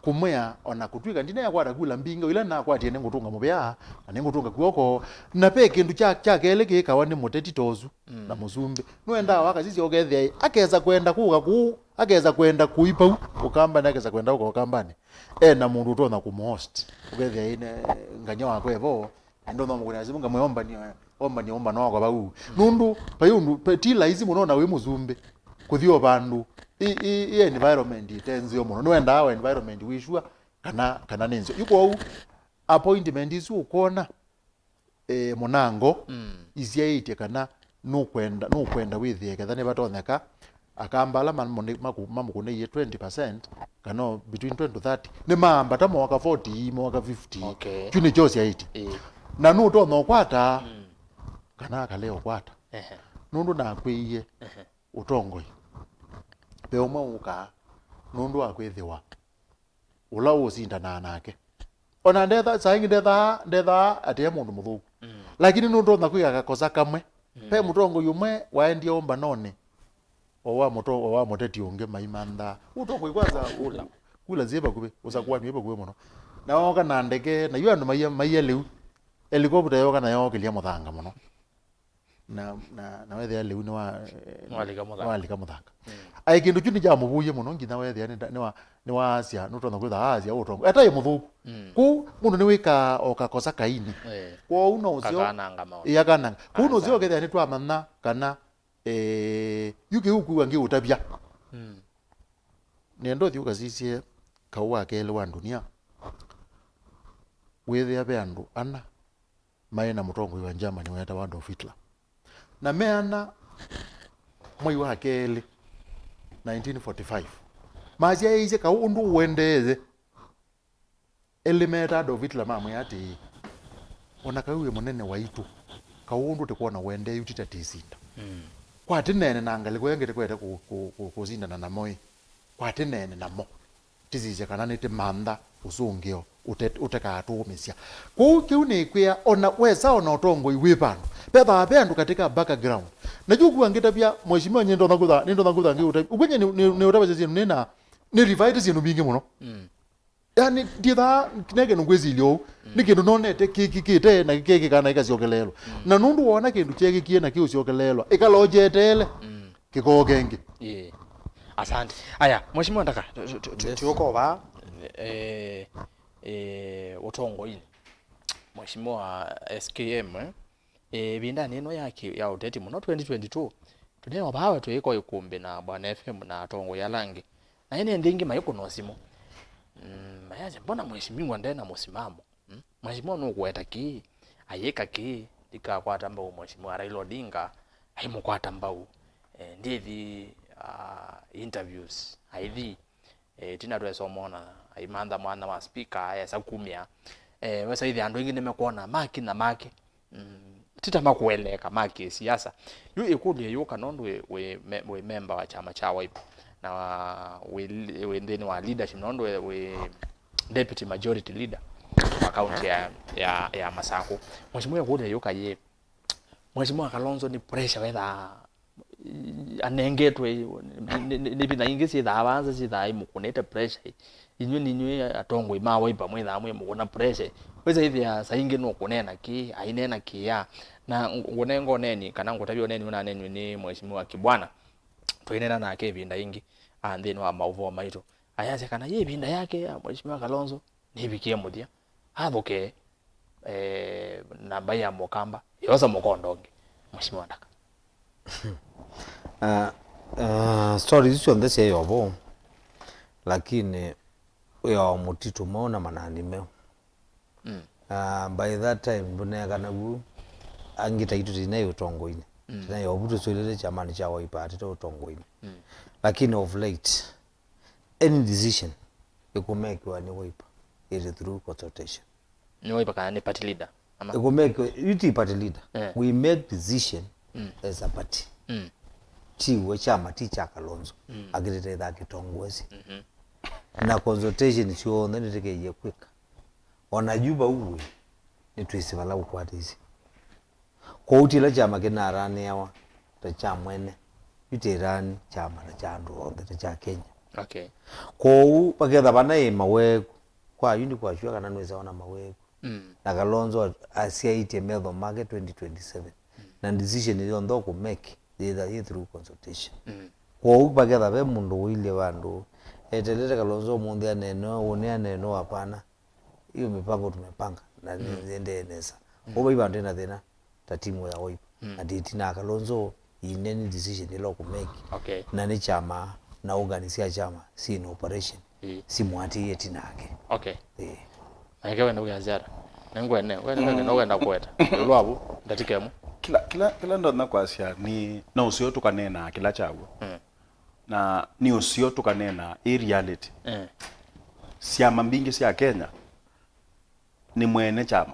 kũmwĩa, o na kũtw'ĩka ndineekwata kula mbingĩ, ila nakwatie nĩngũtũnga mũvea, na nĩngũtũnga kw'oko, na ve kĩndũ kya, kya kelĩ kĩĩkawa nĩ mũteti ta ũsu, na mũsumbĩ. Nũendaa wakasisya ũkethĩa ĩ, akesa kwenda kũka kũu, akesa kwenda kũi vau, Ũkambanĩ, akesa kwenda ũka Ũkambanĩ. E na mũndũ ũtonya kũmũhost. Ũkethĩa ĩne nganya wakwa evo, na ndonya mũkũnĩa simũ ngamwĩa ombanie, ombanie ũmbano wakwa vau. Nũndũ, vai ũndũ, ti laisi mũno na wĩ mũsumbĩ kũthi o vandũ. Ĩ, ĩ, ĩ environment ĩte nzeo mũno. Nĩwendaa o environment wĩ sure kana, kana nĩ nzeo. Yu kwoou, appointment isu ũkwona, eh, mũnango, mm, isyaĩtye kana nũkwenda, nũkwenda wĩthĩe ketha nĩvatonyeka Akamba ala mamũne-, maku-, mamũkũnĩie twenty percent, kana o between twenty to thirty, nĩmaambata mooka forty, mooka fifty. Okay. Kyu nĩkyo syaĩtye. Ĩĩ. Na nũtonya ũkwata, mm, kana akalea ũkwata. Ehe. Nũndũ nakwĩie, ehe, ũtongoi ve ũmwe ũkaa nũndũ wa kwĩthĩwa ũla ũũsindanaa nake. Ona ndetha, saa ingĩ ndethaa, ndethaa atĩ e mũndũ mũthũku. Mm. Lakini nũtonya kwĩka kakosa kamwe. Mm. Ve mũtongoi ũmwe waendie ũmbanonĩ, o wa mũto-, o wa mũteti ũngĩ maimanthaa. Ũtongoi kwanza, kula, kula syĩ vakuvĩ, ũsakuani wĩ vakuvĩ mũno. Na ooka na ndeke, na yu andũ maia, maia lĩu. Helicopter yooka na yookĩlya mũthanga mũno. Na, na, na wethĩa lĩu nĩwa-, nĩwalika mũthanga. Nĩwalika mũthanga. Mm. Aĩ kĩndũ kyu nĩkyamũvũie mũno, nginya wethĩa nĩ nda-, nĩwa-, nĩwaasya, nũtonya kwĩtha aasya ũtongoi. Etaĩ mũthũku. Mm. Kũu mũndũ nĩwĩkaa o kakosa kaini. Eh. Kwoou no ũseo. Kakananga maũndũ. Ĩĩ, akananga. Kũu no ũseo. Asa. Ũkethĩa nĩtwamanya kana, eh, yu kĩu kuwa ngĩũtavya. Mm. Nĩenda ũthi ũkasisye kaũ wa kelĩ wa ndunia. Wĩthĩa ve andũ ana maĩ na mũtongoi wa Germany weetawa Adolf Hitler. Na me ana, mwai wa kelĩ, nineteen forty-five, masyaĩĩsye kaũ ũndũ ũendeeye. Elĩ meeta Adolf Hitler mamwĩa atĩĩ, "O na kaũ wĩ mũnene waitũ, kaũ ũndũ tũkwona ũendee yu tita tĩsinda." Mm. Kwa tĩneene na ngalĩko ĩngĩ tũkwete kũ-, kũ-, kũ-, kũsindana namo ĩ, kwa tĩneene namo. Tĩsisye kana nĩtĩmantha ũsũngĩo ũte-, ũtekatũũmĩsya. Kwoou kĩu nĩkwĩa, ona wesa, ona ũtongoi wĩ vandũ, vethaa ve andũ katika background. Na yu kuwa ngĩtavya mheshimiwa, nyie ndonya kwĩtha, nĩndonya kwĩtha ngĩũtavya. Ũkwĩ nyie nĩ, nĩ, nĩũtavasya syĩndũ nĩna, nĩ revite syĩndũ mbingĩ mũno. Mm. Yani, ndiĩthaa ne kĩndũ ngwĩsilya ũu. Mm. Nĩ kĩndũ nonete kĩ-, kĩ-, kĩte na kĩkekĩka na kĩkasyokeleelwa. Mm. Na nũndũ woona kĩndũ kyekĩkie na kĩũsyokeleelwa, ĩkala ũkyeteele. Mm. Kĩkoo kengĩ. Ĩĩ. Asante. Aya, Mheshimiwa Ndaka, tu-, tu-, tu-, yes, tuũkova, eh, eh, ũtongoinĩ. Mheshimiwa S K M, eh, eh, ĩvindanĩ ĩno ya ki-, ya ũteti mũno twenty twenty-two, tũneovaa twĩĩko ĩkũmbĩ na Bwana F M na atongoi ala angĩ. Na ene nthĩ ingĩ maikũna simũ. Mm, mayasya, "Mbona mheshimiwa nde na mũsimamo?" Mm? Mheshimiwa nũkũweta kĩĩ, ayĩka kĩĩ, ndikakwata mbau Mheshimiwa Raila Odinga, aimũkwata mbau. Eh, ndithi, ah, interviews, aithi, eh, tina twesomona, aimantha mwana wa speaker, esa kumya. Eh, wesa ithi andũ aingĩ nĩmekwona maki na maki. Mm, ti ta makũeleeka ma kĩsiasa. Yu ĩkũlyo ĩyũka nũndũ wĩ, wĩ me-, wĩ memba wa kyama kya Wiper, na wĩ, wĩ nthĩnĩ wa leadership nũndũ wĩ, wĩ deputy majority leader wa kaunti ya, ya, ya Masakũ. Mheshimiwa, ĩkũlyo ĩyũka yĩ, Mheshimiwa Kalonzo nĩ pressure wethaa anengetwe, nĩ, nĩ, nĩ, nĩ vinya ingĩ syĩthaa vanza syĩthaa imũkũnĩte pressure. Inyw'ĩ ninyw'ĩ atongoi ma Wiper mwĩthaa mwĩ mũkũna pressure. Wĩsa ĩthĩa saa ingĩ nũkũneena kĩĩ, aineena kĩĩa. Na ngũnenga ũneeni, kana ngũtavya ũneeni ũnaneenw'e nĩ Mheshimiwa Kibwana, tũineena nake ĩvinda ingĩ, a, nthĩnĩ wa maũvoo maitũ. Ayasya kana yĩ ĩvinda yake ya Mheshimiwa Kalonzo nĩvikie mũthya, athũke, eh, namba ya mũkamba yosa mũkondo ũngĩ, Mheshimiwa Ndaka. Ah, ah, story isu syonthe syaĩ ovo, lakini wĩa wa mũtitũ mweũ na manani meũ. Mm. Ah, by that time, ndũneekana vu, angĩ taitũ tĩnaĩ ũtongoinĩ. Mm. Tĩnaĩ ovu tũsũlĩte kyamanĩ kya Wiper, tĩte ũtongoinĩ. Mm. Lakini of late, any decision ĩkũmekiwa nĩ Wiper, it is through consultation. Nĩ Wiper kana nĩ party leader? Ama? Ĩkũmekiwa, yu ti party leader. Eh. We make decision, mm, as a party. Mm. Tiwe kyama, ti kya Kalonzo. Mm. Akĩtĩtĩtha kĩtongoesĩ. Mhm. Na consultation syonthe nĩtĩkĩie kwĩka. Ona yu vau wĩ, nĩtwĩsĩ vala ũkwatĩisye. Kwoou ti ĩla kyama kĩnaaranĩawa ta kya mwene, yu tĩĩrani kyama ta kya andũ onthe, ta kya Kenya. Okay. Kwoou vaketha vana ĩ maweeku, kwa yu ndikwasua kana nwĩsa ona maweeku. Mm. Na Kalonzo asyaĩtye metho make twenty twenty-seven. Mm. Na decision yonthe ũkũmake, yĩtha yĩ through consultation. Mm. Kwoou vaketha ve mũndũ ũilye vandũ, etelete Kalonzo ũmũnthĩ aneene ũũ, nĩ aneene ũũ, hapana. Hiyo mipango tumepanga na, mm, nĩendee nesa. Mm. Kwoou vai vandũ ĩna thĩna ta timu ya Wiper. Mm. Na ndĩtina Kalonzo in any decision ĩla ũkũmake. Okay. Na nĩ kyama na organs sya kyama syĩ na operation. Ĩĩ. Simwatĩĩe tinake. Okay. Ĩĩ. Nake wenda ũkĩanzia ata? Nĩngwene, we nĩngwene, no wenda kũweta. Ĩũlũ wa vu, ndatĩka ĩmwe. Kĩla, kĩla, kĩla ndonya kwasya nĩ, no ũseo tũkaneenaa kĩla kyaw'o. Mm. Na nĩ ũseo tũkaneenaa ĩ reality. Mm. Syama mbingĩ sya Kenya nĩ mwene kyama.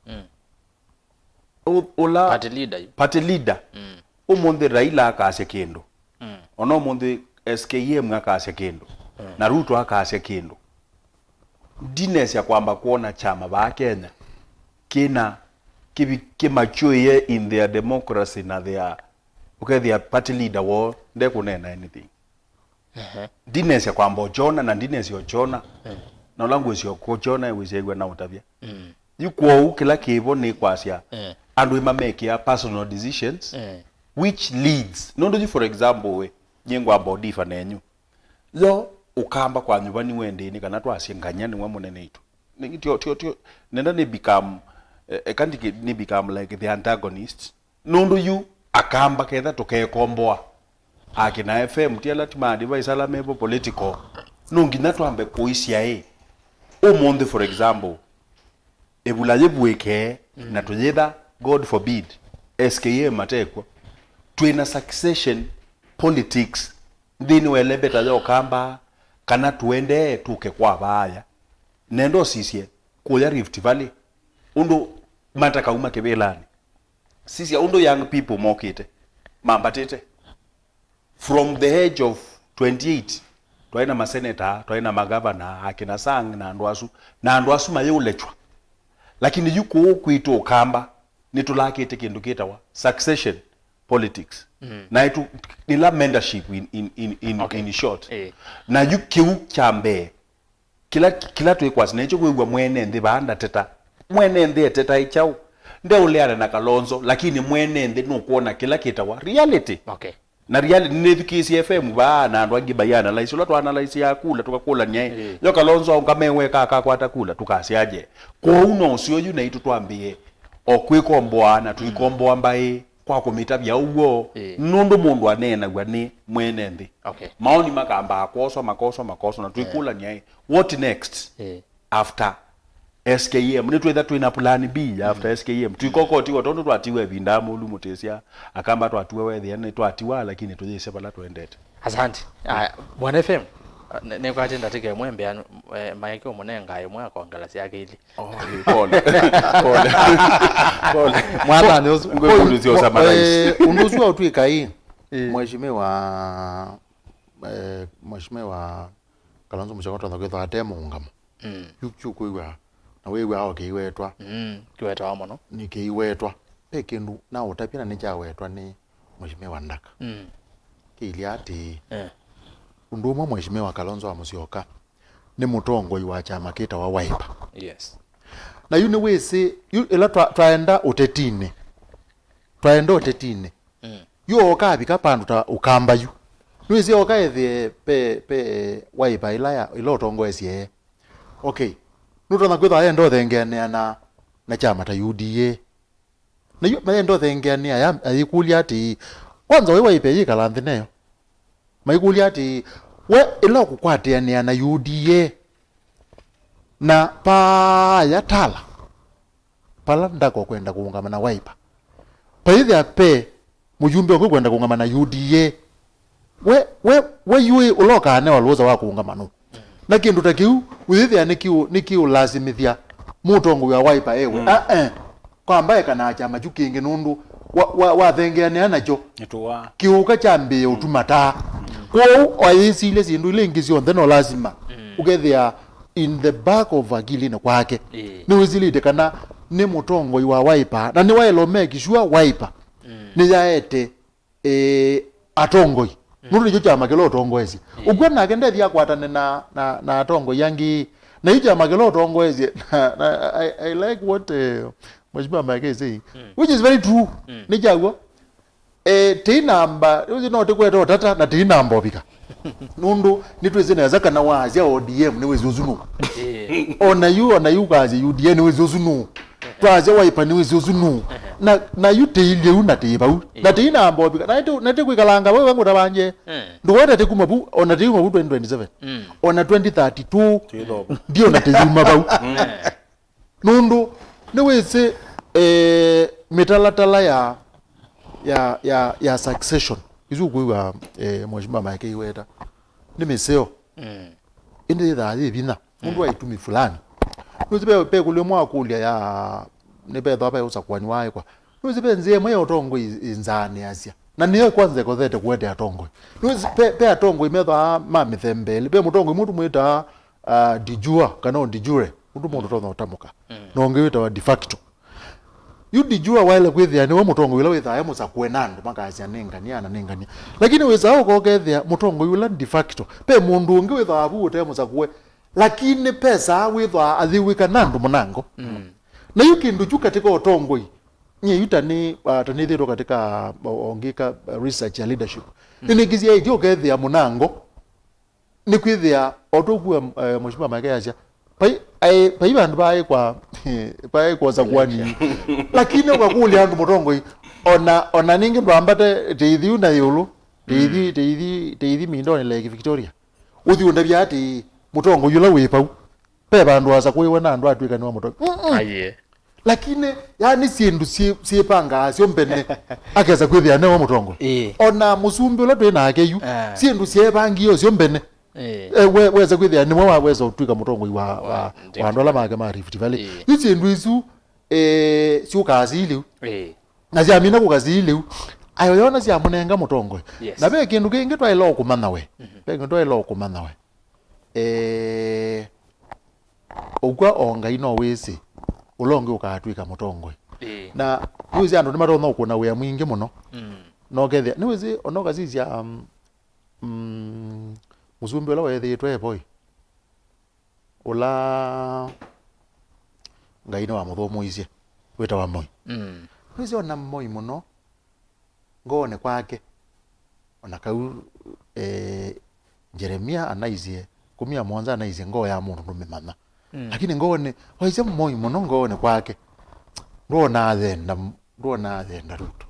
Mm. Ũ-, ũla party leader yu. Party leader. Mm. Ũmũnthĩ Raila akasya kĩndũ. Mm. Ona ũmũnthĩ S K M akasya kĩndũ. Mm. Na Ruto akasya kĩndũ. Ndinasya kwamba kwona kyama vaa Kenya kĩna kĩvi-, kĩmakyũĩe in their democracy na their, ũkethĩa party leader woo ndekũneena anything. Ehe. Ndinasya kwamba ũkyona na ndinasya ũkyona. Mm. Na ũla ngwĩsya ũkyona wĩsyaĩw'a na ũtavya. Mm. Yu kwoou kĩla kĩvo nĩ kwasya, mm, andũ ĩmamekĩa personal decisions, mm, which leads. Nũndũ yu, for example, we, nyie ngwamba ũdifa nenyu. Yo, ũkamba kwa nyuva nĩwe ndĩni kana twasye nganya nĩwe mũnene itũ. Nĩ, tio, tio, tio, nenda nĩ become, eh, eka ndiki-, nĩ become like the antagonist. Nũndũ yu akamba ketha tũkekomboa. Akina F M, ti ala ti ma advice ala mevo political. No nginya twambe kũisya ĩ. Ũmũnthĩ, for example, ĩvula yĩvuĩke, mm, na tũyĩtha, God forbid, S K M matekw'o. Twĩna succession politics nthĩnĩ wa ĩlembeta ya ũkamba, kana tũendee tũke kwa vaaya. Nenda ũsisye, kũya Rift Valley, ũndũ matakauma kĩvĩlanĩ. Sisya ũndũ young people mokĩte, mambatĩte. From the age of twenty-eight, twaĩ na maseneta, twaĩ na magavana, akina Sang na andũ asu, na andũ asu mayĩũlekywa. Lakini yu kũũ kwitũ ũkamba, nĩtũlakĩte kĩndũ kĩtawa succession politics. Mm. Na ĩtu, ĩla mentorship in, in, in, in, okay, in short. Eh. Na yu kĩu kya mbee, kĩla, kĩla twĩkwasya nakyo kwĩw'a mwene nthĩ vaa ndateta. Mwene nthĩ etetae kyaũ? Ndeũleana na Kalonzo, lakini mwene nthĩ nũkwona kĩla kĩtawa reality. Okay. Na reality nĩthukĩĩsye F M vaa na andũ angĩ mai analyze. Ũla twa analyze ya kula, tũkakũlany'a ĩ. Ĩĩ. Yo Kalonzo aũngama e weka akakwata kula, tũkasyaje? Kwoou no ũseo yu naitũ twambĩe o kwĩkomboa na tũikomboa mbaĩ kwa kũmĩtavya ũw'o, ĩĩ, nũndũ mũndũ aneenaw'a nĩ mwene nthĩ. Okay. Maoni makambaa kwoswa, makoswa, makoswa, na tũikũlany'a ĩ, what next? Ĩĩ. After S K M, nĩtwĩtha twĩna plan B ya after S K M. Tũikokotiwa tondũ twatiwa ĩvinda mũlu mũtĩsya, akamba twatiwa wethĩa nĩtwatiwa, lakini tũyĩsya vala twendete. Asante. Aya, Bwana F M, nĩ-, nĩkwatĩ ndatĩka ĩmwe mbea, eh, maeke ũmũnenga ĩmwe akongela syake ilĩ. Oh, pole. Pole. Pole. Mwathani ũsu. Ngwĩkũlĩsya ũsummarize. Eh, ũndũ ũsu waũtwĩka ĩ, ĩĩ, Mheshimiwa, eh, Mheshimiwa Kalonzo Musyoka ũtonya kwĩthwa ate mũũngamo. Mm. Yu, yu kwĩw'a, na wĩw'aa ũkĩiwetwa. Mm, kĩwetawa mũno. Nĩ kĩiwetwa. Ve kĩndũ naũtavya na nĩkyawetwa nĩ Mheshimiwa Ndaka. Mm. Kĩilye atĩĩ, eh, ũndũ ũmwe Mheshimiwa Kalonzo wa Musyoka nĩ mũtongoi wa kyama kĩtawa Wiper. Yes. Na yu nĩwĩsĩ, yu ĩla twa-, twaenda ũtetinĩ, twaenda ũtetinĩ, mm, yu oka avika vandũ ta ũkamba yu. Nĩwĩsĩ oka ethĩe pe, pe Wiper ĩla ya, ĩla ũtongoesye. Okay. Nũtonya kwĩthwa ayenda ũthengeanĩa na, na kyama ta U D A. Na yu mayenda ũthengeanĩa aya, ayĩkũlya atĩĩ, kwanza wĩ Wiper yĩkala nthĩ neyo. Maikũlya atĩĩ, we ĩla ũkũkwatĩanĩa na U D A na paaya tala, pala ndako kwenda kũũngama na Wiper. Paĩthĩa pe mũyumbe ũngĩ kwenda kũũngama na U D A. We, we, we yu ĩ ũla ũkaanewa lũũsa wa kũũngama nũ? Na kĩndũ ta kĩu, ũyĩthĩa nĩkĩũ-, nĩkĩũlasimĩthya mũtongoi wa Wiper ewe. Mm. Ah, eh. Kwamba ekanaa kyama kyu kĩngĩ nũndũ wa, wa, wathengeanĩa nakyo. Nĩtũwaa. Kĩũka kyambĩĩe ũtuma taa. Mm. Kwoou, ayĩsilya syĩndũ ila ingĩ syonthe no lasima. Mm. Ũkethĩa in the back of akilinĩ kwake. Ĩĩ. Nĩwĩsilĩte kana nĩ mũtongoi wa Wiper, na nĩwaĩle make sure Wiper, mm, nĩyaete, eh, atongoi. Mm. Nũndũ nĩkyo kyama kĩla ũtongoesye. Ĩĩ. Ũkw'a nake ndethi akwatane na, na, na atongoi angĩ. Na yu kyama kĩla ũtongoesye, na, na, I, I like what, eh, Mheshimiwa Mike is saying, mm, which is very true. Mm. Nĩ kyaw'o. Eh, tĩinamba, rĩu no tĩkwete ũtata na tĩinamba ũvika. Nũndũ nĩtwĩsĩ nesa kana waasya O D M nĩwĩsĩ ũsu nũ. Ĩĩ. Ona yu, ona yu ũkaasya U D A nĩwĩsĩ ũsu nũ. Twaasya Wiper nĩwĩsĩ ũsu nũ. Na, na yu tĩilyĩ u na tĩĩ vau. Ĩĩ. Na tĩinamba ũvika. Na tĩ-, na tĩkwĩkalanga vau vangũtavangye. Eh. Ndũwete tĩkuma vu, ona tĩyuma vu twenty twenty-seven. Mm. Ona twenty thirty-two. Twĩthova. Ndio na tĩyuma vau. Mm. Nũndũ Nĩwĩsĩ, eh, mĩtalatala ya, ya, ya, ya succession, isu ũkwĩw'a, eh, Mheshimiwa Maeke aiweta, nĩ mĩseo. Mm. Ĩndĩ yĩthaa yĩ vinya. Mũndũ mm. wa itumi fulani. Nũsĩ ve, ve kũlyo mwakũlya ya, nĩvethwa ve ũsakũani waĩkwa. Nũsĩ ve nzĩa ĩmwe ya ũtongoi ĩ-, ĩnzaanĩasya. Na nĩyo kwanza ĩkothete kũete atongoi. Nũsĩ ve, ve atongoi methwaa ma mĩthemba ĩlĩ. Ve mũtongoi mũndũ mwĩtaa, ah, de jure, kana de jure. Ũndũ mũndũ ũtonya ũtamũka. Mm. Na ũngĩ wĩtawa de facto. Yu de jure waĩle kwĩthĩa nĩwe mũtongoi ũla wĩthaa e mũsakũe na andũ makasya nĩ ngania na nĩ ngania. Lakini wĩsaa ũkokethĩa mũtongoi ũla de facto. Ve mũndũ ũngĩ wĩthaa vu ũte mũsakũe. Lakini pesaa wĩthwaa ayĩw'ĩka na andũ mũnango. Mm. Na yu kĩndũ kyu katika ũtongoi, nyie yu ta nĩ, ah, ta nĩthĩtwe katika, o-, ongĩka research ya leadership. Mm. Nĩnĩkĩsyaĩtye ũkethĩa mũnango, nĩkwĩthĩa, o tũkua, eh, Mheshimiwa Maeke yasya, vai, ai, vai vandũ vaĩ kwa, vaĩ kwa sakwani. Lakini ũkakũlya andũ mũtongoi, ona, ona ningĩ ndwambate tĩithiu na ĩũlũ, tĩithi, mm. tĩithi, tĩithi mindoni Lake Victoria. Ũthi ũndavya atĩĩ, mũtongoi ũla wĩ vau, ve vandũ asakũiwe na andũ atw'ĩka nĩwe mũtongoi. Mm-mm. Aiee. Lakini, yani, syĩndũ syĩ-, syĩpangaa syo mbene, akesa kwĩthĩa nĩwe mũtongoi. Ĩĩ. Ona mũsumbĩ ũla twĩ nake yu, ah. syĩndũ syeepangie o syo mbene. Ĩĩ. Eh, we-, wesa kwĩthĩa nĩwe wa-, wesa ũtw'ĩka mũtongoi wa, wa, wa, wa andũ ala make ma Rift Valley. Ĩĩ. Yu syĩndũ isu, eh, syũkaa sii lĩu. Ĩĩ. Na syamina kũka sii lĩu, ayo yona syamũnenga mũtongoi. Yes. Na ve kĩndũ kĩngĩ twaĩla o kũmanya we. Mhm. Ve kĩndũ twaĩla o kũmanya we. Eh, ũkw'a o Ngai no wĩsĩ ũla ũngĩ ũkatw'ĩka mũtongoi. Ĩĩ. Na nĩwĩsĩ andũ nĩmatonya ũkũna wĩa mwingĩ mũno. Mm. No kethĩa, nĩwĩsĩ ona ũkasisya, um, mm, mũsumbĩ ũla weethĩĩtwe e voi, ũla Ngai nĩwamũthũmũisye, wĩtawa Moi. Mm. Nĩwĩsĩ ona Moi mũno, ngoonĩ kwake. Ona kau, eh, Jeremia anaisye, kũmi na mũonza anaisye ngoo ya mũndũ ndũmĩmanya. Mm. Lakini ngoonĩ, waisye Moi mũno ngoonĩ kwake, ndwonaa thenda, ndwonaa thenda Ruto.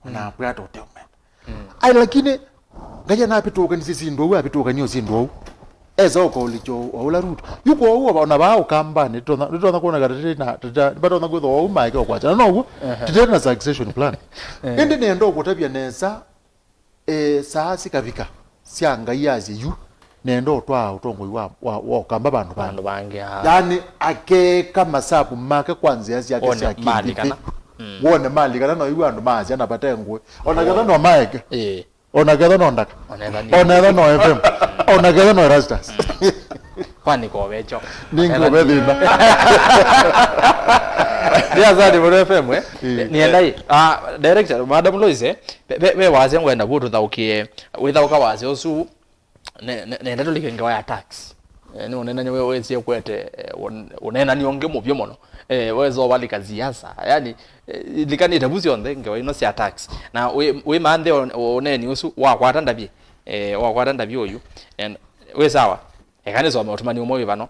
Ona mm. akwata ũteũmena. Mm. Ai, lakini Ngai anapĩtũkanisye syĩndũ ũu, apĩtũkanie o syĩndũ ũu. Esa ũkaũlikya o ũla Ruto. Yu kwoou ona vaa Ũkambanĩ, nĩtonya, nĩtonya kwona kana tĩtĩ na, tĩtĩ, nĩvatonya kwĩthwa ũu maeke ũkwatana. Noguo, ehe. Tĩtĩ na succession plan. Eh. Ĩndĩ nenda ũkũtavya nesa, eh, saa sikavika sya Ngai asye yu, nenda ũtwaa ũtongoi wa, wa, wa Ũkamba vandũ vangĩ. Vandũ vangĩ, ah. Yani, akeeka masavu make kwa nzĩa syake one sya kĩndĩthĩ. Mm. Wone mali kana no iwe andũ maasya na vate ngũĩ. Ona ketha no maeke. Ĩĩ. Ona ketha no ndaka. Ona etha nĩ- Ona etha no F M. Ona ketha no Erastus. Kwani kovekyo. Ningove thĩna. Nĩ Azali mũno F M, eh? Ĩĩ. Nĩenda ĩ. Ah, director, Madam Lois, eh? Ve, ve, ve wasya ngwenda vu tũthaũkie. Wĩthaũka wasya ũsu. Ne, ne, nenda tũlike ngewa ya tax. Eh, nĩ ũneenany'a wĩ wĩsie kwete, eh, ũn-, ũneenany'a ũngĩ mũvyũ mũno. Eh, wesa ũvalika siasa. Yani, eh, likanĩte vu syonthe ngewa ino sya tax. Na wĩ, wĩ manthe ũ-, ũneeni ũsu, wakwata ndavye. Eh, wakwata ndavye ũyu. And, wĩ sawa. Eka nĩsome ũtũmani ũmwe wĩ vano.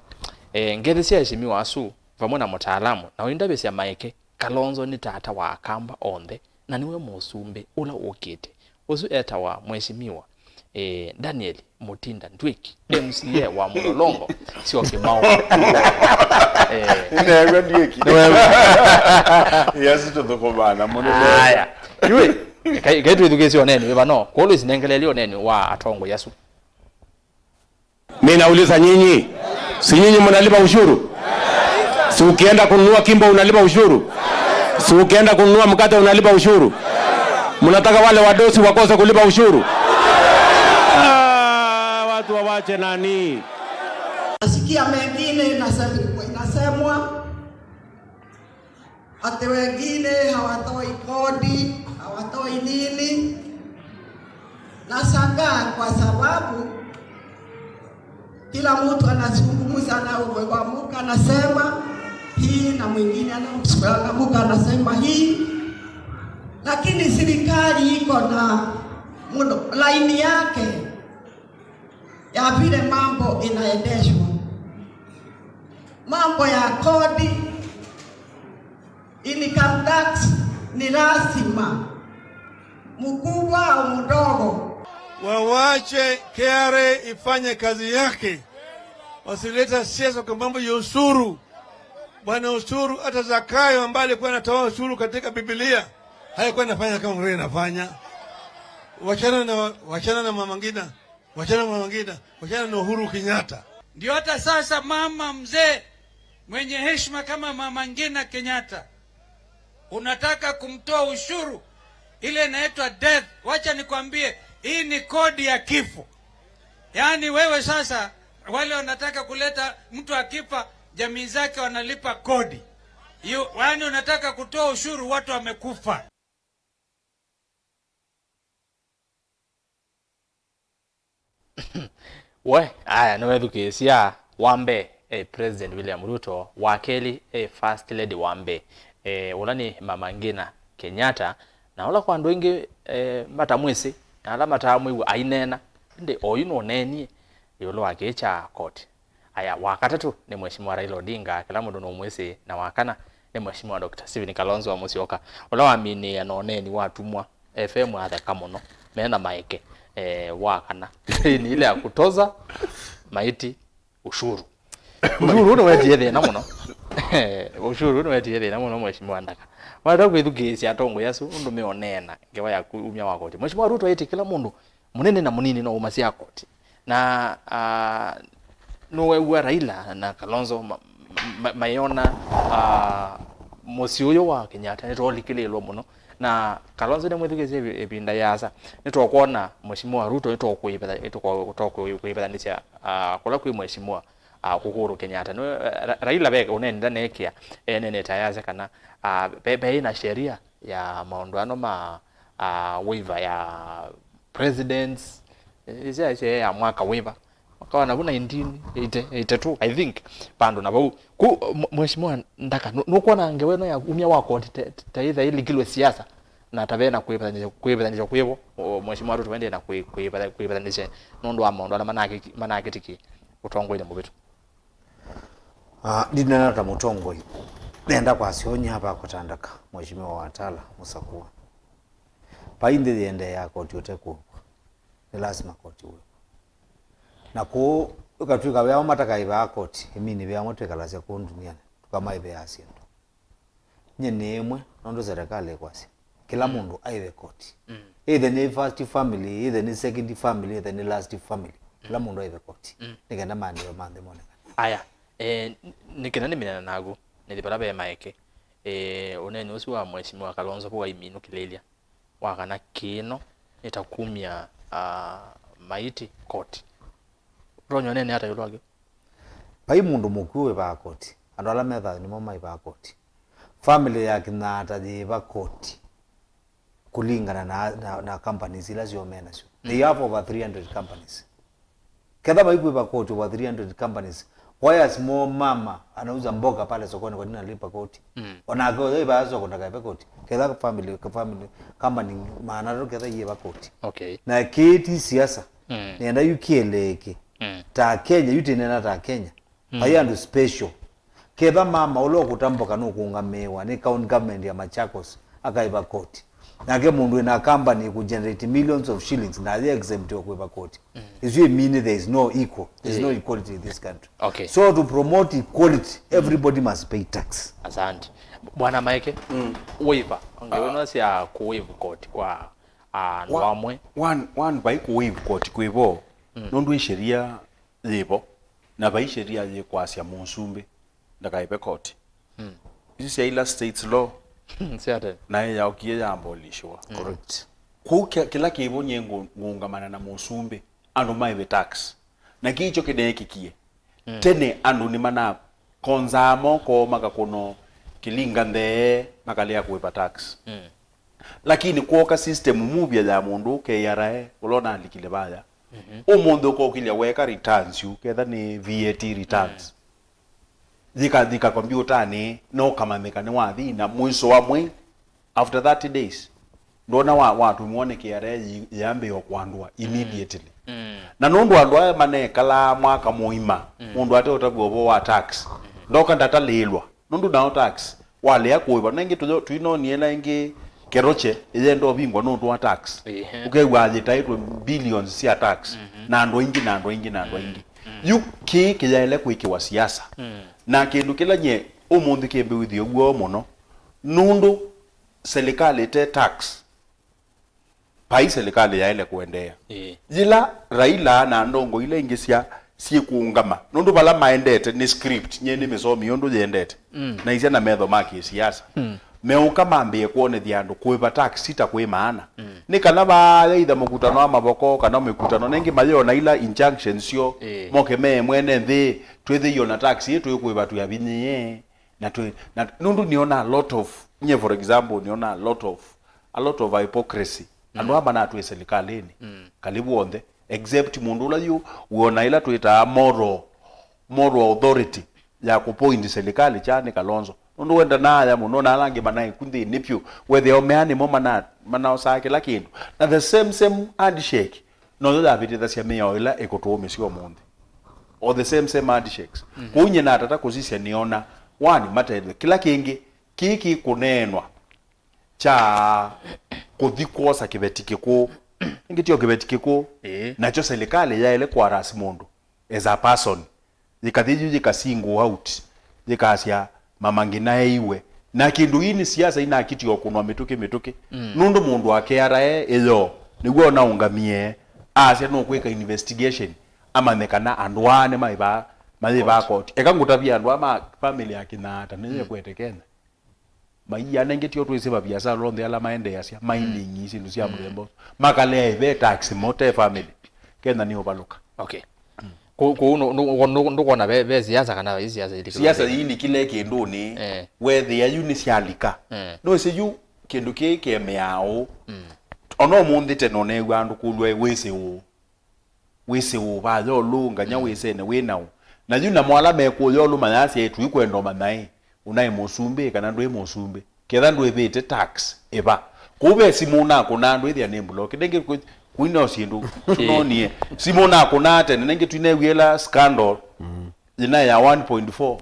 Eh, ngethĩ sya eshimiwa asu, vamwe na mũtaalamu, na ũindavĩsya maeke. Kalonzo nĩ tata wa Akamba onthe, na nĩwe mũsumbĩ ũla ũkĩte. Ũsu etawa Mheshimiwa, eh, Daniel Mutinda Ndwiki, M C A wa Mũlolongo, syo Kĩmao. Eh, Nĩwe Ndwiki. Nĩwe. Yes, tũthũkũmana mũno. Aya. Yui, kai, kai twĩthukĩĩsye ũneeni wĩ vano. Kwolũ isinengeleelye ũneeni wa atongoi asu. Mimi nauliza nyinyi, si nyinyi mnalipa ushuru? Si ukienda kununua kimbo unalipa ushuru? Si ukienda kununua mkate unalipa ushuru? Mnataka wale wadosi wakose kulipa ushuru? Ah, watu wawache nani? Nasikia mengine inasem-, inasemwa, ati wengine hawatoi kodi, hawatoi nini. Nashangaa kwa sababu kila mtu anazungumza na umewamuka anasema hii na mwingine anamuka anasema hii, lakini serikali iko na mno-, laini yake ya vile mambo inaendeshwa. Mambo ya kodi, income tax ni lazima, mkubwa au mdogo. Wawache K R A ifanye kazi yake, wasileta siasa kwa mambo ya ushuru. Bwana ushuru, hata Zakayo ambaye alikuwa anatoa ushuru katika Biblia, haikuwa anafanya kama vile inafanya. Wachana na, wachana na Mama Ngina, wachana na Mama Ngina, wachana na Uhuru Kenyatta. Ndio hata sasa mama mzee mwenye heshima kama Mama Ngina Kenyatta, unataka kumtoa ushuru, ile inaitwa death. Wacha nikwambie, hii ni kodi ya kifo. Yaani wewe sasa, wale wanataka kuleta mtu akifa, jamii zake wanalipa kodi. Yu-, yaani unataka kutoa ushuru, watu wamekufa. We, aya, nĩwethukĩĩsya. Wa mbee e President William Ruto, wa kelĩ e First Lady wa mbee, e, ũla nĩ Mama Ngina Kenyatta, na ũla kwa andũ aingĩ e, matamwĩsĩ, na ala mataamwĩw'a aineena, ĩndĩ oyu nũneenie ĩũlũ wa kĩĩ kya koti. Aya, wa katatũ nĩ Mheshimiwa Raila Odinga, kĩla mũndũ nũmwĩsĩ, na wa kana nĩ Mheshimiwa Doctor Stephen Kalonzo wa Musyoka, ũla waminĩĩa na ũneeni wa atumwa F M atheka mũno, mena maeke, eh, wa kana. Ni ile ya kutoza maiti ushuru. Ushuru ũũ nĩwetie thĩna mũno. Ushuru ũũ nĩwetie thĩna mũno, Mheshimiwa Ndaka. Wenda kwĩthukĩĩsya atongoi asu ũndũ meũneena ngewa ya kumya wa koti. Mheshimiwa Ruto aĩtye kĩla mũndũ mũnene na mũnini no umasya koti. Na, ah, nũew'a Raila na Kalonzo ma, ma, maiona, ah, mũsyĩ ũyũ wa Kenyatta nĩtwaũlikĩlĩĩlwa mũno. Na Kalonzo nĩmwĩthukĩĩsye ĩvi-, ĩvinda yaasa. Nĩtũkwona Mheshimiwa Ruto nĩtũkwĩvetha-, nĩtũkwa-, tũkwĩvethanĩsya, ah, kũla kwĩ Mheshimiwa, ah, Uhuru Kenyatta. Nĩ, Ra-, Raila ve ũneeni ndaneekĩa, eneenete ayasya kana, ah, ve, ve na sheria ya maũndũ ano ma, ah, waiver ya presidents, eh, ĩsya, ĩsya ya mwaka waiver. Mwaka wa navu nineteen eighty, eighty-two, I think, vandũ na vau. Ku, mwe-, Mheshimiwa Ndaka, nũ-, nũkwona ngewa ĩno ya umya wa koti ta, ta ĩtha ĩlikilwe siasa, na ta vena kwĩvethanĩsya, kwĩvethanĩsya kwĩvo, o, Mheshimiwa Ruto wendee na kwĩ-, kwĩvetha-, kwĩvethanĩsya nũndũ wa maũndũ ala manakĩki-, manakĩtikie ũtongoinĩ mũvĩtu? Ah, ndinena ta mũtongoi. Nenda kwasya ũnyia va kũtandaka, Mheshimiwa Watala Musakua. Vai nthĩ yĩendeeaa koti ũte kũw'ĩkwa. Nĩ lasima koti wĩkwe. Na kũu, ĩkatw'ĩka ve amwe matakaĩvaa koti, ĩmini ve amwe twĩkalasya kũu ndunianĩ, tũkamaĩvĩaa syĩndũ. Nyie nĩ ĩmwe, nũndũ serikali ĩkwasya kĩla mũndũ aĩve koti. Either nĩ first family, either nĩ second family, either nĩ last family. Kĩla mũndũ aĩve koti. Nĩ kenda maendeeo ma nthĩ monekane. Aya, eh, n-, nĩ kenda nĩminana naku, nĩthi vala ve maeke. Eh, ũneeni ũsu wa Mheshimiwa Kalonzo vu waiminũkĩlĩĩlya wa kana kĩĩ no nĩ ta kumya, ah, maiti koti. Ũtonya ũneene ata ĩũlũ wakyo? Vai mũndũ mũkw'ũ wĩvaa koti. Andũ ala me thayũ nĩmo maĩvaa koti. Family ya Kenyatta yĩva koti kũlingana na, na, na companies ila syo me nasyo. They have over three hundred companies. Ketha vaikwĩva koti over three hundred companies, why a small mama anauza mboga pale sokoni kwa nini analipa koti? Onake ũyũ ĩvaa soko ndakaĩve koti. Ketha family, family company maana atatũ ketha iĩva koti. Okay. Na kĩĩ ti siasa. Nĩenda yu kĩeleeke. Ta Kenya, yu tĩnena ta Kenya. Vai andũ special. Ketha mama ũla ũkũta mboka nũkũngamĩĩwa nĩ county government ya Machakos, akaĩva koti. Nake mũndũ wĩna company ĩkũ generate millions of shillings, na aye exemptiwa kũĩva koti. Isu imini there is no equal, there is no equality in this country. Okay. So to promote equality, everybody must pay tax. Asante. Bwana Maeke, waiver. Ongewe no sia ku waive koti kwa, ah, andũ amwe. One, one, vai ku waive koti kwĩvo. Nũndũ ĩ sheria yĩvo, na vai sheria yĩkwasya mũsumbĩ ndakaĩve koti. Isu sya ila states law, na ĩyaũkie ya abolishwa. Correct. Kwoou kĩ-, kĩla kĩvo nyie ngũ-, ngũũngamana na mũsumbĩ, andũ maĩve tax. Na kĩkyo kĩneekĩkie. Tene andũ nĩmanakonzaa moko makakũno kĩlinga nthee makalea kũĩva tax. Lakini kwoka system muvya ya mũndũ K R A, ũla ũnalikile vaya. Ũmũnthĩ ũkokĩlya weka returns yu, ketha nĩ V A T returns. Yĩka, yĩka kombiũtanĩ, na ũkamanyĩka nĩwathi, na mwiso wa mwei, after thirty days, ndwona wa, watũmiwa nĩ K R A yĩ-, yambĩĩa kwandũa immediately. Na nũndũ andũ aya manekalaa mwaka mũima, mũndũ ateũtavw'a ũvoo wa tax, ndoka ndatalĩĩlwa. Nũndũ nao tax, walea kũĩva. Na ĩngĩ tũyo-, tũinonie na ĩngĩ Keroche, ĩyenda ũvingwa nũndũ wa tax. Ehe. Ũkew'a yĩtaĩtwe billions sya tax. Na andũ aingĩ, na andũ aingĩ, na andũ aingĩ. Yu kĩĩ kĩyaĩle kwĩkĩwa siasa. Na kĩndũ kĩla nye ũmũnthĩ kĩmbĩwĩthyo w'o mũno, nũndũ serikali ĩte tax, vai serikali yaĩle kũendeea. Ĩĩ. Yĩla Raila na ndongo ila ingĩ sya syĩkũũngama, nũndũ vala maendete nĩ script, nyie nĩmĩsomie ũndũ yĩendete, mm, naisya na metho ma kĩsiasa. Mm. Meũka mambĩe kwonethya andũ kũĩva tax ta kwĩ maana. Mm. Nĩ kana vaa yaitha mũkutano wa mavoko kana mĩkutano nengĩ mayona ila injunctions syo, ĩĩ, moke mee mwene nthĩ, twĩthĩio na tax ĩ tũĩkũĩva tũyavinyĩe. Na twĩ, na nũndũ nĩona a lot of, nye for example, nĩona a lot of, a lot of hypocrisy. Andũ, mm, aa manatwĩ serikali-inĩ, mm, karibu onthe, except mũndũ ũla yu wĩona ĩla twĩtaa moral, moral authority ya kũpoint serikali kya nĩ Kalonzo. Nũndũ wendanaa aya mũno na ala angĩ manaĩ ku nthĩnĩ vyũ, wethĩa ũmea nĩmo mana-, manaosaa kĩla kĩndũ. Na the same, same handshake noyo yavĩtĩthasya mĩao ĩla ĩkũtũũmĩsya ũmũnthĩ. O the same, same handshakes. Mhm. Kwoou nyie natata kũsisya nĩona, wani matethwe. Kĩla kĩngĩ, kĩĩ kĩkũneenwa kya kũthi kwosa kĩveti kĩkũũ. Ĩngĩ tyo kĩveti kĩkũũ. Ĩĩ. Nakyo serikali yaĩle kũarasi mũndũ as a person. Yĩkathi yu yĩka single out, yĩkasya, "Mama Ngina eiwe." Na kĩndũ ii nĩ siasa inakitio kũnwa mĩtũkĩ mĩtũkĩ. Mm. Nũndũ mũndũ wa K R A ĩyo nĩw'o ũnaũngamie, asya nũkwĩka investigation, amanye kana andũ aa nĩmaĩvaa, mayĩvaa koti. Eka ngũtavye andũ aa ma family ya Kĩnyaata, nĩyo, mm, ĩkwete Kenya. Maiana ĩngĩ tyo twĩsĩ maviasala onthe ala maendeeasya, mining, mm, syĩndũ sya, mm, mũthemba ũsu. Makalea ĩve tax mo te family. Kenya nĩ ũvalũka. Okay. Mm. Kũ-, kũu nũ-, nũ-, nũ-, ndũkwona ve, ve siasa kana ve siasa ilikĩlwe? Siasa ilikile kĩndũnĩ, eh, wethĩa yu nĩ syalika. Eh. Nũĩsĩ yu kĩndũ kĩĩ kĩemeaa ũũ. Mm. Ona ũmũnthĩ tene ũneew'a andũ kũlw'a wĩsĩ ũũ. Wĩsĩ ũũ, vaya ũlũ, nganya, mm, wĩsene wĩ naũ. Na yu namo ala mekũya ũlũ mayasya, "Ĩ, tũikwenda ũmanyaĩ, ũnaĩ mũsumbĩ kana ndwĩ mũsumbĩ. Ketha ndwĩvĩte tax, ĩva." Kũu ve simũ ũnakũnaa, ndwĩthĩa nĩ block. Nengĩ kwĩ-, kwĩ no syĩndũ tũnonie. Simũ ũnakũnaa tene, nengĩ tũinewie ĩla scandal, mm, yĩna ya one point four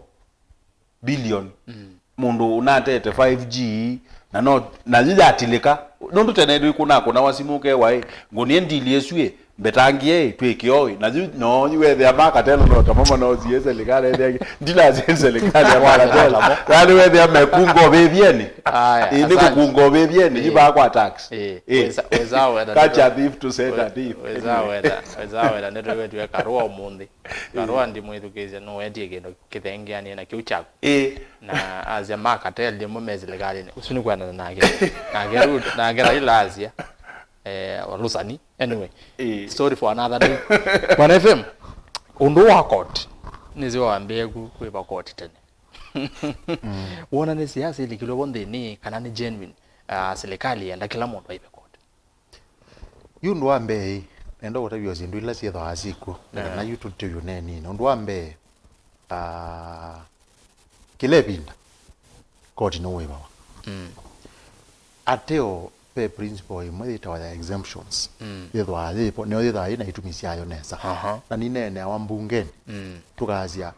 billion. Mm. Mũndũ ũnatete five G, na no, na yu yatilĩka. Nũndũ tene ndwĩkũnakũnawa simũ ũkewa, ĩ, ngũnie ndili ĩsu, ĩ, mbetangie, ĩ, twĩke oĩ. Na yu, no, yu wethĩa ma Katelo no tamo manosie serikali, ethĩa, ndilasie serikali ya ma Katelo. Yaani wethĩa mekunga ũvĩvyeni. Aya, ĩ, nĩ asante. Kũkunga ũvĩvyeni, ĩ, yu vaa kwa tax. Ĩ, ĩ. Weza, weza wenda. Catch a thief to set a thief. Weza wenda, weza wenda, ndeto iwe tuwe karua ũmũnthĩ. Karua ndimwĩthukĩĩsya nũwetie kĩndũ kĩthengeanie na kĩu kyaku. Ĩĩ. Na asya ma Katelo nĩmo me silikalĩnĩ. Ũsu nĩ kwendana nake. Nake Ruto, nake Raila asya, eh, walusani. Anyway, ĩĩ, story for another day. Bwana F M, ũndũ wa court, nĩsĩ wambĩĩe ku kwĩva court tene. Mm. Wona nĩ siasa ilikilwe vo nthĩnĩ, kana nĩ genuine, ah, silikalĩ yenda kĩla mũndũ aive court? Yu ũndũ wa mbee, nenda kũtavya syĩndũ ila syĩthĩawa syĩkw'o, nĩ kana, eh, yu tũtĩw'e ũneeninĩ. Ũndũ wa mbee, ah, kĩla ĩvinda, koti nĩwĩvawa. Mm. Ateo ve principle ĩmwe yĩtawa ya exemptions. Mm. Yĩthĩawa yĩvo, nĩyo yĩthĩawa yĩ na itumi syayo nesa. Aha. Na nineeneawa mbungenĩ, mm, tũkasya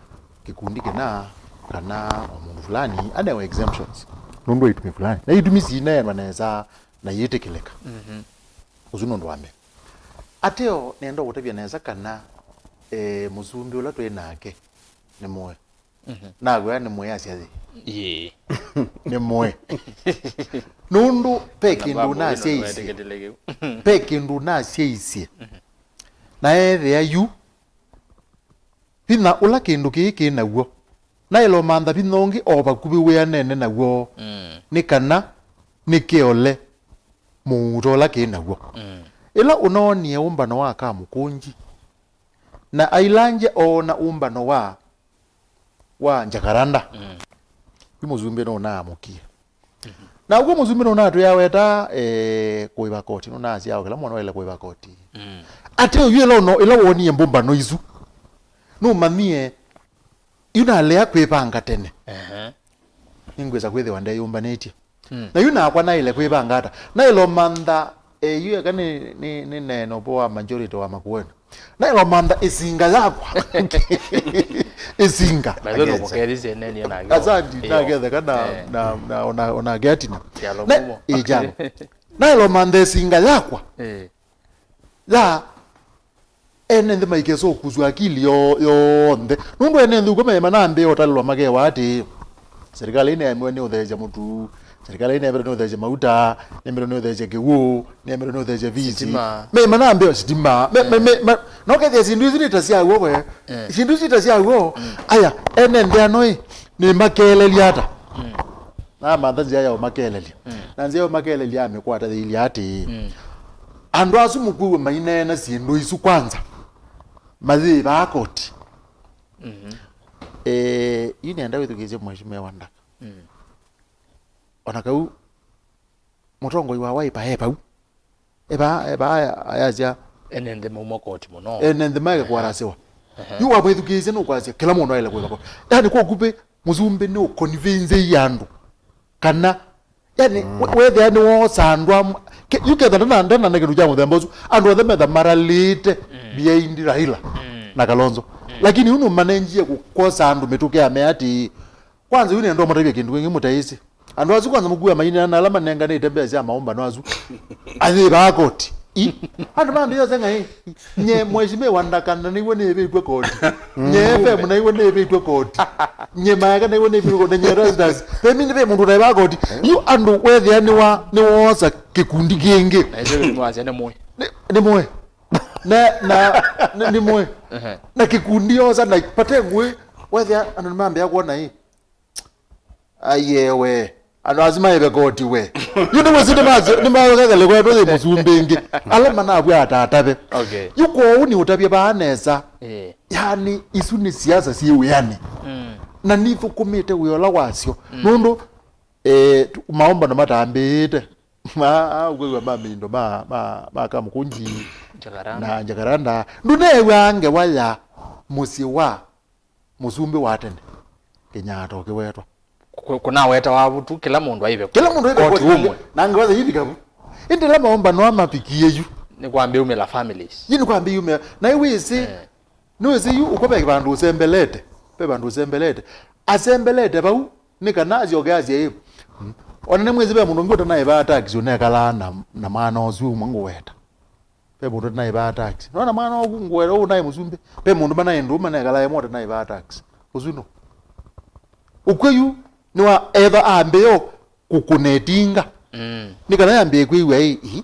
kĩkundi kĩna kana o mũndũ fulani anewe exemptions nũndũ wa itumi fulani. Na itumi siineenwa nesa na yĩtĩkĩlĩka. Mhm. Ũsu nĩ ũndũ wa mbee. Ateo nĩenda kũtavya nesa kana, eh, mũsumbĩ ũla twĩ nake nĩ mũe. Mhm. Nawĩa nĩ mũe asya yĩ. Yĩĩ. Nĩ mũe. Nũndũ ve kĩndũ nasyaisye. Ve kĩndũ nasyaisye. Mhm. Na ethĩa yu vinya ũla kĩndũ kĩĩ kĩ naw'o, naĩle ũmantha vinya ũngĩ o vakuvĩ wĩanene naw'o, mm, nĩ kana nĩkĩole mũuto ũla kĩ naw'o. Mm. Ĩla ũnoonie ũmbano wa Kamũkũnji, na ailangya oona ũmbano wa, wa Jacaranda, mm, yu mũsumbĩ nũnaamũkie. Na ũkw'o mũsumbĩ nũnatwĩa weta, eh, kũĩva koti, nũnasya o kĩla mwana waĩle kũĩva koti. Mm. Ateo yu ĩla ũno, ĩla wonie mbũmbano isu, nũmanyie yu nalea kwĩvanga tene. Ehe. Nĩngwĩsa kwĩthĩwa ndeyũmbanĩtye. Mm. Na yu nakwa naĩle kwĩvanga ata? Naĩle ũmantha, eh, yu eka nĩ, nĩ, nĩ neene ũvoo wa majority wa Makueni. Naĩle ũmantha ĩsinga yakwa. Ĩsinga. By the way, ndũkũkethĩsye nene nake. Asante, ĩyo, naketheka na, eh, na, na, ona, ona getina. Kyalo na, mumo. Ĩ, kyalo. Naĩle ũmantha ĩsinga yakwa. Eh. Ya, ene nthĩ maikesa ũkusw'a akili yo-, yonthe. Nũndũ ene nthĩ ũkw'o maema na mbee ũtalĩlwa makewa atĩĩ, Serikali ĩneemewe nĩ ũtheesya mũtu, serikali ĩneemetwe nĩ ũtheesya mauta, nĩemetwe nĩ ũtheesya kĩw'ũ, nĩemetwe nĩ ũtheesya visi. Sitima. Me manambeo sitima. Me, me, me, ma, no kethĩa syĩndũ isu nĩ ta sya w'o we. Eh. Syĩndũ isu nĩ ta sya w'o. Mm. Aya, ene nthĩ ano ĩ, nĩ makelelya ata? Mm. Namantha nzĩa ya ũmakelelya. Mm. Na nzĩa ya ũmakelelya amĩkwata yĩilye atĩĩ, mm, andũ asu mũkwĩw'a maineena syĩndũ isu kwanza, mayĩvaa koti. Mhm. Eh, yu nĩenda wĩthukĩĩsye Mheshimiwa Ndaka. Mm. Ona kau mũtongoi wa Wiper e vau. E vaa, e vaa aya, ayasya ene nthĩ mauma koti mũno. Ene nthĩ maeke kwarasĩwa. Ehe. Yu wamwĩthukĩĩsye nũkwasya kĩla mũndũ aĩle kwĩka koti. Yani kwa ũkuvĩ, mũsumbĩ nĩ ũconvince andũ kana, yani, mm, we-, wethĩa nĩwoosa andũ am-, ke-, yu ketha ndana, ndana na kĩndũ kya mũthemba ũsu, andũ othe metha maralĩte, mm, behind Raila, mm, na Kalonzo. Mm. Lakini yu nũmanenjie kũ-, kwosa andũ mĩtũkĩ ame atĩ, kwanza yu nĩenda ũmatavye kĩndũ kĩngĩ mũtaĩsĩ. Andũ asu kwanza mũkua maineana ala manenganĩte mbesa sya maũmbano asu. Ayĩvaa koti. I? Andũ mambĩĩa ũsenga ĩ. Nye mheshimiwa Ndaka nĩw'o nĩĩvĩtw'e koti. Nye F M nĩw'o nĩĩvĩtw'e koti. Nye Maeka nĩw'o nĩĩvĩtw'e koti. Nye Rastas. Vemi nĩ ve mũndũ ũtaĩvaa koti. Yu andũ wethĩa nĩwa, nĩwoosa kĩkundi kĩngĩ. Na ĩsĩ nĩmwasya nĩ mũĩ. Nĩ, nĩ mũĩ. Na, na, nĩ, nĩ mũĩ. Ehe. Na kĩkundi yosa na pate ngũĩ. Wethĩa andũ nĩmambĩa kuona ĩ. Ayewe. Andũ asu maĩve koti we. Yu nĩwĩsĩ nĩmakethelikwa ĩndũ yĩ mũsumbĩ ĩngĩ. Ala manavw'a atatave. Okay. Yu kwoou nĩ ũtavya vaa nesa. Eh. Yani, isu nĩ siasa syĩ wĩanĩ. Mm. Na nithũkũmĩte wĩa ũla wasyo. Mm. Nũndũ, eh, tu-, maũmbano matambĩĩte. Ma, a, ũkwĩw'a ma mĩindo ma, ma, ma Kamũkũnji Jacaranda. Na Jacaranda. Ndũneew'aa ngewa ya mũsyĩ wa mũsumbĩ wa tene, Kenyatta ũkĩwetwa. Kũ-, kũnawetawa vu tu, kĩla mũndũ aive koti ũmwe. Kĩla mũndũ aive koti, na ngewa yivika vu. Ĩndĩ ĩla maũmbano aa mavikie yu. Nĩ kwambĩumĩla families. Yu nĩ kwambĩumĩla. Na ĩ wĩsĩ, eh, nĩwĩsĩ yu ũkw'a ve vandũ ũsembelete. Ve vandũ ũsembelete. Asembelete vau, nĩ kana asyoke asye ĩ. Mm. Ona nĩmwĩsĩ ve mũndũ ũngĩ ũtanaĩvaa tax ũnekalaa na, na mwana ũsu ũmwe ngũweta. Ve mũndũ ũtanaĩvaa tax. Nona mwana waku ngũweta ũũ naĩ mũsumbĩ. Ve mũndũ manaĩ ndũũ manekala ĩmwe ũtanaĩvaa tax. Ũsu nũ? Ũkw'ũ yu nĩwa etha ambĩo kũkũna ĩtinga. Mm. Nĩ kana yambĩe kwĩw'a ĩ, ĩ.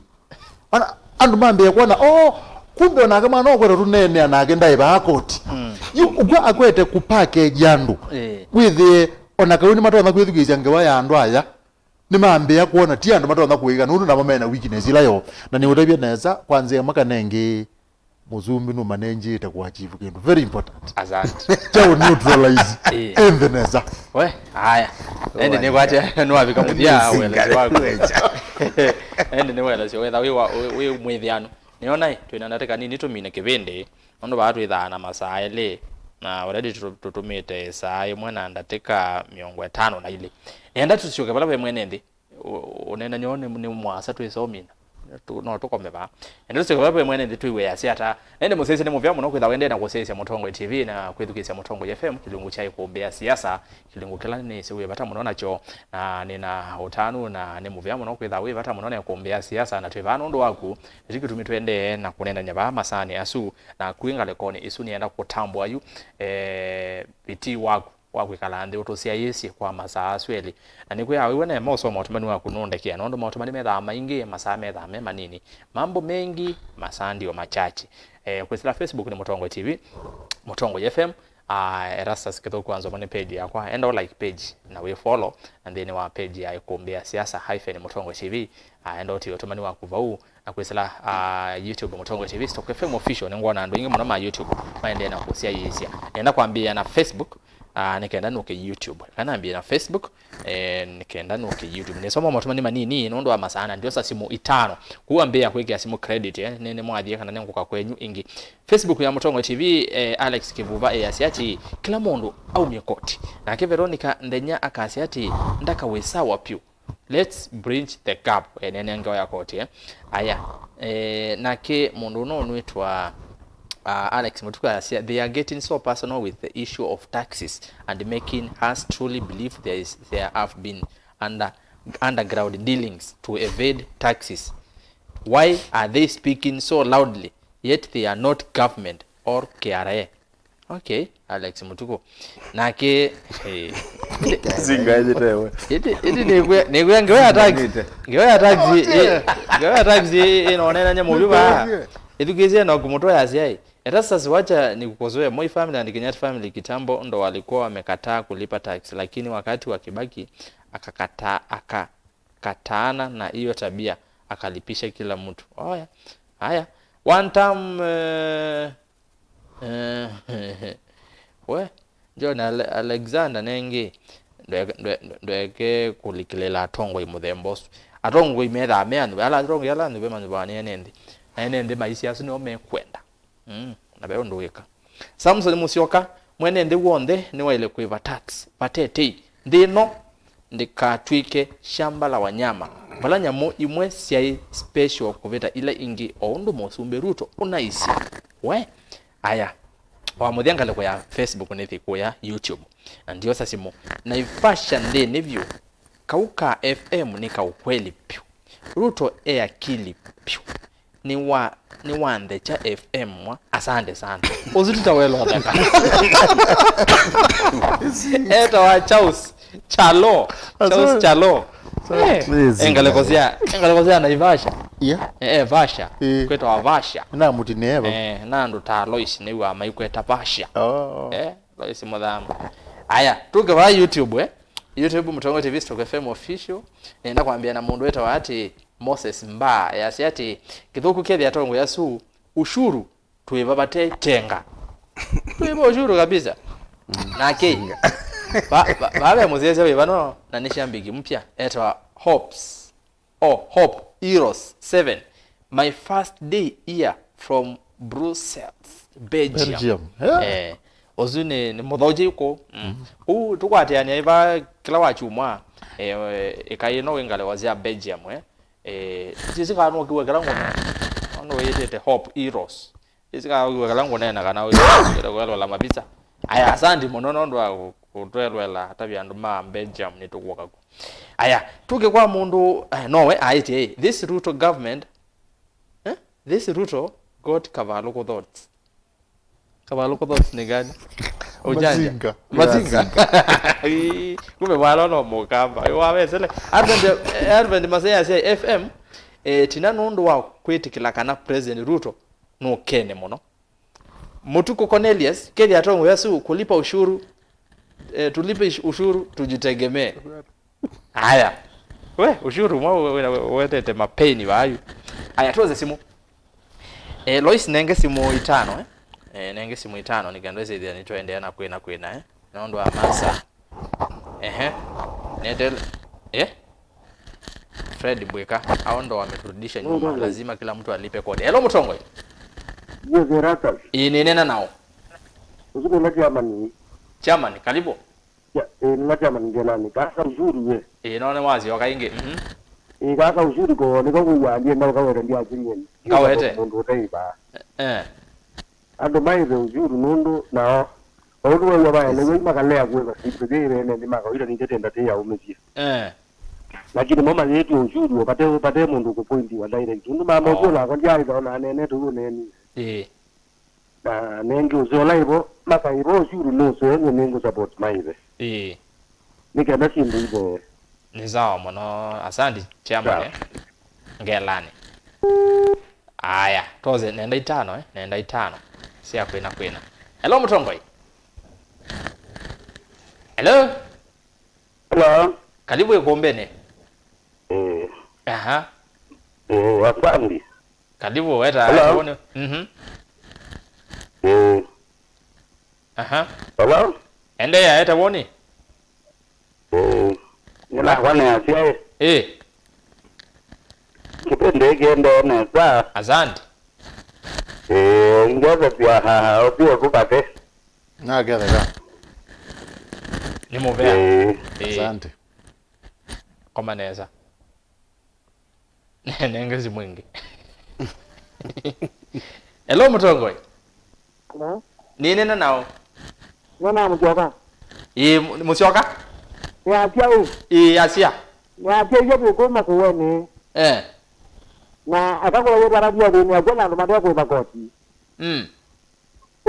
Ona andũ mambĩe kwona, oh, kumbe onake mwana ũkwenda tũneenea nake ndaĩvaa koti. Mm. Yu ũkw'a akwete kũ package andũ. Eh. Wĩthĩe, ona kau nĩmatonya kwĩthukĩĩsya ngewa ya andũ aya. Nĩmambĩĩa kwona ti andũ matonya kũĩka, nũndũ namo mena weakness ila yo. Na nĩũtavye nesa, kwa nzĩa ĩmwe kana ĩngĩ, mũsumbĩ nũmanenjĩte kũachieve kĩndũ very important. Asante. Kya ũ neutralize. Eh. Enthĩ nesa. We, aya. Ende nĩkwatya nĩwavika mũthya. Nĩsinga wĩelesyo waku. Ende nĩwelesyo wetha wĩ wa, wĩ, wĩ mwĩthĩano. Nĩona ĩ, twĩna ndatĩka nini tũmine kĩvĩndĩ. Nũndũ vaa twĩthaa na masaa elĩ, na already tũ-, tũtũmĩte saa ĩmwe na ndatĩka mĩongo ĩtano na ilĩ. Enda tũsyoke vala ve mwene nthĩ, ũ-, ũneenany'o nĩ, nĩ mũasa twĩsa ũmina. Tu-, no tũkome vaa. Enda tũsyoke vala ve mwene nthĩ twĩw'e asya ata. Na ĩndĩ mũsyaĩĩsya nĩ mũvea mũno kwĩtha ũendee na kũsyaĩĩsya Mũtongoi T V na kwĩthukĩĩsya Mũtongoi F M, kĩlungu kya Ĩkũmbĩ ya Siasa, kĩlungu kĩla nĩsĩ wĩ vata mũno nakyo. Na nĩna ũtanu na nĩ mũvea mũno kwĩtha wĩ vata mũno na Ĩkũmbĩ ya Siasa, na twĩ vaa nũndũ waku. Nĩkyo kĩtumi tũendee na kũneenany'a vaa masaanĩ asu, na kwĩ ngalĩkonĩ ĩsu nĩenda kũtambũa yu, eh, vitii waku wa kwĩkala nthĩ ũtũsyaĩĩsye kwa masaa asu elĩ. Na nĩkwĩa wĩw'a neema ũsoma ũtũmani waku nũndekea, nũndũ maũtũmani methaa maingĩ, masaa methaa me manini. Mambo mengi, masaa ndio machache. Eh, kwĩsĩla Facebook nĩ Mũtongoi T V, Mũtongoi F M, ah, Erastus Kĩthũku wa Nzoma nĩ page yakwa. Enda ũ like page na wĩ follow, na nthĩnĩ wa page ya Ĩkũmbĩ ya Siasa hyphen Mũtongoi T V, ah, enda ũtie ũtũmani waku vau. Na kwĩsĩla, ah, YouTube Mũtongoi T V, Stock F M Official, nĩngwona andũ aingĩ mũno ma YouTube maendee na kũsyaĩĩsya. Nĩenda kwambĩĩa na Facebook, ah, nĩ kenda nũke YouTube. Kana nambĩĩe na Facebook, eh, nĩ kenda nũke YouTube. Nĩsoma maũtũmani manini nũndũ wa masaa na ndiosa simũ itano. Kũu ambĩĩa kwĩkĩa simũ credit, eh, nĩ, nĩmwathie kana nĩngũka kwenyu ĩngĩ. Facebook ya Mũtongoi T V, eh, Alex Kĩvuva, eh, asya atĩ, kĩla mũndũ aumye koti. Nake Veronica Nthenya akasya atĩ, Ndaka wĩ sawa vyũ. Let's bridge the gap. Eh, nene ngewa ya koti, eh. Aya. Eh, nake mũndũ ũno ũnwĩtwa, ah, Alex Mũtuku asya, they are getting so personal with the issue of taxes and making us truly believe there is, there have been under, underground dealings to evade taxes. Why are they speaking so loudly yet they are not government or K R A? Okay, Alex Mutuku. Nake, eh, Zingaĩte we. Ĩndĩ, ĩndĩ nĩkwĩa, nĩkwĩa ngewa ya taxi. Nĩte. Ngewa ya taxi, eh, ngewa ya taxi ĩnonena nyamũ vyu vaa. Ĩthukĩĩsye na kũmũtwa ya siai. Erastus, wacha nikukosoe. Moi family and Kenyatta family kitambo ndo walikuwa wamekataa kulipa tax, lakini wakati wa Kibaki akakataa, akakataana na hiyo tabia, akalipisha kila mtu. Oya. Haya. One time, eh, eh, we, John Ale-, Alexander nengi, ndwe-, ndwe-, ndweke kulikilila atongoi muthemba usu. Atongoi methaa me andu, ala atongoi ala andu ve mandu vaa ni ene nthi. Na ene nthi maisha asu nio mekwenda. Mm, na ve ũndũ wĩka. Samson Musyoka, mwene nthĩ w'onthe nĩwaĩle kwĩva tax. Vate tei. Nthĩ ĩno ndĩkatw'ĩke shamba la wanyama, vala nyamũ imwe syaĩ special kũvĩta ila ingĩ, o ũndũ Mũsumbĩ Ruto ũnaisye. We, aya. Wa mũthya ngalĩko ya Facebook nĩthi kũya YouTube. Na ndiosa simũ. Naivasha nthĩnĩ vyũ. Kau ka F M nĩ ka ũkweli vyũ. Ruto e akili vyũ. Nĩ wa, nĩ wa Nthecha F M mwa. Asante sana. Ũsu ti ta welo theka. Etawa Charles Chalo. Charles Chalo. Eh, engaleko sya, engaleko sya Naivasha. Yeah. Eh, eh, Vasha. Eh. Kwetawa Vasha. Na muti neva. Eh, na andu ta Alois nĩw'a maikweta Vasha. Oh. Eh, Alois Muthama. Aya, tuke va YouTube, eh. YouTube Mutongoi T V stroke F M official. Nenda kwambia na mundu wetawa ati Moses Mbaa, yasya ati, "Kĩthũku kethĩa atongoi asu, ushuru twĩva vate tenga." Twĩva ushuru kabisa. Nake, va-, va-, vave mũsyaĩsya wĩva no, na nĩ shambiki mpya, etawa Hopes, oh, Hope Heroes seven. "My first day here from Brussels, Belgium." Belgium, yeah. Eh, ũsu nĩ, nĩ mũthaũkye kũu. Mm. Kũu tũkwatĩanĩa ĩva kĩla wa kyumwa, eh, ĩkai ĩno wĩ ngalĩko sya Belgium, eh. Eh, sisi kana ũkiwekela ngũne. Nũndũ wĩtĩte Hope Heroes. Sisi kana ũkiwekela ngũne na kana wĩtĩte kwelwela mavisa. Aya, asanti mũno nũndũ wa kũ-, kũtwelwela atavya andũ ma Belgium nĩtũkwoka ku. Aya, tuke kwa mũndũ, eh, nowe aĩtye, "This Ruto government, eh? This Ruto got Kavalũkũ thoughts." Kavalũkũ thoughts nĩ gani? Ujanja. Mazinga. Mazinga. Ii, kumbe wala no mukamba. Yo wawesele. Advent, eh, Advent Masaya cia F M, eh, tina nũndũ wa kwĩtĩkĩla kana President Ruto nũkene mũno. Mutuku Cornelius, kethĩa atongoi asu kulipa ushuru, eh, tulipe ish-, ushuru, tujitegemee. Aya. We, ushuru mwa we-, we-, wetete mapeni vayu. Aya, tuoze simu. Eh, Lois, nenge simu itano, eh? Eh, nenge simu itano, nĩkenda ĩsĩthĩa nĩtwaendeea na kwĩna kwĩna, eh? Nũndũ wa masa. Ehe. Netel-, eh? Fred Bwika, hao ndo wameturudisha nyuma. Lazima kila mtu alipe kodi. Hello, Mutongoi. Yes, Erastus. Ĩĩ, nĩnena nao. Usiku na Germany. Germany, karibu. Ya, eh, nĩ matiama ngelani. Kaka ushuru we. Ĩĩ, no nĩ wasyoka ĩngĩ. Mhm. Ĩĩ, kaka ushuru ko, nĩko kũwandie na ũkaweta ndi akinye. Ngawete. Mũndũ ũtaiva. Eh. Andũ maive ushuru nũndũ nao. Ũndũ wa wa ele wei makalea kwĩva situ thĩre ne ndi makawira ni tete ndate ya umezie. Eh. Lakini mo mayetwe ushuru pate pate mũndũ kupointiwa direct. Ũndũ mama ũcio nako ndiaitha ona nene tu neni. Ĩĩ. Na nengĩ ũseo laivo, makaivo ũsyuru nũseo nyie nĩngũ support maive. Ĩĩ. Nĩ kenda syĩndũ ithee. Nĩ sawa mũno, asanti chairman, eh. Ngelani. Aya, toze nenda itano, eh, nenda itano sya kwĩna kwĩna. Hello, Mutongoi. Hello. Hello. Karibu ikumbene. Eh. Aha. Eh, asandi. Karibu, weta. Hello. Wone. Mhm. Eh. Aha. Hello. Endeea, eta woni. Eh. Nila kwane asia. Eh. Kipindi kiende nesa. Asante. Eh, ngeza pia ha, ha, opio kupate. Naketheka. Nĩ mũvea. Eh. Eh. Asante. Koma nesa. Nenge simu ĩngĩ. Hello, Mutongoi. Hello. Nĩnena nao. Nona Musyoka. Ĩĩ, Mu-, Musyoka? Nĩ atia ũ? Ĩĩ, asia. Nĩ atia iyo twĩkũma kũweni. Eh. Na akakũla wĩtwara vya thĩnĩ akwa na andũ mate kwĩva koti. Mm.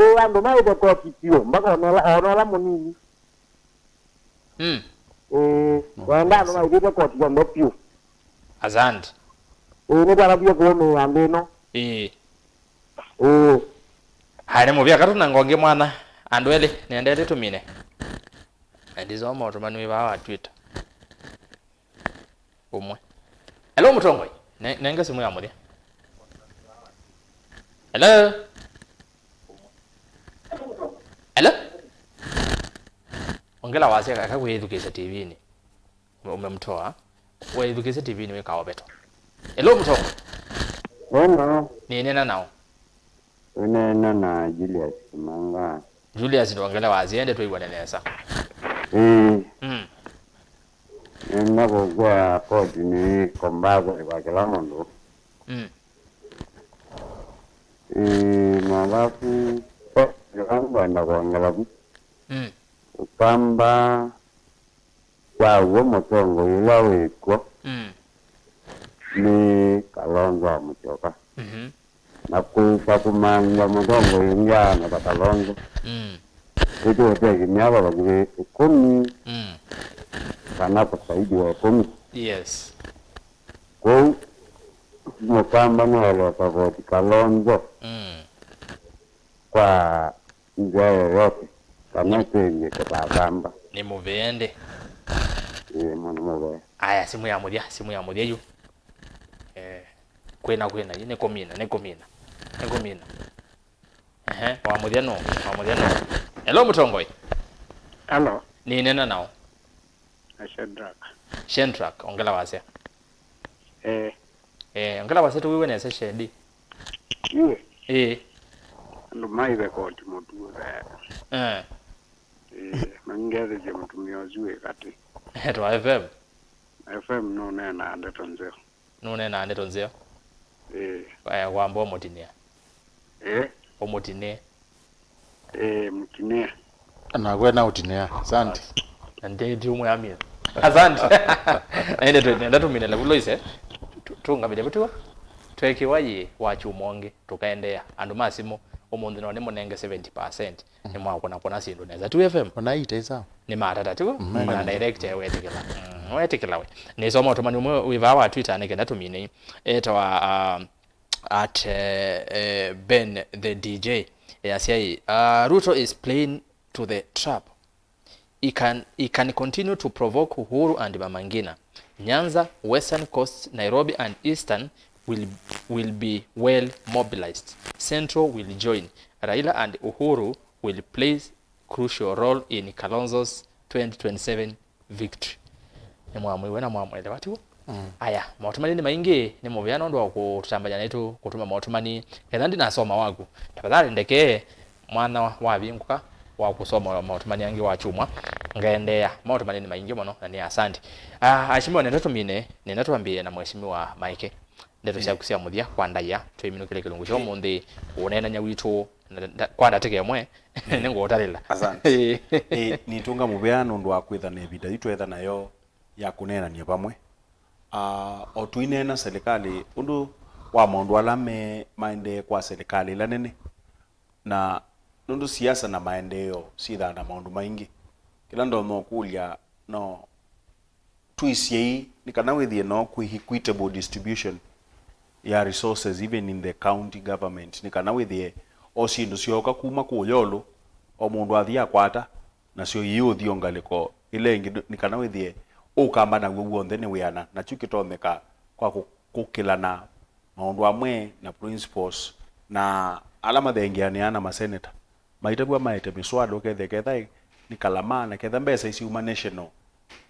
Ĩĩ, andũ maĩte koti vyũ, mpaka ona ũla, ona ũla mũnini. Mm. Ĩĩ, wenda andũ maĩvĩte koti yonthe vyũ. Asante. Ĩĩ, nĩtwatavie kũũmĩĩa nthĩ ĩno. Ĩĩ. Ĩĩ. Aya nĩ mũvĩa katũ na ngongi mwana. Andũ elĩ, nĩendete tũmine. Na ndisoma ũtũmani wĩ vaa wa Twitter. Ũmwe. Hello, mũtongoi. Ne-, nenga simu ya mũthya. Hello? Hello? Ongela wasya kaka kwĩthukĩsya T V-inĩ. Ume-, umemtoa. Wĩthukĩsya T V-inĩ wĩkaovetwa. Hello, mũtongoi. Hello. Nĩnena nao. Ũneena na Julius Kimanga. Julius, ndongele wasya, ende twĩw'ane nesa. Ĩĩ. Mm. Nenda kũkwĩa koti nĩ compulsory kwa kĩla mũndũ. Mm. Ĩĩ, na alafu, kĩla ngwenda kwongela vu. Mm. Ũkamba wa w'o mũtongoi ũla wĩ kw'o Mm. nĩ Kalonzo wa Musyoka. Mhm. Na kũka kũmantha mũtongoi ũngĩ aana ta Kalonzo, Mm. ĩtũũte kĩmyaka vakuvĩ ĩkũmi Mm. kana kũsaidi wa ĩkũmi. Yes. Kwoou, mũkamba nĩwaĩle ũsavoti Kalonzo Mm. kwa nzĩa yoyote, kana twĩthie kĩvavamba. Nĩ mũvea ĩndĩ. Ĩĩ, mũno mũvea. Aya, simu ya mũthya, simu ya mũthya yu. Eh, kwĩna, kwĩna, yu nĩ kũmina, nĩ kũmina, nĩ kũmina. Ehe, wa mũthya nũ, wa mũthya nũ. Hello, mũtongoi. Hello. Nĩnena nao. Na Shadrack. Shadrack, ongela wasya. Eh. Eh, ongela wasya tũwĩwe nesa Shedi. Iwe. Eh. Andũ maive koti mũtuo vea. Eh. Eh, mangethĩsye mũtumĩa ũsu wĩ katĩ. Etwa F M. F M nũneenaa ndeto nzeo. Nũneenaa ndeto nzeo. Eh. Eh, wamba ũmũtinĩa. Eh. Ũmũtinĩe. Eh, mũtinĩa. Nakwe na ũtinĩa. Asante. Na ndĩ tiumwe amina. Asante. Na ĩndĩ twĩ-, nenda tũmine levu Loise. Tu-, tũngamĩle vutiwa. Twekiwa yĩ wa chuma ũngĩ, tũkaendeea. Andũ ma simũ, ũmũnthĩ no nĩmũnenge seventy percent. Nĩmwakũna kũna syĩndũ nesa. Tu F M. Ona ite sawa. Nĩ matata, tiguo? Mm, na direct wetĩkĩla. Mm, wetĩkĩla we. Nĩsoma ũtũmani ũmwe wĩ vaa wa Twitter nĩ kenda tũmine. Etawa, ah, at, eh, eh, Ben the D J. Yasya ĩ, ah, Ruto is playing to the trap. He can, he can continue to provoke Uhuru and Mama Ngina. Nyanza, Western Coast, Nairobi and Eastern will, will be well mobilized. Central will join. Raila and Uhuru will play crucial role in Kalonzo's twenty twenty-seven victory. Nĩmwamwĩw'a na mwamwelewa, tiw'o? Mm. Aya, maũtũmani nĩ maingĩ, nĩ mũvea nũndũ wa kũtũtambany'a naitũ kũtũma maũtũmani. Ketha ndinasoma waku, tafadhali ndekee mwana wavingũka wa kũsoma maũtũmani angĩ wa kyumwa. Ngaendeea, maũtũmani nĩ maingĩ mũno na nĩ asante. Ah, aheshimiwa, nenda tũmine, nenda twambĩĩe na Mheshimiwa Maeke. Ndeto syaku sya mũthya kwa ndaĩa, twĩminũkĩle kĩlungu kya ũmũnthĩ, ũneenany'a witũ, na, na, kwa ndatĩka ĩmwe, nĩngũũtalĩla. Asante. Ĩĩ, nĩtũnga mũvea nũndũ wa kwĩtha na ĩvinda yĩu twetha nayo ya kũneenany'a vamwe. Ah, o tũineena serikali, ũndũ wa maũndũ ala me maendee kwa serikali ĩla nene, na nũndũ siasa na maendeeo syĩthaa na maũndũ maingĩ, kĩla ndonya ũkũlya no twĩsyai nĩ kana wĩthĩe no kwĩ equitable distribution ya resources even in the county government, nĩ kana wĩthĩe o syĩndũ syooka kuma kũũ ĩũlũ, o mũndũ athi akwata, nasyo iũthi o ngalĩko ĩla ĩngĩ, nĩ kana wĩthĩe ũkamba naw'o w'onthe nĩ wĩana, na kyu kĩtonyeka kwa kũ-, kũkĩlana maũndũ amwe na principals na ala mathengeanĩaa na maseneta. Maitavw'a maete mĩswada ũkethĩa ketha nĩ kalama, na ketha mbesa isiuma national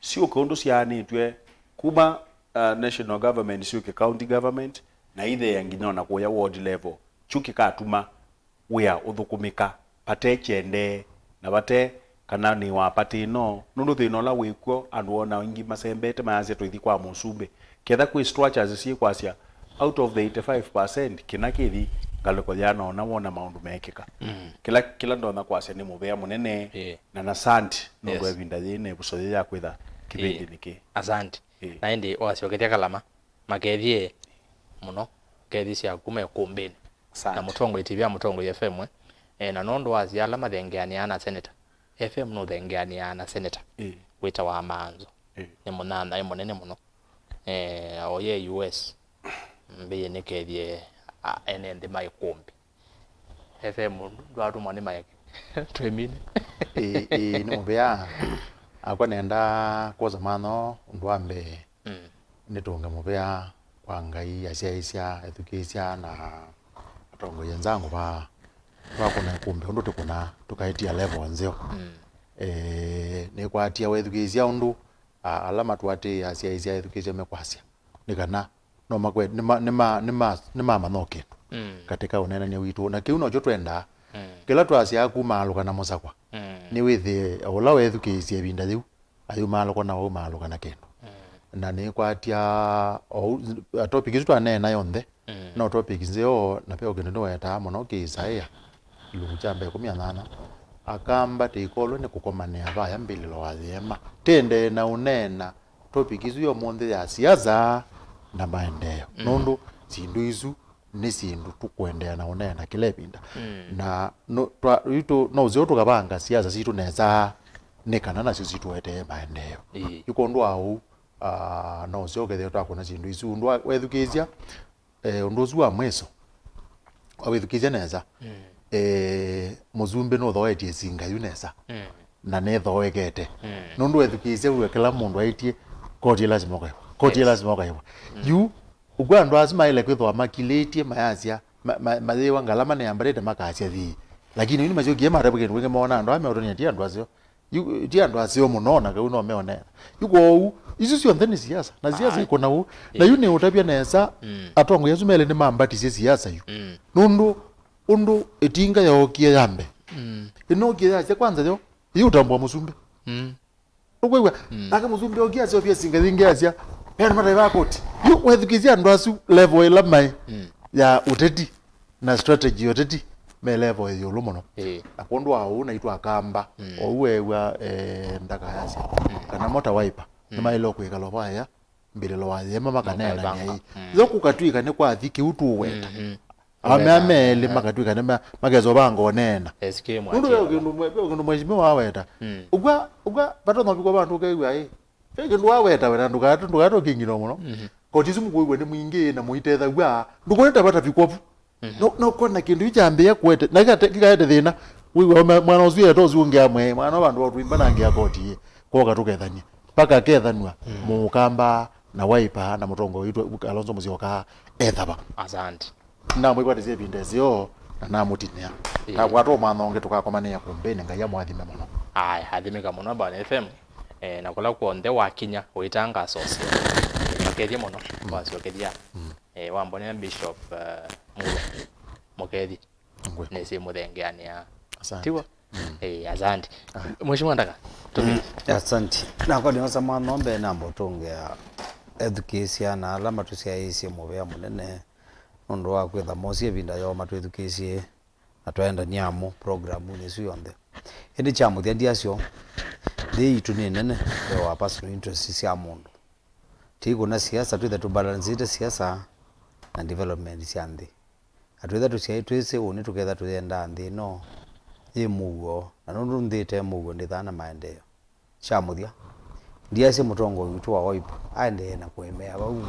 syũke ũndũ syaanĩtw'e kuma, uh, national government syũke county government, na itheea nginya ona kũya ward level. Kyu kĩkatuma wĩa ũthũkũmĩka vate kyendee, na vate kana nĩ wa party ĩno, nũndũ thĩna ũla wĩ kw'o, andũ ona aingĩ masembete mayasya tũithi kwa mũsumbĩ. Ketha kwĩ structures syĩkwasya out of the eighty-five percent, kĩna kĩthi ngalĩko ya na ũna wona maũndũ meekĩka. Mm. Kĩla, kĩla ndonya kwasya nĩ mũvea mũnene, ĩĩ, na na asante nũndũ, yes, wa ĩvinda yĩĩ na ĩvuso yĩĩ ya kwĩtha kĩvĩndĩnĩ kĩĩ. Asante. Ĩĩ. Na ĩndĩ wasyokethya kalama, makethye mũno, kethĩsya kuma ĩkũmbĩnĩ. Asante. Na mũtongoi T V ya Mũtongoi F M, eh, Eh, na nũndũ wa asia ala mathengeanĩaa na seneta, F M nũthengeanĩaa na seneta Ĩĩ. wĩtawa Maanzo. Ĩĩ. Nĩ mũnyanyae mũnene mũno. Eh, oye U S, mbĩe nĩkethye, a, ene nthĩ ma ĩkũmbĩ. F M ndwatũmwa nĩ Mike. Twĩmine. Ĩĩ, ĩĩ, nĩ mũvea. Akwa nenda kwosa mano ũndũ wa mbee. Mm. Nĩtũnge mũvea kwa Ngai, asyaĩĩsya, ethukĩĩsya na atongoi enzangu va twakũna ĩkũmbĩ ũndũ tũkũna tũkaĩtia level nzeo. Mm. Eh, nĩkwatia wethukĩĩsya ũndũ, a, ala matũatĩĩe, asyaĩĩsya, ethukĩĩsya mekwasya nĩ kana no makwe, nĩma-, nĩma-, nĩma-, nĩmamanya o kĩndũ Mm. katika ũneenany'a witũ. Na kĩu nokyo twendaa. Mm. Kĩla twasyaa kumaalũka na mũsakwa, Mm. nĩwĩthĩe o ũla weethukĩĩsye ĩvinda yĩu, ayumaalũka na waumaalũka na kĩndũ. Mm. Na nĩkwatya o ũu, a topic isu twaneena yonthe, Mm. no topic nzeo, na ve o kĩndũ nĩwetaa mũno kĩ Isaia, ilungu kya mbee ĩkũmi na nyanya, akamba tĩikolwe nĩ kũkomanĩa vaya mbĩlĩlo wa yĩema. Tĩendee na ũneena topic isu ya ũmũnthĩ ya siasa na maendeeo. Mm. Nũndũ syĩndũ isu nĩ syĩndũ tũkũendeea na ũneena kĩla ĩvinda. Mm. Na no, twa, itũ, no ũseo tũkavanga siasa sitũ nesa nĩ kana nasyo situetee maendeeo. Ĩĩ. Yu kwondũ wa ũu, ah, no ũseo ũkethĩa twakũna syĩndũ isu. Ũndũ wa, wethukĩĩsya, eh, ũndũ ũsu wa mwiso, wawĩthukĩĩsya nesa, Mm. eh, mũsumbĩ nũthoetie singa yu nesa. Mm. Na nĩthoekete. Mm. Nũndũ wethukĩĩsya wĩw'a kĩla mũndũ aĩtye, koti ĩlasima ũkaĩwa. Koti Yes. ĩlasima ũkaĩwa. Mm. Yu, ũkw'a andũ asu maĩle kwĩthĩwa makilĩtye mayasya, ma-, ma-, mayĩwa ngalama nĩyambatĩte makasya thii. Lakini yu nĩmasyokie matavw'a kĩndũ kĩngĩ moona andũ aa meũtony'a ti andũ aseo. Yu, ti andũ aseo mũno, na kau no meonena. Yu kwoou, isu syonthe nĩ siasa, na siasa Aye. ikũna ũu. Na yu Ĩĩ. nĩ ũtavya nesa, Mm. atongoi asu melĩ nĩmambatisye siasa yu. Mm. Nũndũ, ũndũ ĩtinga yookie ya mbee. Mm. Ĩnookie yasya kwanza yo, yĩũtambũa mũsumbĩ. Mm. Ũkwĩw'a? Mm. Nake mũsumbĩ okie aseũvya singa yĩngĩ asya, "Peana mataĩ va koti." Yu wethukĩĩsya andũ asu level ĩla maĩ Mm. ya ũteti na strategy ya ũteti me level ĩyũlũ mũno. Ĩĩ. Na kwondũ wa ũu naitũ akamba, Mm. ou weew'a, eh, ndakayasya, Mm. kana mota Wiper, Mm. nĩmaĩle kwĩkala vaya mbĩlĩlo wa yĩema makaneenany'a Makaivanga. ĩ. Mm. Yo kũkatw'ĩka nĩ kwathi kĩu tũweta. Mm-hmm. Ame Weta. ame elĩ makatw'ĩka nĩ ma-, makesa ũvanga ũneena. S K Nũndũ ve Mwatiwa. kĩndũ mwe-, ve kĩndũ mheshimiwa waweta. Mm. Ũkw'a, ũkw'a, vatonya ũvikwa vandũ ũkew'a ĩ. Ve kĩndũ waweta wena ndũkatũ, ndũkatũ kĩngino mũno. Mhm. Koti isu mũkũĩw'a nĩ mwingĩ na mũitethaw'a. Ndũkonete vata vikwa vu. Mhm. No, no kona kĩndũ yu kyambĩĩa kũete, na kĩkate-, kĩkaete thĩna. Wĩw'a mwa-, mwana ũsu eta ũsu ũngĩ amwe, mwana wa vandũ wa twimba na ngĩa koti ĩ. Kwoka tũkethanie. Mpaka kethanw'a Mm. mũkamba na Wiper na mũtongoi witũ Kalonzo Musyoka ethava. Asante. Namwĩkwatĩsya ĩvinda ĩseo na namũtinĩa. Ĩĩ. Takwata ũmantha ũngĩ tũkakomanĩa kũmbĩnĩ. Ngai amwathime mũno. Aya, athimĩka mũno Bwana F M. Eh, na kũla kw'onthe wakinya ũitangaso ũseo. Nokethye mũno, Mm. wasyokethya. Mm. Eh, wambonea Bishop, eh, Ngũlũ. Mũkethye. Ngwe. Nĩsĩ mũthengeanĩa. Asante. Tiw'o? Mm. Eh, asante. Ah. Mheshimiwa Ndaka, tũmĩ- Mm, asante. Nakwa nĩosa mano mbee namba ũtũngĩa ethukĩĩsya na ala matũsyaĩĩsye mũvea mũnene nũndũ wa kwĩtha mosie ĩvinda yoo matwĩthukĩĩsye na twaendany'a amũ programunĩ ĩsu yonthe. Ĩndĩ kya mũthya ndiasyo, nthĩ yitũ nĩ nene mbee wa personal interest sya mũndũ. Tũikũna siasa, twĩthe tũbalansĩte siasa na development sya nthĩ. Na twĩthe tũsyaĩ twĩsĩ ũnĩ tũketha tũyendaa nthĩ ĩno yĩ mũuo, na nũndũ nthĩ ĩte mũuo ndĩthaa na maendeeo. Kya mũthya, ndiasya mũtongoi witũ wa Wiper aendee na kũemea vau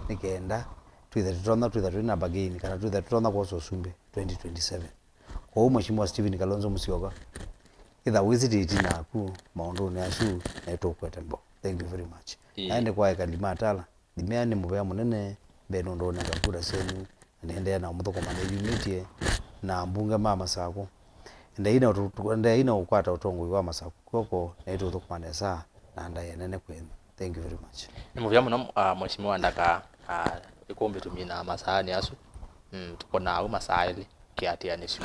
nĩ kenda twĩthe tũtonya twĩtha twĩ na bargain kana twĩthe tũtonya kwosa ũsumbĩ twenty twenty-seven. Kwoou Mheshimiwa Stephen Kalonzo Musyoka, ĩtha wĩsĩ tĩ ĩtina waku maũndũnĩ asu, na ĩtũkwete mbau. Thank you very much. Ĩĩ. Naende kwa ekali ma Tala, Thimea nĩ mũvea mũnene mbee nũndũ ũnenga kura syenyu, na nĩendeea na ũmũthũkũma nĩyumĩtye na ambunge ma Masakũ. Endeei na ũtũ-, endeei na ũkwata ũtongoi wa Masakũ kw'oko, na ĩtũthũkũma nesa na ndaĩa nene kwenyu. Thank you very much. Nĩ mũvea mũno, ah, Mheshimiwa Ndaka, ah, ĩkũmbĩ tũminaa masaanĩ asu. Mm, tũkonaa au masaa elĩ kĩatĩanĩsyo.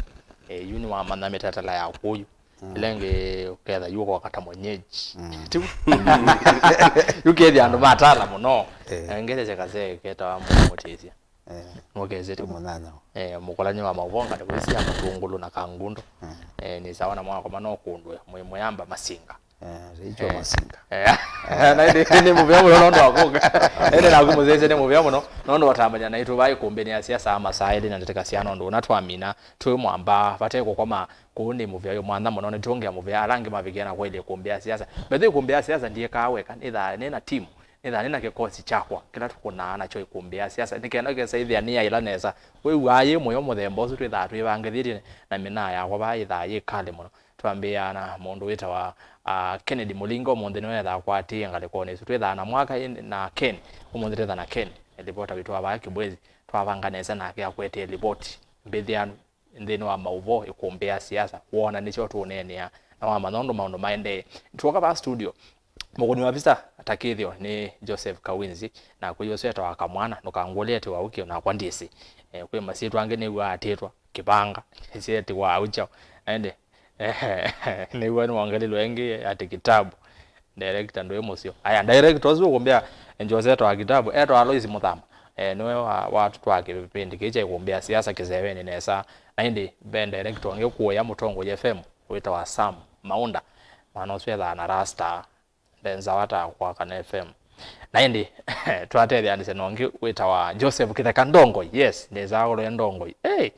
Eh, yu nĩwamanya mĩtalatala ya kũyu. Mm. Ĩla ĩngĩ ũketha yu ũkoka ta mwenyeji. Mm. Tiw'o? Yu kethĩa andũ matala mũno. Eh. Eh, ngethesya kasee ketawa mũtĩsya. Eh. Nũkesete. Mũnyanya. Eh, mũkolany'e wa maũvonga nĩ kũisia matũngũlũ na kangundo. Mm. Eh, nĩ sawa na mwakoma no kũndwe mwĩ mũyamba masinga. Eh, icho Eh. masinga. Eh. Na ĩndĩ nĩ mũvea mũno nũndũ wa kũka. Ĩndĩ naku mũsyaĩĩsya nĩ mũvea mũno nũndũ watambany'a naitũ vaa ĩkũmbĩnĩ ya siasa masaa elĩ na ndatĩka siana ũndũ ũna twamina twĩ mwamba vate kũkoma. Kũu nĩ mũvea wĩ mwanya mũno, nĩtwongea mũvea ala angĩ mavikie na kwaĩlya ĩkũmbĩ ya siasa. Mbethe ĩkũmbĩ ya siasa ndiĩkaa weka, nĩthaa nĩ na timu, nĩthaa nĩ na kĩkosi kyakwa kĩla tũkũnaa nakyo ĩkũmbĩ ya siasa, nĩ kenda kesa ĩthĩa nĩyaĩla nesa. Wĩw'aa yĩ mũyo mũthemba ũsu twĩthaa twĩvangĩthĩtye, na mĩnaa yakwa vaa yĩthaa yĩ kalĩ mũno. Twambĩĩaa na mũndũ wĩtawa, ah, Kennedy Mũlinga. Ũmũnthĩ nĩwe ethaa kwatĩĩe ngalĩkonĩ ĩsu. Twĩthaa na mwaka ĩndĩ na Ken. Ũmũnthĩ twĩthaa na Ken, livota witũ wa vaa Kĩbwezi. Twavanga nesa nake akwetee livoti mbĩthĩanu nthĩnĩ wa maũvoo, ĩkũmbĩ ya siasa, wona nĩkyo tũũneenea na wamanya ũndũ maũndũ maendee. Twoka vaa studio, mũkũni wa visa ta kĩthĩo nĩ Joseph Kawinzi, na kwĩ ũsu etawa Kamwana, ndũkangũlye ati waũkĩ, onakwa ndyĩsĩ. Eh, kwĩ masyĩtwa angĩ nĩw'aa atĩtwa Kĩvanga, syetiwa au kyaũ. Na ĩndĩ, nĩw'aa nĩwongelilwe ĩngĩ ati Kitabu. Director ndwĩ mũseo. Aya, director ũsu ũkũmbĩa Jose etwa Kitabu, etwa Alois Mũthama. Eh, nĩwe wa, watũtwaa kĩvĩndĩ kĩĩ kya ĩkũmbĩ ya siasa kĩsevenĩ nesa. Na ĩndĩ ve director ũngĩ kũya Mũtongoi F M wĩtawa Sam Maunda. Mwana ũsu ethaa na rasta. Ndenzawa ta kwa Kana F M. Na ĩndĩ twatetheanĩsya na ũngĩ wĩtawa Joseph Kĩtheka Ndongoi. Yes, ndenzawa kũlwe Ndongoi. Hey,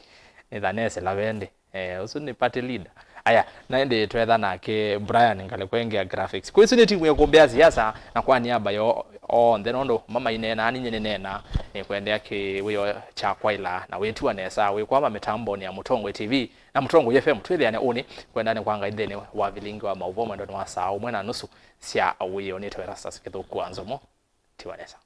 nĩthanĩsĩla ve ĩndĩ. Eh, ũsu nĩ party leader. Aya, na ĩndĩ twetha nake Brian Ngalĩko ĩngĩ ya graphics. Kwa isu nĩ timu ya ĩkũmbĩ ya siasa, na kwa niaba yo onthe, nũndũ mama ineenaa, ninye nĩneenaa, nĩkwendea kĩwĩoo kya kwaĩla na wĩtiwa nesa wĩkwama mĩtambonĩ ya Mũtongoi T V na Mũtongoi F M. Twĩthĩane ũnĩ, kwenda nĩ kwanga nthĩnĩ wa vilingi wa maũvoo mwendonĩ wa saa ũmwe na nusu sya wĩoo. Nĩtwe Erastus Kĩthũku wa Nzomo. Tiwa nesa.